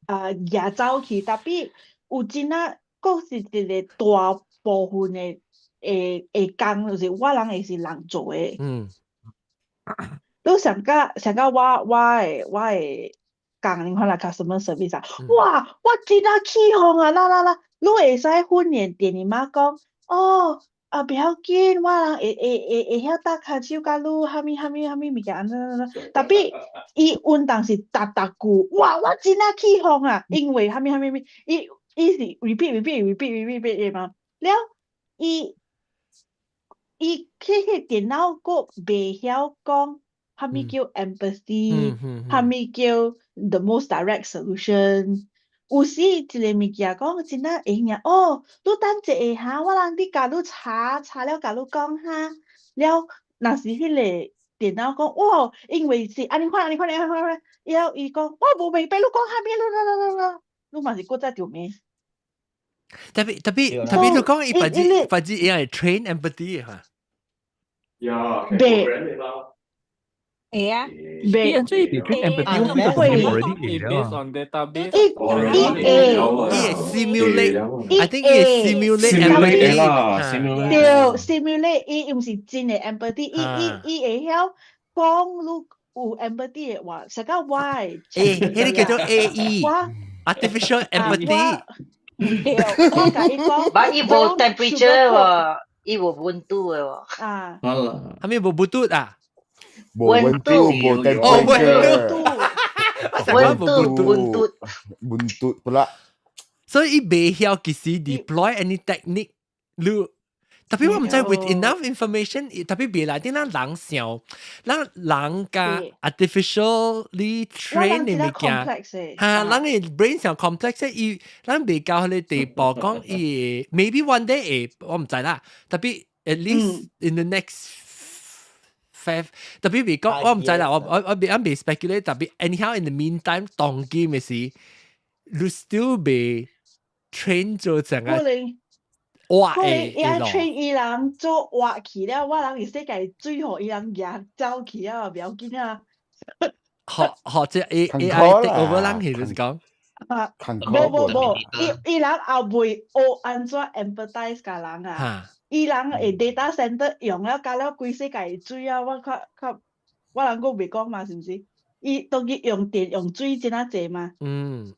[SPEAKER 10] 啊，舉走去，特別有真啊，閣是一個大部分的的工，就是我人會是人做的。你上甲上甲我的工，你看啦，customer service 啊，哇，我真啊氣瘋啊，啦啦啦，你會使訓練電腦媽講，哦，啊，不要緊，我人會曉搭跤手共你，啥物啥物啥物物件，按怎按怎，特別伊運動是逐逐句，哇，我真啊氣瘋啊，因為啥物啥物啥物，伊是 repeat repeat repeat repeat 的嘛，了，伊去電腦閣袂曉講。啥物叫 empathy，啥物叫 the most direct solution。有時一個物件講真啊會用哦，你等一下哈，我人佇共你查查了共你講哈，了若是彼個電腦講哇，因為是按呢款按呢款按呢款，了伊講我無明白你講啥物，啦啦啦啦，你嘛是閣再著罵。
[SPEAKER 1] 特別特別特別你講伊百分之 AI train empathy 哈。
[SPEAKER 17] 呀，
[SPEAKER 10] 袂。
[SPEAKER 7] 會啊，
[SPEAKER 10] 袂，
[SPEAKER 4] 這邊 train empathy 會
[SPEAKER 18] based on database，
[SPEAKER 10] 伊伊會
[SPEAKER 1] simulate，I think 伊 simulate empathy
[SPEAKER 17] 啦，
[SPEAKER 10] 對，simulate 伊毋是真的 empathy，伊會曉講你有 empathy 的話，實個我的
[SPEAKER 1] 欸，彼個叫做 AE，artificial empathy。
[SPEAKER 10] 對，我共伊講，
[SPEAKER 9] 但伊無 temperature 喎，伊無溫度的喎。
[SPEAKER 10] 啊，
[SPEAKER 17] 好啦，
[SPEAKER 1] 啥物無溫度啊？
[SPEAKER 5] 無溫度，無
[SPEAKER 1] 哦，溫
[SPEAKER 5] temperature。
[SPEAKER 1] 度。我講
[SPEAKER 9] Buntut buntut
[SPEAKER 5] Buntut pula。
[SPEAKER 1] 所以伊袂曉幾時 deploy any technique，你 tapi 我毋知 with enough information， tapi 未來啲咱人想，咱人佮 artificially train 的物件，哈，人的 brain 上 complex，伊咱未到彼个地步講伊 maybe one day 會，我毋知啦。Tapi at least in the next five， tapi 未講我毋知啦，我未 speculate，tapi anyhow in the meantime 當今的是，你 still 未 train 做成個。活
[SPEAKER 10] 可能伊愛 train 伊人做活去了，我人會使共水予伊人蜈走去啊，不要緊啊。
[SPEAKER 1] 學學這 AI take over 人去就是講。
[SPEAKER 10] 啊，無無無，伊人也未學按怎 empathize 共人啊。伊人會 data center 用了加了規世界水啊，我較較我人閣袂講嘛，是毋是？伊當伊用電用水真啊濟嘛。
[SPEAKER 1] 嗯。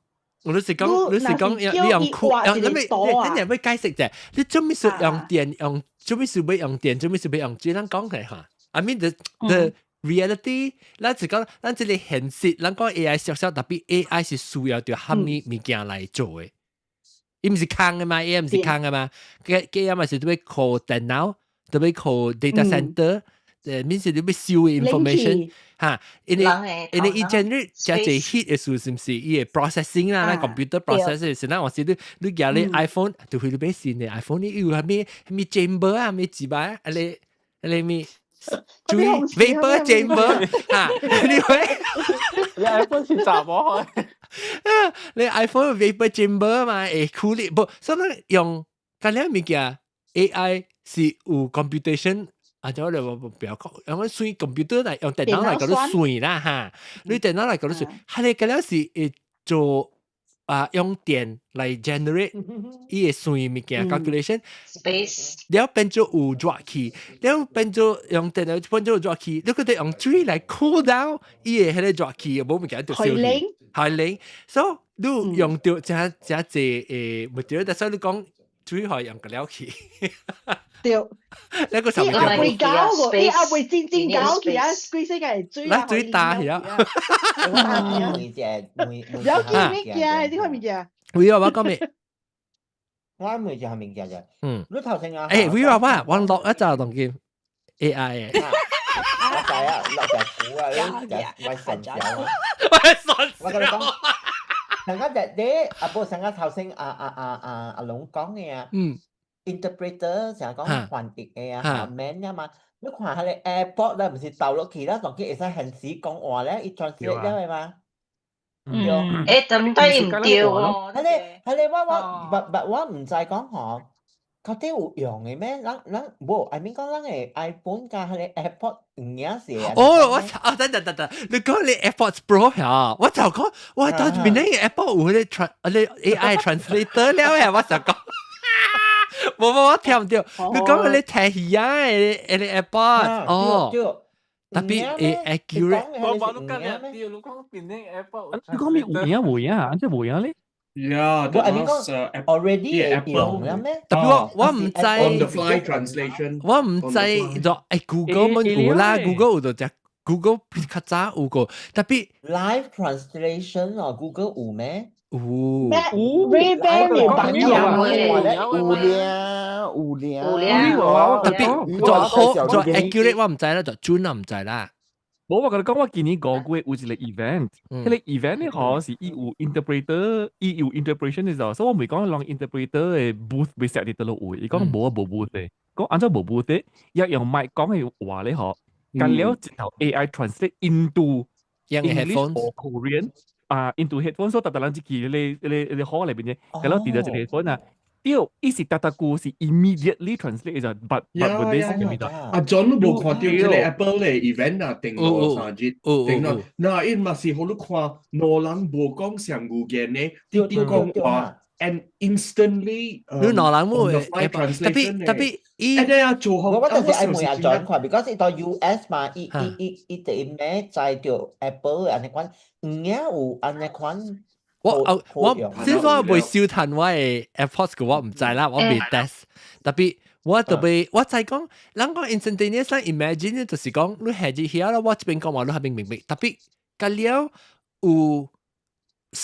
[SPEAKER 1] 我都是講，你是講你用酷，你咪你等陣要解釋啫。你做咩事用電用？做咩事欲用電？做咩事欲用水？咱講起嚇。I mean the reality，咱是講咱這個現實，咱講 AI 小小，tapi AI 是需要著啥物物件來做的。伊毋是空的嘛？AI 毋是空的嘛？佢佢嘛是都欲靠電腦，都欲靠 data center。免是你欲收 information 嚇，因為伊 generate 真濟 heat 的時是毋是伊會 processing 啦，咱 computer processing 是咱有時你舉你 iPhone 就會你買新的 iPhone，你有啥物啥物 chamber 啊，啥物幾擺啊，你你物注意 vapor chamber 嚇，你會
[SPEAKER 18] 你 iPhone 是查某開？
[SPEAKER 1] 你 iPhone vapor chamber 嘛會處理，無，所以用咁樣物件 AI 是有 computation。啊，就你我不要講，用算 computer 來用電腦來講算啦哈，你電腦來講算，係你嗰了是會做啊用電來 generate 伊會算物件 calculation，了變做有熱氣，了變做用電腦變做熱氣，你閣得用水來 cool down 伊的彼個熱氣，無物件就燒去，係冷，所以你用著誠誠濟的物料，所以你講水可用個了去。
[SPEAKER 10] 對，
[SPEAKER 1] 那個
[SPEAKER 10] 伊也未搞過，伊也未真正搞起啊！規世界水
[SPEAKER 1] 來水打起啊！
[SPEAKER 2] 每隻每
[SPEAKER 10] 每有見物件，呢個物件。
[SPEAKER 1] 會啊，我講咩？
[SPEAKER 2] 我每隻係物件啫。你頭先啊？
[SPEAKER 1] 欸，會啊，我落一隻當見 AI 嘅。
[SPEAKER 2] 我知啊，落隻股啊，你隻喂神腳啊！
[SPEAKER 1] 喂神
[SPEAKER 2] 我跟你講，上個日你阿波上個頭先阿龍講嘅啊。Interpreter 成日講翻譯嘅啊，免啊嘛。你看彼个 AirPod 咧，毋是投落去啦，當佢會使現時講話咧，伊 translate 了的嘛。對。
[SPEAKER 9] 欸，怎對毋對喎？
[SPEAKER 2] 彼个我我我毋知講吼，到底有用的咩？咱無，I mean 講咱的 iPhone 佮彼个 AirPod 有影是。
[SPEAKER 1] 哦，我啊，等等等等，你講你 AirPods Pro 嚇，我就講，我到邊個 Apple 有彼個 trans 彼個 AI translator 了呀，我就講。無無我聽毋著，你講你聽戲啊？彼個 AirPod 哦，tapi 會 accurate。
[SPEAKER 18] 我我都講了，對，你講邊個 AirPod？
[SPEAKER 4] 你講咩有影無影啊？這無影咧？
[SPEAKER 17] Yeah，
[SPEAKER 2] 我係你講 already 會用了咩？
[SPEAKER 1] Tapi 我毋知。
[SPEAKER 17] On the fly translation。
[SPEAKER 1] 我毋知就Google 們有啦，Google 有就只 Google 較早有個，tapi
[SPEAKER 2] Live translation 哦，Google 有咩？
[SPEAKER 1] 有。
[SPEAKER 10] 有 Ray-Ban 有版
[SPEAKER 5] 有咧有咧
[SPEAKER 9] 有咧。
[SPEAKER 1] Tapi 就好就 accurate 我毋知啦，就準我毋知啦。
[SPEAKER 4] 無我共你講，我今年5月有一個 event，彼個 event 咧嗬是伊有 interpreter，伊有 interpretation 的時候，所以我袂講人 interpreter 的 booth 欲設佇佗落位，伊講無啊無 booth 的，講按怎無 booth 的，伊用麥講的話咧嗬，佮了一頭 AI translate into English or Korean 啊，into headphone，所以逐逐人一去彼個 hall 內面咧，佮了佇著一個 headphone 啊。對，伊是逐逐句是 immediately translate 就，but 問題是咩
[SPEAKER 17] 阿 John 你無看著這個 Apple 的 event 啊，頂落3日，頂落，那伊嘛是予你看，兩人無講相語言的，直直講話，and instantly
[SPEAKER 1] 你兩人冇 tapi tapi 伊，
[SPEAKER 17] 按呢啊做好，
[SPEAKER 2] 我就是愛問阿 John 看，because 伊到 US 嘛，伊伊第咩載著 Apple 按呢款，有影有按呢款。
[SPEAKER 1] 我先說我袂燒炭我的 AirPods 個我毋知啦，我未 test。Tapi 我特別我知講，人講 instantaneous imagine 就是講你下日遐啦，我這邊講話你彼邊明白。Tapi 佮了有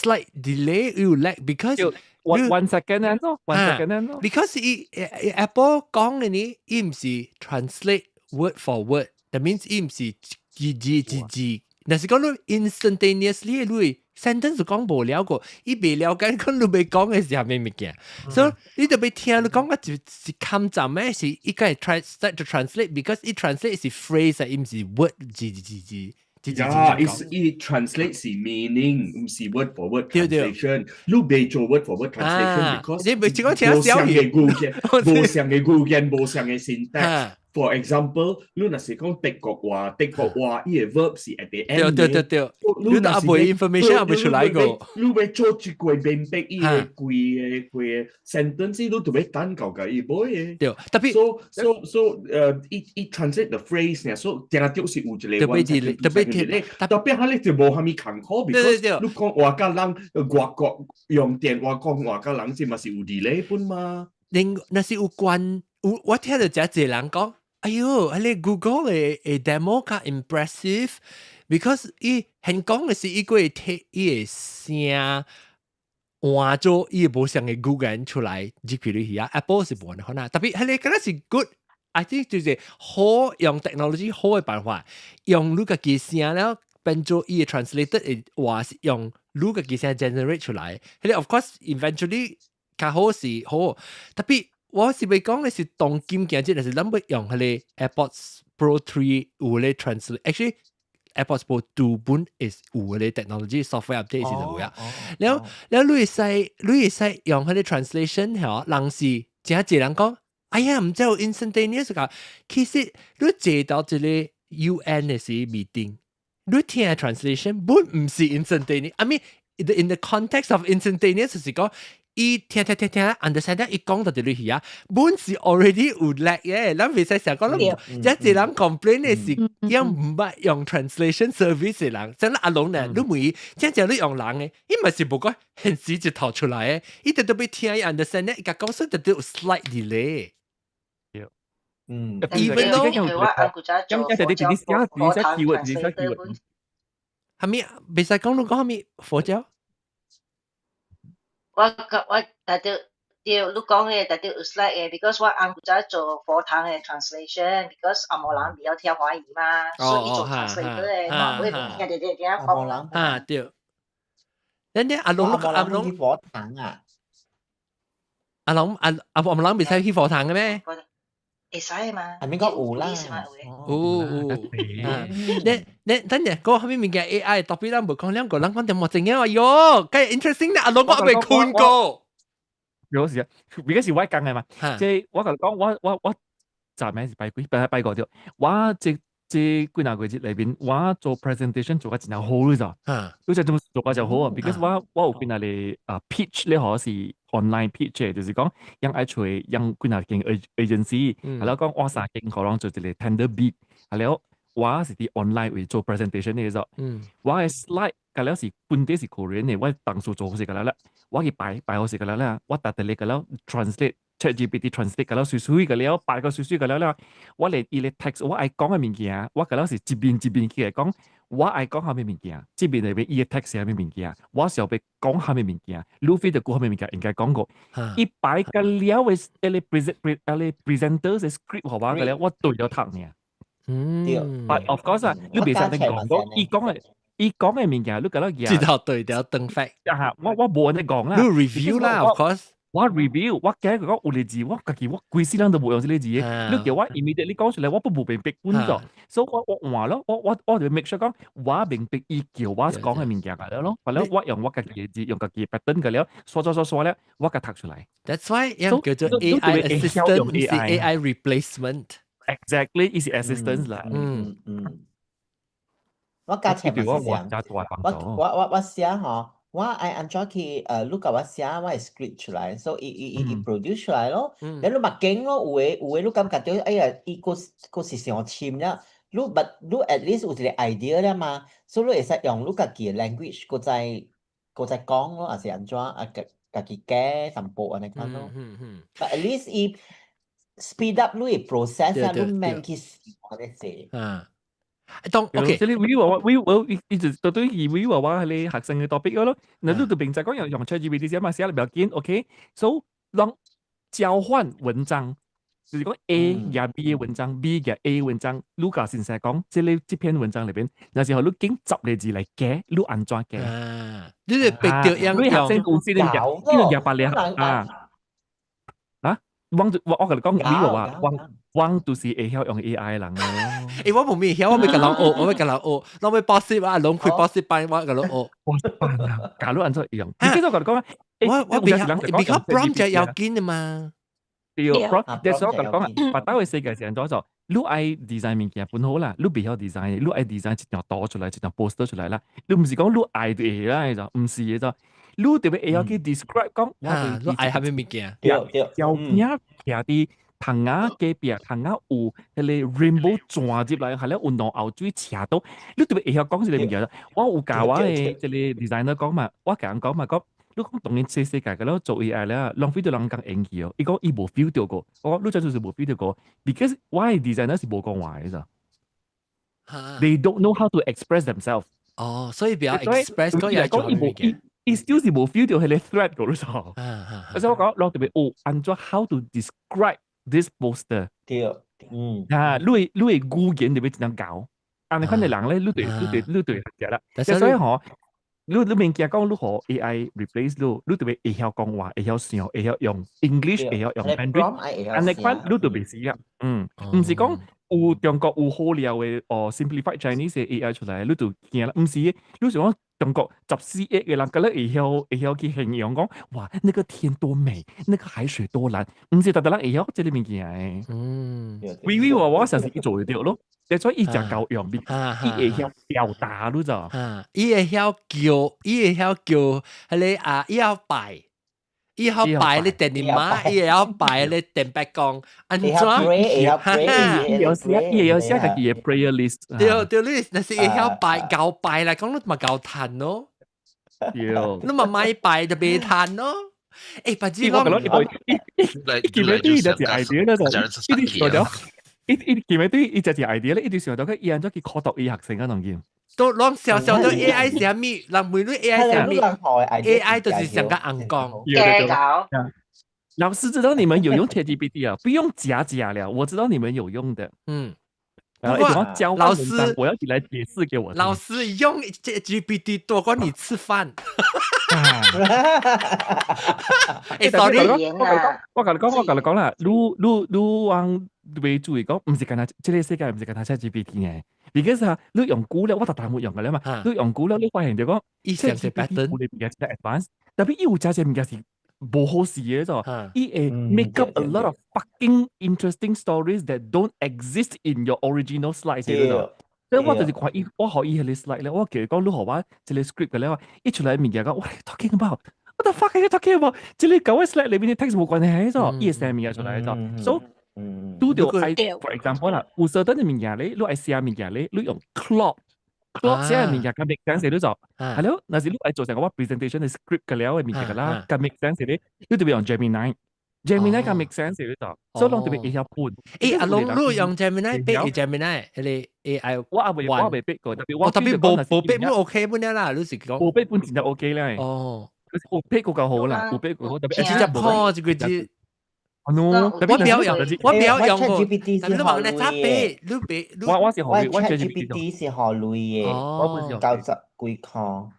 [SPEAKER 1] slight delay 有 lag because
[SPEAKER 4] one second 咯，one second 咯。
[SPEAKER 1] Because 伊 Apple 講嘅呢，伊毋是 translate word for word，that means 伊毋是字字字字。若是講你 instantaneously 你 sentence 就講無了個，伊未了解講你欲講嘅是啥物物件，所以你就欲聽你講個就是冚站咩是伊個係 try start to translate，because 伊 translate 是 phrase 啊，伊毋是 word 字字字字。
[SPEAKER 17] 呀，伊 translate 是 meaning，毋是 word for word translation。你袂做 word for word translation，because
[SPEAKER 1] 你袂只講聽小
[SPEAKER 17] 語，無相嘅語言，無相嘅語言，無相嘅 syntax。For example，你若是講德國話，德國話伊個 verb 是 at the end。
[SPEAKER 1] 對對對對，你若無 information 也袂出來個。
[SPEAKER 17] 你欲做一句明白伊個規个規個 sentence，你就欲等到個伊尾嘅。
[SPEAKER 1] 對，特別
[SPEAKER 17] so so so 伊伊 translate the phrase 呢，所以定著是有一個
[SPEAKER 1] 特別特別
[SPEAKER 17] 特別彼個就無啥物艱苦，because 你講話佮人外國用電話講話佮人是嘛是有 delay 本嘛？
[SPEAKER 1] 另若是有關有我聽到真濟人講。哎喲，彼個 Google 的 demo 較 impressive，because 伊現講的是伊閣會提伊的聲換做伊無相的語言出來入去裡去啊。Apple 是無可能，特別彼個敢若是 good，I think 就是好用 technology 好的辦法，用你家己聲了變做伊的 translated 的話是用你家己聲 generate 出來。彼個 of course eventually 較好是好，特別。我是欲講的是當今今日，就是咱欲用彼個 AirPods Pro 3有咧 translate，actually AirPods Pro 2本 is 有咧 technology software update 是就有啊。了了，你會使用彼個 translation 嗬，人是真濟人講，哎呀，毋知有 instantaneous 個，其實你坐到一個 UN 的時 meeting，你聽 translation 本毋是 instantaneous，I mean in the context of instantaneous 就是講。伊聽聽聽聽，understand 伊講到佇裏去啊，本是 already 有 lag 嘅，咱袂使成講，咱一人 complain 的是，伊毋捌用 translation service 的人，像阿龍呢，你問真正你用人的，伊嘛是無講現時就頭出來的，伊特別聽伊 understand 伊共講說就有 slight delay。，even
[SPEAKER 9] though
[SPEAKER 4] 咁一你你寫你寫 keyword，你寫 keyword，
[SPEAKER 1] 係咪？袂使講你講啥物佛教？
[SPEAKER 9] 我我但對對，你講的但對有 slight 的，because 我翁古早做佛堂的 translation，because 紅毛人袂曉聽華語嘛，所以做 translator 的，我會聽聽聽聽
[SPEAKER 2] 紅毛人
[SPEAKER 1] 啊對。恁阿龍阿龍
[SPEAKER 2] 去佛堂啊？
[SPEAKER 1] 阿龍阿阿紅毛人袂使去佛堂的咩？
[SPEAKER 9] 會使嘛？
[SPEAKER 2] 係咪講有啦？
[SPEAKER 1] 有有。你你等陣嗰個後面物件 AI 特別咱無講兩個人講點無正經話喲，梗係 interesting 啦！阿龍我未困過。
[SPEAKER 4] 有時啊，而家是我講嘅嘛，即係我共你講，我我我昨暝是拜幾拜拜過咗，我這這幾若個月裏邊，我做 presentation 做得真係好咧咋，嗰隻做做得就好啊，because 我我有幾若個啊 pitch 咧，可是 online pitch 嘅，就是講人愛揣人幾若間 agency，係啦講我三間可能做一個 tender bid，係了我是佇 online 為做 presentation 嘅時我嘅 slide 個了是本地是 Korean 嘅，我當初做好勢個了啦，我去擺擺好勢個了啦，我逐逐個個了 translate ChatGPT translate 個了媠媠個了，擺個媠媠個了啦，我連伊個 text 我愛講嘅物件，我個了是一面一面起來講，我愛講啥物物件，這邊內面伊個 text 啥物物件，我想欲講啥物物件，路飛就講啥物物件應該講過，伊擺個了嘅個 present 個 presenter 嘅 script 予我個了，我對咗讀爾。But of course 啊，你袂使得講講，伊講嘅伊講嘅物件，你覺得
[SPEAKER 1] 知道對條登 fact。
[SPEAKER 4] 啊，我我無按呢講啦。
[SPEAKER 1] 你 review 啦，of course。
[SPEAKER 4] 我 review，我驚佢講有個字，我家己我規世人都無用這個字嘅，你叫我 immediately 講出來，我不無明白本咗，所以我我換咯，我我我就 make sure 講我明白伊叫我講嘅物件個咯，或者我用我家己嘅字，用家己嘅 pattern 個了，刷刷刷刷了，我共讀出來。
[SPEAKER 1] That's why 叫做 AI assistant，毋是 AI replacement。
[SPEAKER 4] Exactly，伊是 assistance 啦。
[SPEAKER 2] 嗯嗯，我加錢嘛是這樣，我我我我寫吼。我愛按怎去你共我寫我的 script 出來，所以伊伊伊伊 produce 出來咯。你你嘛驚咯，有的有的你感覺著哎呀，伊閣閣是傷深了。你 but 你 at least 有一個 idea 了嘛，所以你會使用你家己的 language 閣再閣再講咯，還是按怎啊？家家己加淡薄按呢款咯。But at least 伊 speed up 你的 process 啊，你免去想按呢濟。
[SPEAKER 1] 啊。當 OK，
[SPEAKER 4] 這裡我我我一直都對以為我話係學生嘅 topic 咯，那你都平在講用用 ChatGPT 先嘛，寫得比較緊，OK，so 讓交換文章，就是講 A 加 B 嘅文章，B 加 A 文章，你甲先生講，這裡這篇文章裏邊，有時候你經十個字來加，你按怎加？
[SPEAKER 1] 啊，你係逼著樣
[SPEAKER 4] 你學生公司你入，你入百兩啊啊！我我我共你講，你話我我就是會曉用 AI 人咯。
[SPEAKER 1] 欸，我無咩曉，我欲共人學，我欲共人學，我欲補習啊，攏開補習班，我共人學。
[SPEAKER 4] 補習班啊，假如按怎用？你記得我共你講啊？
[SPEAKER 1] 我我比較比較 prompt 就要緊的嘛。
[SPEAKER 4] 對，prompt，但是我共你講啊，別兜嘅世界是按怎做？你愛 design 物件本好啦，你袂曉 design，你愛 design 一張圖出來，一張 poster 出來啦。你毋是講你愛就會啦，就毋是嘅就，你特別會曉去 describe 講，
[SPEAKER 1] 我你愛啥物物件？
[SPEAKER 2] 對對，
[SPEAKER 4] 條件徛佇窗仔隔壁，窗仔有彼個 rainbow 轉入來，係咧運動後水斜倒，你特別會曉講這個物件。我有教我的這個 designer 講嘛，我共人講嘛，講你講當然這世界個了做 AI 了，浪費到人講用去哦。伊講伊無 feel 到過，我講你這就是無 feel 到過，because 我的 designer 是無講話的咋。They don't know how to express themselves。
[SPEAKER 1] 哦，所以比較 express 嗰樣
[SPEAKER 4] 講伊無伊伊 still 是無 feel 到彼個 thread 個咯咋。而且我講，我特別哦，按怎 how to describe this poster？
[SPEAKER 2] 對，嗯。
[SPEAKER 4] 啊，你你的語言特別怎樣教？按呢款的人咧，你對你對你對食啦。所以吼，你你免驚講你予 AI replace 你，你特別會曉講話，會曉想，會曉用 English，會曉用 Mandarin。按呢款你就袂死啊。嗯，毋是講有中國有好料的哦，simplified Chinese 的 AI 出來，你就驚啦。毋是，你是講中國14億個人，佮你會曉去形容講，哇，那個天多美，那個海水多藍，毋是逐逐人會曉這個物件的。微微我我實是伊做會著咯，所以伊誠夠用，伊會曉表達，你知？
[SPEAKER 1] 啊，伊會曉叫，伊會曉叫，彼個啊，伊曉拜。伊曉拜咧電你媽，伊會曉拜咧電白公，按怎？
[SPEAKER 2] 會曉 pray，
[SPEAKER 4] 伊有寫，伊有寫家己的 prayer list。
[SPEAKER 1] 對對，你若是會曉拜𠢕拜來講，你嘛𠢕趁咯。
[SPEAKER 4] 對，
[SPEAKER 1] 你嘛買拜就袂趁咯。欸，白子
[SPEAKER 4] 我講，伊記得對伊就是 idea 咧，就伊想到，伊伊記得對伊就是 idea 咧，伊就想到佢伊按怎去苦讀伊學生啊，當見。
[SPEAKER 1] 都攏想想到 AI 啥物，人問你 AI 啥物，AI 就是上個紅講。
[SPEAKER 4] 老師知道你們有用 ChatGPT 啊，不用假假了，我知道你們有用的。然後教
[SPEAKER 1] 老師，
[SPEAKER 4] 我要你來解釋給我。
[SPEAKER 1] 老師用 ChatGPT 多過你吃飯。欸，sorry，
[SPEAKER 4] 我共你講，我共你講啦，你你你往袂注意講，毋是干焦這個世界毋是干焦 ChatGPT 嘅。because 啊，你用久了，我逐逐冇用嘅啦嘛。你用久了，你發現就講，
[SPEAKER 1] 伊上是 pattern，
[SPEAKER 4] 有啲物件真 advanced，特別伊有真濟物件是無好勢嘅就，伊會 make up a lot of fucking interesting stories that don't exist in your original slides 嘅就。所以我就是看伊，我予伊彼個 slide 咧，我叫伊講你予我這個 script 嘅咧，一出來物件講，what are you talking about？What the fuck are you talking about？這個佮我 slide 裏面的 text 無關係咗，伊會寫物件出來咗，所以拄著愛，for example 啦，有 certain 的物件咧，你愛寫物件咧，你用 Claude，Claude 寫的物件較 make sense 你做，係咯，若是你愛做成個我 presentation 的 script 嘅了的物件啦，較 make sense 咧，你特別用 Gemini。Gemini 較 make sense 你做，所以攏特別會曉分。
[SPEAKER 1] 欸，阿龍，你用 Gemini 逼 Gemini，彼個 AI，
[SPEAKER 4] 我也未逼過，特別我
[SPEAKER 1] 特別無無逼冇 OK 本啦，你是講
[SPEAKER 4] 無逼本真正 OK 咧。有逼過較好啦，有逼過好，特別
[SPEAKER 1] 直接破這個字。
[SPEAKER 4] no，
[SPEAKER 1] 我不要用，我不要用過。但是你話你咋俾？你俾？
[SPEAKER 4] 我我是予鐳，我
[SPEAKER 2] ChatGPT 是予鐳的，
[SPEAKER 4] 我本是
[SPEAKER 2] 90幾箍。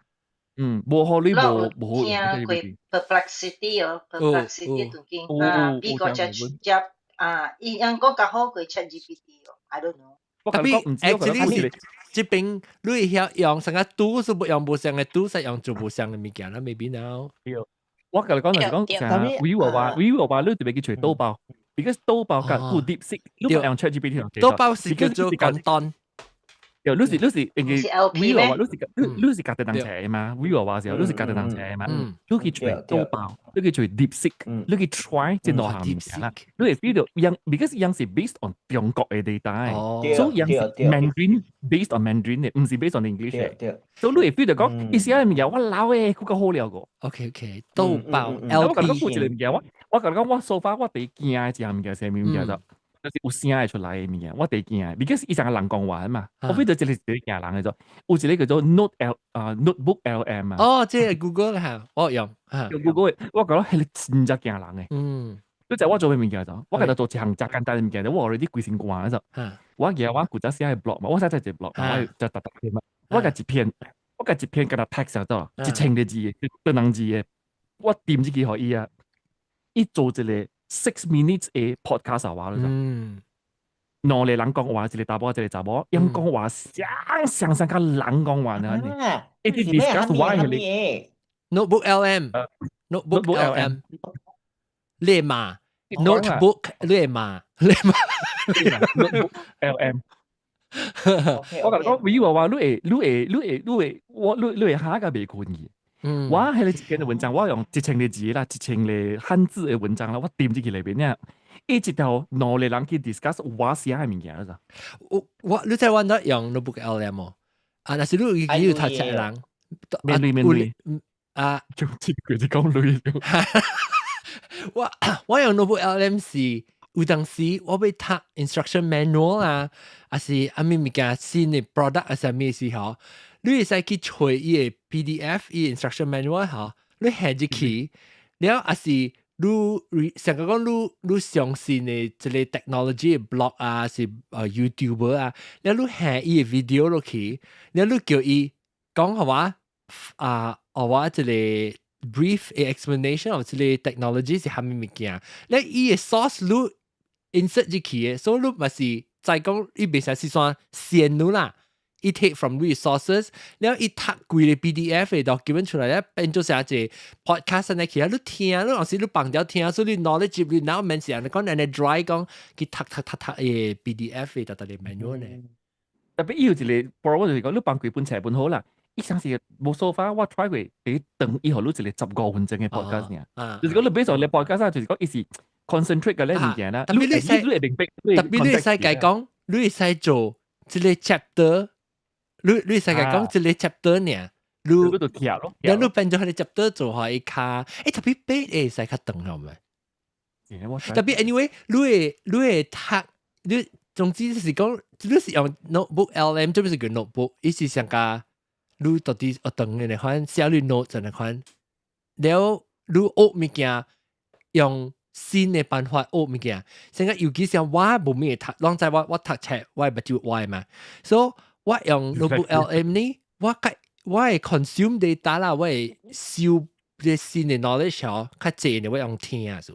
[SPEAKER 4] 嗯，無予鐳無無
[SPEAKER 9] 聽過 Perplexity 哦，Perplexity 當今啊，比個 Chat Chat 啊，伊樣講較好過 ChatGPT 哦，I don't know。
[SPEAKER 1] 特別 actually 這邊你會曉用成個圖是不用無相的圖，是用做無相的物件啦，maybe now。
[SPEAKER 4] 我共你講就是講，成微話話，微話話，你特別去揣豆包，because 豆包佮有 DeepSeek，你用 ChatGPT
[SPEAKER 1] 豆包是叫做簡單。
[SPEAKER 4] 對，你是你是因為微話話，你是你你是家己人揣嘛？微話話時候，你是家己人揣嘛？你去揣豆包，你去揣 DeepSeek，你去 try 這兩項物件啦。你會 feel 到樣，because 樣是 based on 中國的 data，所以樣是 Mandarin based on Mandarin 的，毋是 based on English 的。所以你會 feel 到講，伊寫的物件我老誒，閣較好料個。
[SPEAKER 1] OK OK，豆包
[SPEAKER 4] L P。我共你講有一個物件，我我共你講，我 so far 我第一驚的一項物件，啥物物件就，就是有聲會出來的物件，我第驚，because 伊成個人講話嘛，我記得這個是第驚人嘅咗，有一個叫做 Note L 啊 Notebook LM 啊。
[SPEAKER 1] 哦，這個 Google 啦，我用。
[SPEAKER 4] 用 Google，我覺得係真正驚人嘅。你知我做咩物件就？我記得做一項真簡單的物件，我 already 規身汗就。我記得我古早寫嘅 blog 嘛，我寫在一個 blog，我就特特篇嘛，我共一篇，我共一篇共他 text 咗，1000個字嘅，長人字嘅，我點入去予伊啊，伊做一個 6 minutes 的 podcast 話咯。兩個人講話，一個查某，一個查某，𪜶講話像像像較人講話呢。一直 discuss why 係
[SPEAKER 1] Notebook LM，Notebook LM，列碼 Notebook 列碼列碼
[SPEAKER 4] Notebook LM。我共你講，比如話你會你會你會你會我你你會嚇個袂困去。我係你一篇的文章，我用1000個字啦，1000個漢字的文章啦，我點入去裏邊呢，一直到兩個人去 discuss 我寫的物件啦。
[SPEAKER 1] 我你知我哪用 Notebook LM 哦？啊，若是你有讀冊人，
[SPEAKER 4] 免鐳免鐳
[SPEAKER 1] 啊，
[SPEAKER 4] 用這個就講鐳。
[SPEAKER 1] 我用 Notebook LM 是有當時我欲讀 instruction manual 啊，還是啥物物件新的 product 還是啥物時候，你會使去揣伊个 PDF 伊 instruction manual 吼，你下入去，了還是你成個講你相信的這個 technology 的 blog 啊，是YouTuber 啊，了你下伊个 video 落去，了你叫伊講予我啊，予我一個 brief explanation of 這個 technology 是啥物物件，了伊个 source 你 insert 入去的，所以你嘛是再講伊袂使是算線路啦。伊 take from resources，了伊讀規個 PDF 的 document 出來咧，變做成一個 podcast 呢，其實你聽，你有時你放掉聽，所以你 knowledge 你腦免是按呢講，按呢 dry 講去讀讀讀讀個 PDF 的特特嘅 manual 呢。
[SPEAKER 4] Tapi 伊有一個 problem 就是講，你放幾本冊本好啦，伊上是無 so far 我 try 過，第長伊予你一個15分鐘的 podcast 爾，就是講你比做你 podcast 啊，就是講伊是 concentrate 個咧物件啦。
[SPEAKER 1] 特別你使，
[SPEAKER 4] 你會明白，
[SPEAKER 1] 特別你會使解講，你會使做這個 chapter。你會使講這個 chapter 爾，你
[SPEAKER 4] 你就聽咯，
[SPEAKER 1] 然後你變做彼個 chapter 做予伊較，特別八會使較長好無？特別 anyway，你會讀，你總之就是講，你是用 notebook LM，這不是叫 notebook，伊是上加你到底學長的那款寫你 note 那款，了你學物件用新的辦法學物件，現在尤其像我無咩讀，攏知我讀冊我目睭歪嘛，所以我用 notebook LM 呢，我會 consume data 啦，我會收這新的 knowledge 哦，較濟呢，我用聽數。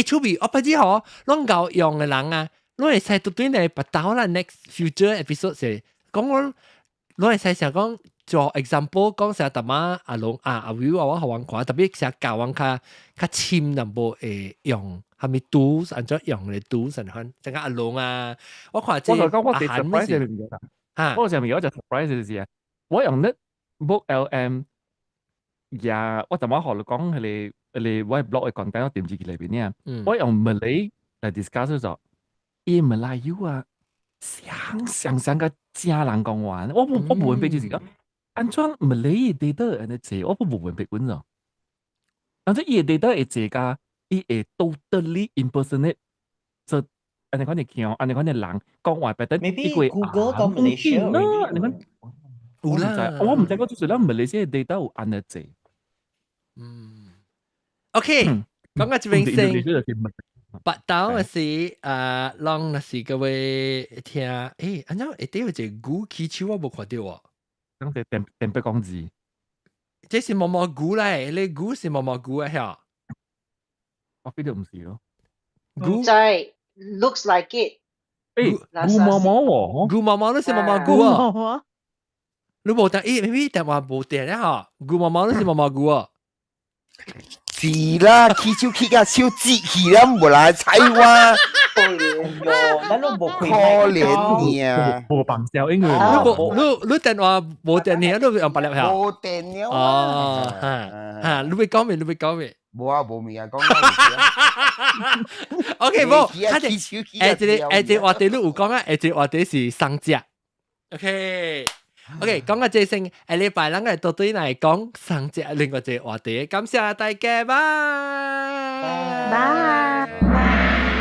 [SPEAKER 1] 趣味，我不知嗬，攏夠用的人啊，攏會使對對來拔刀啦。Next future episode 是講我，攏會使想講做 example，講成大媽阿龍啊阿偉我予阮看，特別成教阮較較深淡薄會用，啥物 tools 按怎用的 tools 按款，像阿龍啊，我看這
[SPEAKER 4] 我就講我第 surprise 嘅物件啦，我上面有一隻 surprise 就是啊，我用 Notebook LM 也，我就我學你講彼個彼個我 blog 的 content 我點入去裏邊呢，我用 Malay 來 discuss 咗，伊馬來語啊，像像像個正人講話，我無明白就是講，按怎 Malay 的 data 按呢濟，我無明白阮咗，按怎伊的 data 會濟甲，伊會 totally impersonate，就按呢款的腔，按呢款的人講話，別等
[SPEAKER 2] Maybe Google 到 Malaysia
[SPEAKER 4] 啦，你看，
[SPEAKER 1] 有啦，
[SPEAKER 4] 我毋知講就是咱 Malaysia 的 data 有按呢濟。
[SPEAKER 1] OK，講到這邊先。腹兜的是啊，攏若是各位聽，按怎下底有一個牛起手我無看著哦。
[SPEAKER 4] 講這電電筆講字，
[SPEAKER 1] 這是毛毛牛來，你牛是毛毛牛啊？遐？
[SPEAKER 4] 我記得毋是咯。
[SPEAKER 9] 唔知，looks like it。
[SPEAKER 4] 牛毛毛喎，
[SPEAKER 1] 牛毛毛你是毛毛牛啊？你無電，maybe 電話無電咧吼？牛毛毛你是毛毛牛啊？
[SPEAKER 5] 是啦，起手起甲手折去啦，無來睬我。
[SPEAKER 2] 可憐喲，咱攏無開
[SPEAKER 5] 可憐你啊！
[SPEAKER 4] 無放笑，因為
[SPEAKER 1] 你無你你電話無電呢，你用別粒嚇？
[SPEAKER 5] 無電了。
[SPEAKER 1] 哦，哈哈，你欲講未？你欲講未？
[SPEAKER 5] 無啊，無物啊，講。
[SPEAKER 1] OK，無，他哋這個這個話題你有講啊？這個話題是雙隻。OK。OK，講到這先，下禮拜咱個到對來講雙隻另外一個話題，感謝大家，拜
[SPEAKER 9] 拜。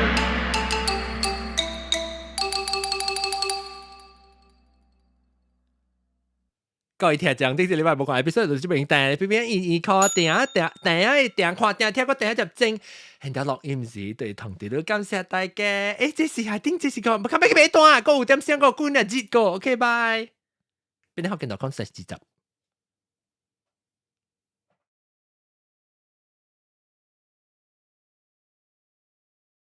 [SPEAKER 1] 各位聽眾，這個禮拜無看 episode 就這邊，但邊邊伊伊靠定定定定看定聽個定一正，現在錄音時對同啲都感謝大家。這是係頂，這是個，唔卡咩咩段啊，個有點聲個滾啊熱個，OK，拜。邊啲好見到講十二集。